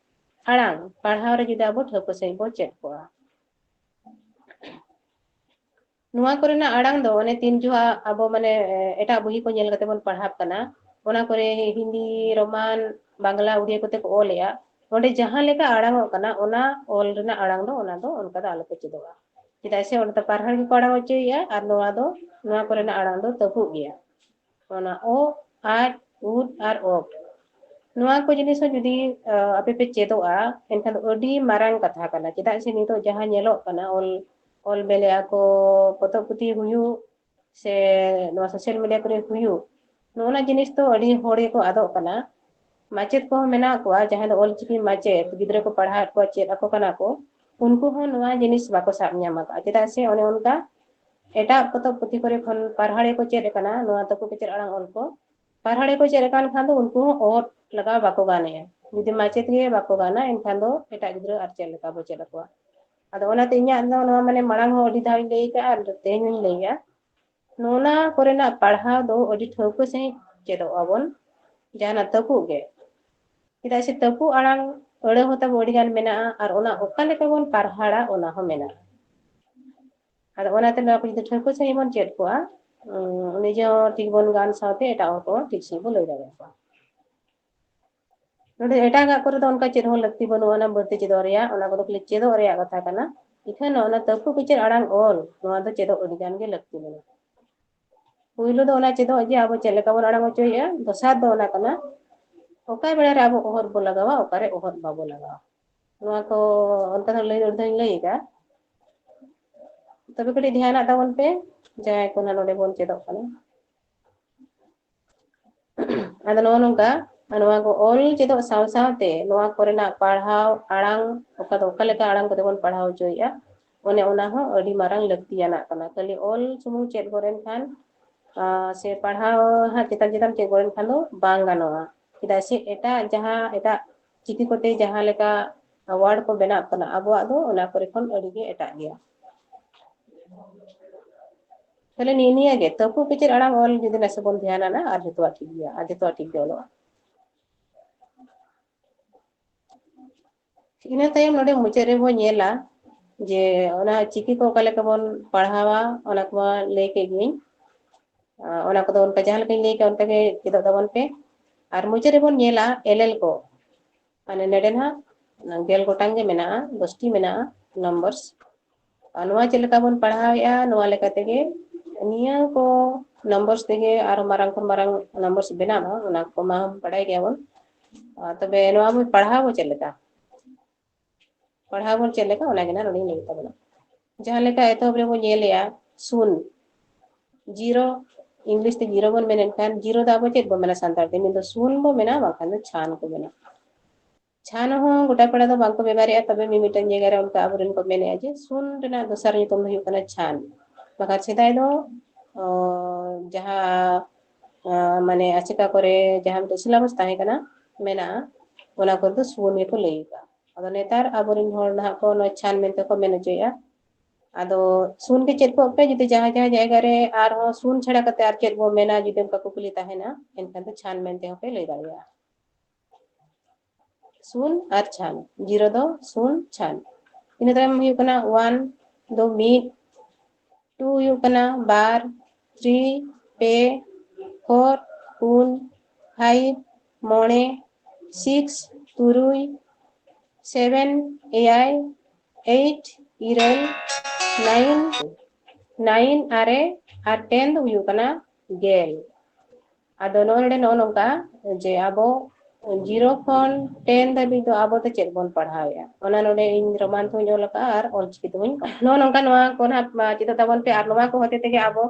ᱟᱲᱟᱝ ᱯᱟᱲᱦᱟᱣ ᱨᱮ ᱡᱩᱫᱤ ᱟᱵᱚ ᱴᱷᱟᱹᱣᱠᱟᱹ ᱥᱟᱺᱦᱤᱡ ᱵᱚᱱ ᱪᱮᱫ ᱠᱚᱜᱼᱟ᱾ ᱱᱚᱣᱟ ᱠᱚᱨᱮᱱᱟᱜ ᱟᱲᱟᱝ ᱫᱚ ᱚᱱᱮ ᱛᱤᱱ ᱡᱚᱦᱟ ᱟᱵᱚ ᱢᱟᱱᱮ ᱮᱴᱟᱜ ᱵᱚᱦᱤ ᱠᱚ ᱧᱮᱞ ᱠᱟᱛᱮ ᱵᱚᱱ ᱯᱟᱲᱦᱟᱜ ᱠᱟᱱᱟ, ᱚᱱᱟ ᱠᱚᱨᱮ ᱦᱤᱱᱫᱤ, ᱨᱳᱢᱟᱱ, ᱵᱟᱝᱞᱟ, ᱩᱲᱤᱭᱟ ᱠᱚᱛᱮ ᱠᱚ ᱚᱞᱮᱜᱼᱟ, ᱚᱸᱰᱮ ᱡᱟᱦᱟᱸ ᱞᱮᱠᱟ ᱟᱲᱟᱝᱚᱜ ᱠᱟᱱᱟ ᱚᱱᱟ ᱚᱞ ᱨᱮᱱᱟᱜ ᱟᱲᱟᱝ ᱫᱚ ᱚᱱᱟ ᱫᱚ ᱚᱱᱠᱟ ᱫᱚ ᱟᱞᱚᱯᱮ ᱪᱮᱫᱚᱜᱼᱟ᱾ ᱪᱮᱫᱟᱜ ᱥᱮ ᱚᱸᱰᱮ ᱫᱚ ᱯᱟᱨᱦᱟᱲ ᱜᱮᱠᱚ ᱟᱲᱟᱝ ᱦᱚᱪᱚᱭᱮᱜᱼᱟ ᱟᱨ ᱱᱚᱣᱟ ᱫᱚ, ᱱᱚᱣᱟ ᱠᱚᱨᱮᱱᱟᱜ ᱟᱲᱟᱝ ᱫᱚ ᱛᱟᱹᱯᱩᱜ ᱜᱮᱭᱟ᱾ ᱚᱱᱟ ᱚ, ᱟᱡ, ᱩᱫ ᱟᱨ ᱚᱯ, ᱱᱚᱣᱟ ᱠᱚ ᱡᱤᱱᱤᱥ ᱦᱚᱸ ᱡᱩᱫᱤ ᱟᱯᱮ ᱯᱮ ᱪᱮᱫᱚᱜᱼᱟ, ᱮᱱᱠᱷᱟᱱ ᱫᱚ ᱟᱹᱰᱤ ᱢᱟᱨᱟᱝ ᱠᱟᱛᱷᱟ ᱠᱟᱱᱟ᱾ ᱪᱮᱫᱟᱜ ᱥᱮ ᱱᱤᱛᱚᱜ ᱡᱟᱦᱟᱸ ᱧᱮᱞᱚᱜ ᱠᱟᱱᱟ, ᱚᱞ ᱚᱞ ᱵᱮᱞᱮᱜ ᱟᱠᱚ, ᱯᱚᱛᱚᱵ ᱯᱩᱛᱷᱤ ᱦᱩᱭᱩᱜ ᱥᱮ ᱱᱚᱣᱟ ᱥᱳᱥᱟᱞ ᱢᱤᱰᱤᱭᱟ ᱠᱚᱨᱮ ᱦᱩᱭᱩᱜ, ᱱᱚᱜᱼᱚ ᱱᱟ ᱡᱤᱱᱤᱥ ᱫᱚ ᱟᱹᱰᱤ ᱦᱚᱲ ᱜᱮᱠᱚ ᱟᱫᱚᱜ ᱠᱟᱱᱟ᱾ ᱢᱟᱪᱮᱫ ᱠᱚᱦᱚᱸ ᱢᱮᱱᱟᱜ ᱠᱚᱣᱟ ᱡᱟᱦᱟᱸᱭ ᱫᱚ ᱚᱞᱪᱤᱠᱤ ᱢᱟᱪᱮᱫ, ᱜᱤᱫᱽᱨᱟᱹ ᱠᱚ ᱯᱟᱲᱦᱟᱣᱮᱫ ᱠᱚᱣᱟ, ᱪᱮᱫ ᱟᱠᱚ ᱠᱟᱱᱟ ᱠᱚ, ᱩᱱᱠᱩ ᱦᱚᱸ ᱱᱚᱣᱟ ᱡᱤᱱᱤᱥ ᱵᱟᱠᱚ ᱥᱟᱵ ᱧᱟᱢ ᱟᱠᱟᱫᱼᱟ᱾ ᱪᱮᱫᱟᱜ ᱥᱮ ᱚᱱᱮ ᱚᱱᱠᱟ ᱮᱴᱟᱜ ᱯᱚᱛᱚᱵ ᱯᱩᱛᱷᱤ ᱠᱚᱨᱮ ᱠᱷᱚᱱ ᱯᱟᱨᱦᱟᱲᱮ ᱠᱚ ᱪᱮᱫ ᱟᱠᱟᱱᱟ, ᱱᱚᱣᱟ ᱛᱟᱹᱯᱩ ᱠᱮᱪᱮᱫ ᱟᱲᱟᱝ ᱚᱞ ᱠᱚ ᱯᱟᱨᱦᱟᱲᱮ ᱠᱚ ᱪᱮᱫ ᱟᱠᱟᱱ ᱠᱷᱟᱱ ᱫᱚ ᱩᱱᱠᱩ ᱦᱚᱸ ᱚᱦᱚᱫ ᱞᱟᱜᱟᱣ ᱵᱟᱠᱚ ᱜᱟᱱᱮᱜᱼᱟ᱾ ᱡᱩᱫᱤ ᱢᱟᱪᱮᱫ ᱜᱮ ᱵᱟᱠᱚ ᱜᱟᱱᱟ, ᱮᱱᱠᱷᱟᱱ ᱫᱚ ᱮᱴᱟᱜ ᱜᱤᱫᱽᱨᱟᱹ ᱟᱨ ᱪᱮᱫ ᱞᱮᱠᱟ ᱵᱚ ᱪᱮᱫ ᱟᱠᱚᱣᱟ? ᱟᱫᱚ ᱚᱱᱟᱛᱮ ᱤᱧᱟᱹᱜ ᱫᱚ ᱱᱚᱣᱟ ᱢᱟᱱᱮ ᱢᱟᱲᱟᱝ ᱦᱚᱸ ᱟᱹᱰᱤ ᱫᱷᱟᱣ ᱤᱧ ᱞᱟᱹᱭ ᱟᱠᱟᱫᱼᱟ ᱟᱨ ᱛᱮᱦᱮᱧ ᱦᱚᱸᱧ ᱞᱟᱹᱭᱟ, ᱱᱚᱣᱟ ᱠᱚᱨᱮᱱᱟᱜ ᱯᱟᱲᱦᱟᱣ ᱫᱚ ᱟᱹᱰᱤ ᱴᱷᱟᱹᱣᱠᱟᱹ ᱥᱟᱺᱦᱤᱡ ᱪᱮᱫᱚᱜ ᱟᱵᱚᱱ, ᱡᱟᱦᱟᱱᱟᱜ ᱛᱟᱹᱯᱩᱜ ᱜᱮ᱾ ᱪᱮᱫᱟᱜ ᱥᱮ ᱛᱟᱹᱯᱩᱜ ᱟᱲᱟᱝ ᱟᱹᱲᱟᱹ ᱦᱚᱸ ᱛᱟᱵᱚ ᱟᱹᱰᱤ ᱜᱟᱱ ᱢᱮᱱᱟᱜᱼᱟ, ᱟᱨ ᱚᱱᱟ ᱚᱠᱟ ᱞᱮᱠᱟ ᱵᱚᱱ ᱯᱟᱲᱦᱟᱲᱟ ᱚᱱᱟ ᱦᱚᱸ ᱢᱮᱱᱟᱜᱼᱟ᱾ ᱟᱫᱚ ᱚᱱᱟᱛᱮ ᱱᱚᱣᱟ ᱠᱚ ᱡᱩᱫᱤ ᱴᱷᱟᱹᱣᱠᱟᱹ ᱥᱟᱺᱦᱤᱡ ᱵᱚᱱ ᱪᱮᱫ ᱠᱚᱣᱟ, ᱩᱸ, ᱱᱤᱡᱮ ᱦᱚᱸ ᱴᱷᱤᱠ ᱵᱚᱱ ᱜᱟᱱ ᱥᱟᱶᱛᱮ ᱮᱴᱟᱜ ᱦᱚᱲ ᱠᱚ ᱴᱷᱤᱠ ᱥᱟᱺᱦᱤᱡ ᱵᱚᱱ ᱞᱟᱹᱭ ᱫᱟᱲᱮᱭᱟᱠᱚᱣᱟ᱾ ᱱᱚᱰᱮ ᱮᱴᱟᱜᱟᱜ ᱠᱚᱨᱮ ᱫᱚ ᱚᱱᱠᱟ ᱪᱮᱫ ᱦᱚᱸ ᱞᱟᱹᱠᱛᱤ ᱵᱟᱹᱱᱩᱜᱼᱟ, ᱚᱱᱟ ᱵᱟᱹᱲᱛᱤ ᱪᱮᱫᱚᱜ ᱨᱮᱭᱟᱜ, ᱚᱱᱟ ᱠᱚᱫᱚ ᱠᱷᱟᱹᱞᱤ ᱪᱮᱫᱚᱜ ᱨᱮᱭᱟᱜ ᱠᱟᱛᱷᱟ ᱠᱟᱱᱟ᱾ ᱤᱠᱷᱟᱹᱱ ᱚᱱᱟ ᱛᱟᱹᱯᱩ ᱠᱮᱪᱮᱫ ᱟᱲᱟᱝ ᱚᱞ, ᱱᱚᱣᱟ ᱫᱚ ᱪᱮᱫᱚᱜ ᱟᱹᱰᱤ ᱜᱟᱱ ᱜᱮ ᱞᱟᱹᱠᱛᱤ ᱢᱮᱱᱟᱜᱼᱟ᱾ ᱯᱩᱭᱞᱩ ᱫᱚ ᱚᱱᱟ ᱪᱮᱫᱚᱜ ᱡᱮ ᱟᱵᱚ ᱪᱮᱫ ᱞᱮᱠᱟ ᱵᱚᱱ ᱟᱲᱟᱝ ᱦᱚᱪᱚᱭᱮᱫᱼᱟ, ᱫᱚᱥᱟᱨ ᱫᱚ ᱚᱱᱟ ᱠᱟᱱᱟ ᱚᱠᱟ ᱵᱮᱲᱟ ᱨᱮ ᱟᱵᱚ ᱚᱦᱚᱫ ᱵᱚ ᱞᱟᱜᱟᱣᱟ, ᱚᱠᱟᱨᱮ ᱚᱦᱚᱫ ᱵᱟᱵᱚ ᱞᱟᱜᱟᱣᱟ᱾ ᱱᱚᱣᱟ ᱠᱚ ᱚᱱᱠᱟ ᱫᱚ ᱞᱟᱹᱭ ᱫᱚ ᱞᱟᱹᱭ ᱟᱠᱟᱫᱼᱟ᱾ ᱛᱚᱵᱮ ᱠᱟᱹᱴᱤᱡ ᱫᱷᱮᱭᱟᱱᱟᱜ ᱛᱟᱵᱚᱱ ᱯᱮ, ᱡᱟᱦᱟᱸᱭ ᱠᱚ ᱱᱟᱜ ᱱᱚᱰᱮ ᱵᱚᱱ ᱪᱮᱫᱚᱜ ᱠᱟᱱᱟ᱾ ᱟᱫᱚ ᱱᱚᱜᱼᱚ ᱱᱚᱝᱠᱟ, ᱱᱚᱣᱟ ᱠᱚ ᱚᱞ ᱪᱮᱫᱚᱜ ᱥᱟᱶ ᱥᱟᱶᱛᱮ ᱱᱚᱣᱟ ᱠᱚᱨᱮᱱᱟᱜ ᱯᱟᱲᱦᱟᱣ ᱟᱲᱟᱝ, ᱚᱠᱟ ᱫᱚ ᱚᱠᱟ ᱞᱮᱠᱟ ᱟᱲᱟᱝ ᱠᱚᱛᱮ ᱵᱚᱱ ᱯᱟᱲᱦᱟᱣ ᱦᱚᱪᱚᱭᱮᱫᱼᱟ, ᱚᱱᱮ ᱚᱱᱟ ᱦᱚᱸ ᱟᱹᱰᱤ ᱢᱟᱨᱟᱝ ᱞᱟᱹᱠᱛᱤᱭᱟᱱᱟᱜ ᱠᱟᱱᱟ᱾ ᱠᱷᱟᱹᱞᱤ ᱚᱞ ᱥᱩᱢᱩᱝ ᱪᱮᱫ ᱜᱚᱫ ᱮᱱ ᱠᱷᱟᱱ, ᱟᱨ ᱥᱮ ᱯᱟᱲᱦᱟᱣ ᱦᱟᱸᱜ ᱪᱮᱛᱟᱱ ᱪᱮᱛᱟᱱ ᱪᱮᱫ ᱜᱚᱫ ᱮᱱ ᱠᱷᱟᱱ ᱫᱚ ᱵᱟᱝ ᱜᱟᱱᱚᱜᱼᱟ᱾ ᱪᱮᱫᱟᱜ ᱥᱮ ᱮᱴᱟᱜ ᱡᱟᱦᱟᱸ, ᱮᱴᱟᱜ ᱪᱤᱠᱤ ᱠᱚᱛᱮ ᱡᱟᱦᱟᱸ ᱞᱮᱠᱟ word ᱠᱚ ᱵᱮᱱᱟᱜ ᱠᱟᱱᱟ, ᱟᱵᱚᱣᱟᱜ ᱫᱚ ᱚᱱᱟ ᱠᱚᱨᱮ ᱠᱷᱚᱱ ᱟᱹᱰᱤ ᱜᱮ ᱮᱴᱟᱜ ᱜᱮᱭᱟ᱾ ᱛᱟᱦᱞᱮ ᱱᱤᱭᱟᱹ, ᱱᱤᱭᱟᱹ ᱜᱮ ᱛᱟᱹᱯᱩ ᱠᱮᱪᱮᱫ ᱟᱲᱟᱝ ᱚᱞ ᱡᱩᱫᱤ ᱱᱟᱥᱮ ᱵᱚᱱ ᱫᱷᱮᱭᱟᱱᱟᱜᱼᱟ, ᱟᱨ ᱡᱚᱛᱚᱣᱟᱜ ᱴᱷᱤᱠ ᱜᱮᱭᱟ, ᱟᱨ ᱡᱚᱛᱚᱣᱟᱜ ᱴᱷᱤᱠ ᱜᱮ ᱚᱞᱚᱜᱼᱟ᱾ ᱤᱱᱟᱹ ᱛᱟᱭᱚᱢ ᱱᱚᱰᱮ ᱢᱩᱪᱟᱹᱫ ᱨᱮᱵᱚᱱ ᱧᱮᱞᱟ, ᱡᱮ ᱚᱱᱟ ᱪᱤᱠᱤ ᱠᱚ ᱚᱠᱟ ᱞᱮᱠᱟ ᱵᱚᱱ ᱯᱟᱲᱦᱟᱣᱟ, ᱚᱱᱟ ᱠᱚᱢᱟ ᱞᱟᱹᱭ ᱠᱮᱫ ᱜᱤᱭᱟᱹᱧ᱾ ᱟᱨ ᱚᱱᱟ ᱠᱚᱫᱚ ᱚᱱᱠᱟ ᱡᱟᱦᱟᱸ ᱞᱮᱠᱟᱧ ᱞᱟᱹᱭ ᱠᱮᱫ, ᱚᱱᱠᱟ ᱜᱮ ᱪᱮᱫᱚᱜ ᱛᱟᱵᱚᱱ ᱯᱮ᱾ ᱟᱨ ᱢᱩᱪᱟᱹᱫ ᱨᱮᱵᱚᱱ ᱧᱮᱞᱟ ᱮᱞᱮᱞ ᱠᱚ, ᱢᱟᱱᱮ ᱱᱚᱰᱮ ᱱᱟᱦᱟᱜ ᱜᱮᱞ ᱜᱚᱴᱟᱝ ᱜᱮ ᱢᱮᱱᱟᱜᱼᱟ, ᱫᱚᱥᱴᱤ ᱢᱮᱱᱟᱜᱼᱟ ᱱᱟᱢᱵᱟᱨᱥ᱾ ᱟᱨ ᱱᱚᱣᱟ ᱪᱮᱫ ᱞᱮᱠᱟ ᱵᱚᱱ ᱯᱟᱲᱦᱟᱣᱮᱫᱼᱟ, ᱱᱚᱣᱟ ᱞᱮᱠᱟ ᱛᱮᱜᱮ ᱱᱤᱭᱟᱹ ᱠᱚ ᱱᱟᱢᱵᱟᱨᱥ ᱛᱮᱜᱮ ᱟᱨᱚ ᱢᱟᱨᱟᱝ ᱠᱷᱚᱱ ᱢᱟᱨᱟᱝ ᱱᱟᱢᱵᱟᱨᱥ ᱵᱮᱱᱟᱜᱼᱟ, ᱚᱱᱟ ᱠᱚᱢᱟ ᱵᱟᱰᱟᱭ ᱜᱮᱭᱟᱵᱚᱱ᱾ ᱟᱨ ᱛᱚᱵᱮ ᱱᱚᱣᱟ ᱵᱚᱱ ᱯᱟᱲᱦᱟᱣ ᱵᱚ ᱪᱮᱫ ᱞᱮᱠᱟ? ᱯᱟᱲᱦᱟᱣ ᱵᱚᱱ ᱪᱮᱫ ᱞᱮᱠᱟ, ᱚᱱᱟ ᱜᱮ ᱱᱟᱜ ᱱᱚᱰᱮᱧ ᱞᱟᱹᱭ ᱛᱟᱵᱚᱱᱟ᱾ ᱡᱟᱦᱟᱸ ᱞᱮᱠᱟ ᱮᱛᱚᱦᱚᱵ ᱨᱮᱵᱚᱱ ᱧᱮᱞᱮᱜᱼᱟ, ᱥᱩᱱ, ᱡᱤᱨᱳ, ᱤᱝᱞᱤᱥ ᱛᱮ ᱡᱤᱨᱳ ᱵᱚᱱ ᱢᱮᱱᱮᱫ ᱠᱷᱟᱱ, ᱡᱤᱨᱳ ᱫᱚ ᱟᱵᱚ ᱪᱮᱫ ᱵᱚᱱ ᱢᱮᱱᱟ ᱥᱟᱱᱛᱟᱲ ᱛᱮ? ᱢᱤᱫ ᱫᱚ ᱥᱩᱱ ᱵᱚ ᱢᱮᱱᱟ, ᱵᱟᱝᱠᱷᱟᱱ ᱫᱚ ᱪᱷᱟᱱ ᱠᱚ ᱢᱮᱱᱟ᱾ ᱪᱷᱟᱱ ᱦᱚᱸ ᱜᱚᱴᱟ ᱯᱟᱲᱟ ᱫᱚ ᱵᱟᱝᱠᱚ ᱵᱮᱵᱷᱟᱨᱮᱜᱼᱟ, ᱛᱚᱵᱮ ᱢᱤᱢᱤᱫᱴᱟᱝ ᱡᱟᱭᱜᱟ ᱨᱮ ᱚᱱᱠᱟ ᱟᱵᱚᱨᱮᱱ ᱠᱚ ᱢᱮᱱᱮᱜᱼᱟ ᱡᱮ ᱥᱩᱱ ᱨᱮᱱᱟᱜ ᱫᱚᱥᱟᱨ ᱧᱩᱛᱩᱢ ᱫᱚ ᱦᱩᱭᱩᱜ ᱠᱟᱱᱟ ᱪᱷᱟᱱ᱾ ᱵᱟᱠᱷᱟᱱ ᱥᱮᱫᱟᱭ ᱫᱚ, ᱚ, ᱡᱟᱦᱟᱸ, ᱟ, ᱢᱟᱱᱮ ᱟᱥᱮᱠᱟ ᱠᱚᱨᱮ ᱡᱟᱦᱟᱸ ᱢᱤᱫᱴᱮᱡ ᱥᱤᱞᱟᱵᱚᱥ ᱛᱟᱦᱮᱸ ᱠᱟᱱᱟ, ᱢᱮᱱᱟᱜᱼᱟ, ᱚᱱᱟ ᱠᱚᱨᱮ ᱫᱚ ᱥᱩᱱ ᱜᱮᱠᱚ ᱞᱟᱹᱭ ᱟᱠᱟᱫᱼᱟ᱾ ᱟᱫᱚ ᱱᱮᱛᱟᱨ ᱟᱵᱚᱨᱮᱱ ᱦᱚᱲ ᱱᱟᱦᱟᱜ ᱠᱚ ᱱᱚᱣᱟ ᱪᱷᱟᱱ ᱢᱮᱱᱛᱮ ᱠᱚ ᱢᱮᱱ ᱦᱚᱪᱚᱭᱮᱫᱼᱟ᱾ ᱟᱫᱚ ᱥᱩᱱ ᱜᱮ ᱪᱮᱫ ᱠᱚᱜ ᱯᱮ, ᱡᱩᱫᱤ ᱡᱟᱦᱟᱸ ᱡᱟᱦᱟᱸ ᱡᱟᱭᱜᱟ ᱨᱮ ᱟᱨᱦᱚᱸ ᱥᱩᱱ ᱪᱷᱟᱲᱟ ᱠᱟᱛᱮ ᱟᱨ ᱪᱮᱫ ᱵᱚ ᱢᱮᱱᱟ, ᱡᱩᱫᱤ ᱚᱱᱠᱟ ᱠᱩᱠᱞᱤ ᱛᱟᱦᱮᱱᱟ, ᱮᱱᱠᱷᱟᱱ ᱫᱚ ᱪᱷᱟᱱ ᱢᱮᱱᱛᱮ ᱦᱚᱸᱯᱮ ᱞᱟᱹᱭ ᱫᱟᱲᱮᱭᱟᱜᱼᱟ᱾ ᱥᱩᱱ ᱟᱨ ᱪᱷᱟᱱ, ᱡᱤᱨᱳ ᱫᱚ ᱥᱩᱱ ᱪᱷᱟᱱ᱾ ᱤᱱᱟᱹ ᱛᱟᱭᱚᱢ ᱦᱩᱭᱩᱜ ᱠᱟᱱᱟ ᱳᱣᱟᱱ ᱫᱚ ᱢᱤᱫ, ᱴᱩ ᱦᱩᱭᱩᱜ ᱠᱟᱱᱟ ᱵᱟᱨ, ᱛᱷᱨᱤ ᱯᱮ, ᱯᱷᱳᱨ ᱯᱩᱱ, ᱯᱷᱟᱭᱤᱵᱷ ᱢᱚᱬᱮ, ᱥᱤᱠᱥ ᱛᱩᱨᱩᱭ, ᱥᱮᱵᱷᱮᱱ ᱮᱭᱟᱭ, ᱮᱭᱤᱴ ᱤᱨᱟᱹᱞ, ᱱᱟᱭᱤᱱ, ᱱᱟᱭᱤᱱ ᱟᱨᱮ, ᱟᱨ ᱴᱮᱱ ᱫᱚ ᱦᱩᱭᱩᱜ ᱠᱟᱱᱟ ᱜᱮᱞ᱾ ᱟᱫᱚ ᱱᱚᱜᱼᱚ ᱱᱚᱰᱮ ᱱᱚᱜᱼᱚ ᱱᱚᱝᱠᱟ ᱡᱮ ᱟᱵᱚ ᱡᱤᱨᱳ ᱠᱷᱚᱱ ᱴᱮᱱ ᱫᱷᱟᱹᱵᱤᱡ ᱫᱚ ᱟᱵᱚ ᱫᱚ ᱪᱮᱫ ᱵᱚᱱ ᱯᱟᱲᱦᱟᱣᱮᱫᱼᱟ, ᱚᱱᱟ ᱱᱚᱰᱮ ᱤᱧ ᱨᱳᱢᱟᱱ ᱛᱮᱦᱚᱧ ᱚᱞ ᱟᱠᱟᱫᱼᱟ ᱟᱨ ᱚᱞᱪᱤᱠᱤ ᱛᱮᱦᱚᱧ ᱯᱟᱲᱦᱟᱣ᱾ ᱱᱚᱜᱼᱚ ᱱᱚᱝᱠᱟ ᱱᱚᱣᱟ ᱠᱚ ᱱᱟᱦᱟᱜ, ᱟ, ᱪᱮᱫᱚᱜ ᱛᱟᱵᱚᱱ ᱯᱮ᱾ ᱟᱨ ᱱᱚᱣᱟ ᱠᱚ ᱦᱚᱛᱮ ᱛᱮᱜᱮ ᱟᱵᱚ,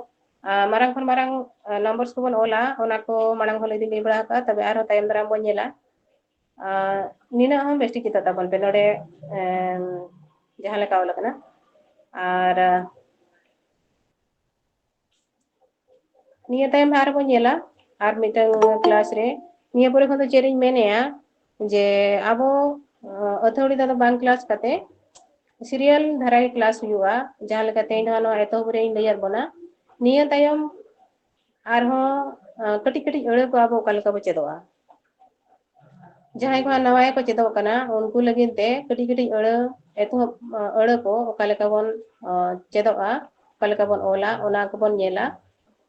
ᱟ, ᱢᱟᱨᱟᱝ ᱠᱷᱚᱱ ᱢᱟᱨᱟᱝ, ᱟ, ᱱᱟᱢᱵᱟᱨᱥ ᱠᱚᱵᱚᱱ ᱚᱞᱟ, ᱚᱱᱟ ᱠᱚ ᱢᱟᱲᱟᱝ ᱦᱚᱸ ᱞᱟᱹᱭ ᱫᱚᱧ ᱞᱟᱹᱭ ᱵᱟᱲᱟ ᱟᱠᱟᱫᱼᱟ, ᱛᱚᱵᱮ ᱟᱨᱦᱚᱸ ᱛᱟᱭᱚᱢ ᱫᱟᱨᱟᱢ ᱵᱚᱱ ᱧᱮᱞᱟ᱾ ᱟ, ᱱᱤᱱᱟᱹᱜ ᱦᱚᱸ ᱵᱮᱥ ᱴᱷᱤᱠ ᱪᱮᱫᱚᱜ ᱛᱟᱵᱚᱱ ᱯᱮ᱾ ᱱᱚᱰᱮ, ᱮᱢ, ᱡᱟᱦᱟᱸ ᱞᱮᱠᱟ ᱚᱞ ᱟᱠᱟᱱᱟ᱾ ᱟᱨ, ᱟ, ᱱᱤᱭᱟᱹ ᱛᱟᱭᱚᱢ ᱟᱨ ᱵᱚᱱ ᱧᱮᱞᱟ ᱟᱨ ᱢᱤᱫᱴᱟᱝ ᱠᱞᱟᱥ ᱨᱮ᱾ ᱱᱤᱭᱟᱹ ᱯᱚᱨᱮ ᱠᱷᱚᱱ ᱫᱚ ᱪᱮᱫ ᱤᱧ ᱢᱮᱱᱮᱜᱼᱟ ᱡᱮ ᱟᱵᱚ, ᱟ, ᱟᱹᱛᱷᱟᱹᱣᱲᱤ ᱫᱚ ᱵᱟᱝ ᱠᱞᱟᱥ ᱠᱟᱛᱮ ᱥᱤᱨᱤᱭᱟᱞ ᱫᱷᱟᱨᱟ ᱜᱮ ᱠᱞᱟᱥ ᱦᱩᱭᱩᱜᱼᱟ᱾ ᱡᱟᱦᱟᱸ ᱞᱮᱠᱟ ᱛᱮᱦᱮᱧ ᱫᱚ ᱱᱚᱣᱟ ᱮᱛᱚᱦᱚᱵ ᱨᱮ ᱤᱧ ᱞᱟᱹᱭᱟᱫ ᱵᱚᱱᱟ, ᱱᱤᱭᱟᱹ ᱛᱟᱭᱚᱢ ᱟᱨᱦᱚᱸ, ᱟ, ᱠᱟᱹᱴᱤᱡ ᱠᱟᱹᱴᱤᱡ ᱟᱹᱲᱟᱹ ᱠᱚ ᱟᱵᱚ ᱚᱠᱟ ᱞᱮᱠᱟ ᱵᱚ ᱪᱮᱫᱚᱜᱼᱟ᱾ ᱡᱟᱦᱟᱸᱭ ᱠᱚ ᱦᱟᱸᱜ ᱱᱟᱣᱟ ᱜᱮᱠᱚ ᱪᱮᱫᱚᱜ ᱠᱟᱱᱟ, ᱩᱱᱠᱩ ᱞᱟᱹᱜᱤᱫ ᱛᱮ ᱠᱟᱹᱴᱤᱡ ᱠᱟᱹᱴᱤᱡ ᱟᱹᱲᱟᱹ, ᱮᱛᱚᱦᱚᱵ, ᱟᱹᱲᱟᱹ ᱠᱚ ᱚᱠᱟ ᱞᱮᱠᱟ ᱵᱚᱱ, ᱪᱮᱫᱚᱜᱼᱟ, ᱚᱠᱟ ᱞᱮᱠᱟ ᱵᱚᱱ ᱚᱞᱟ, ᱚᱱᱟ ᱠᱚᱵᱚᱱ ᱧᱮᱞᱟ᱾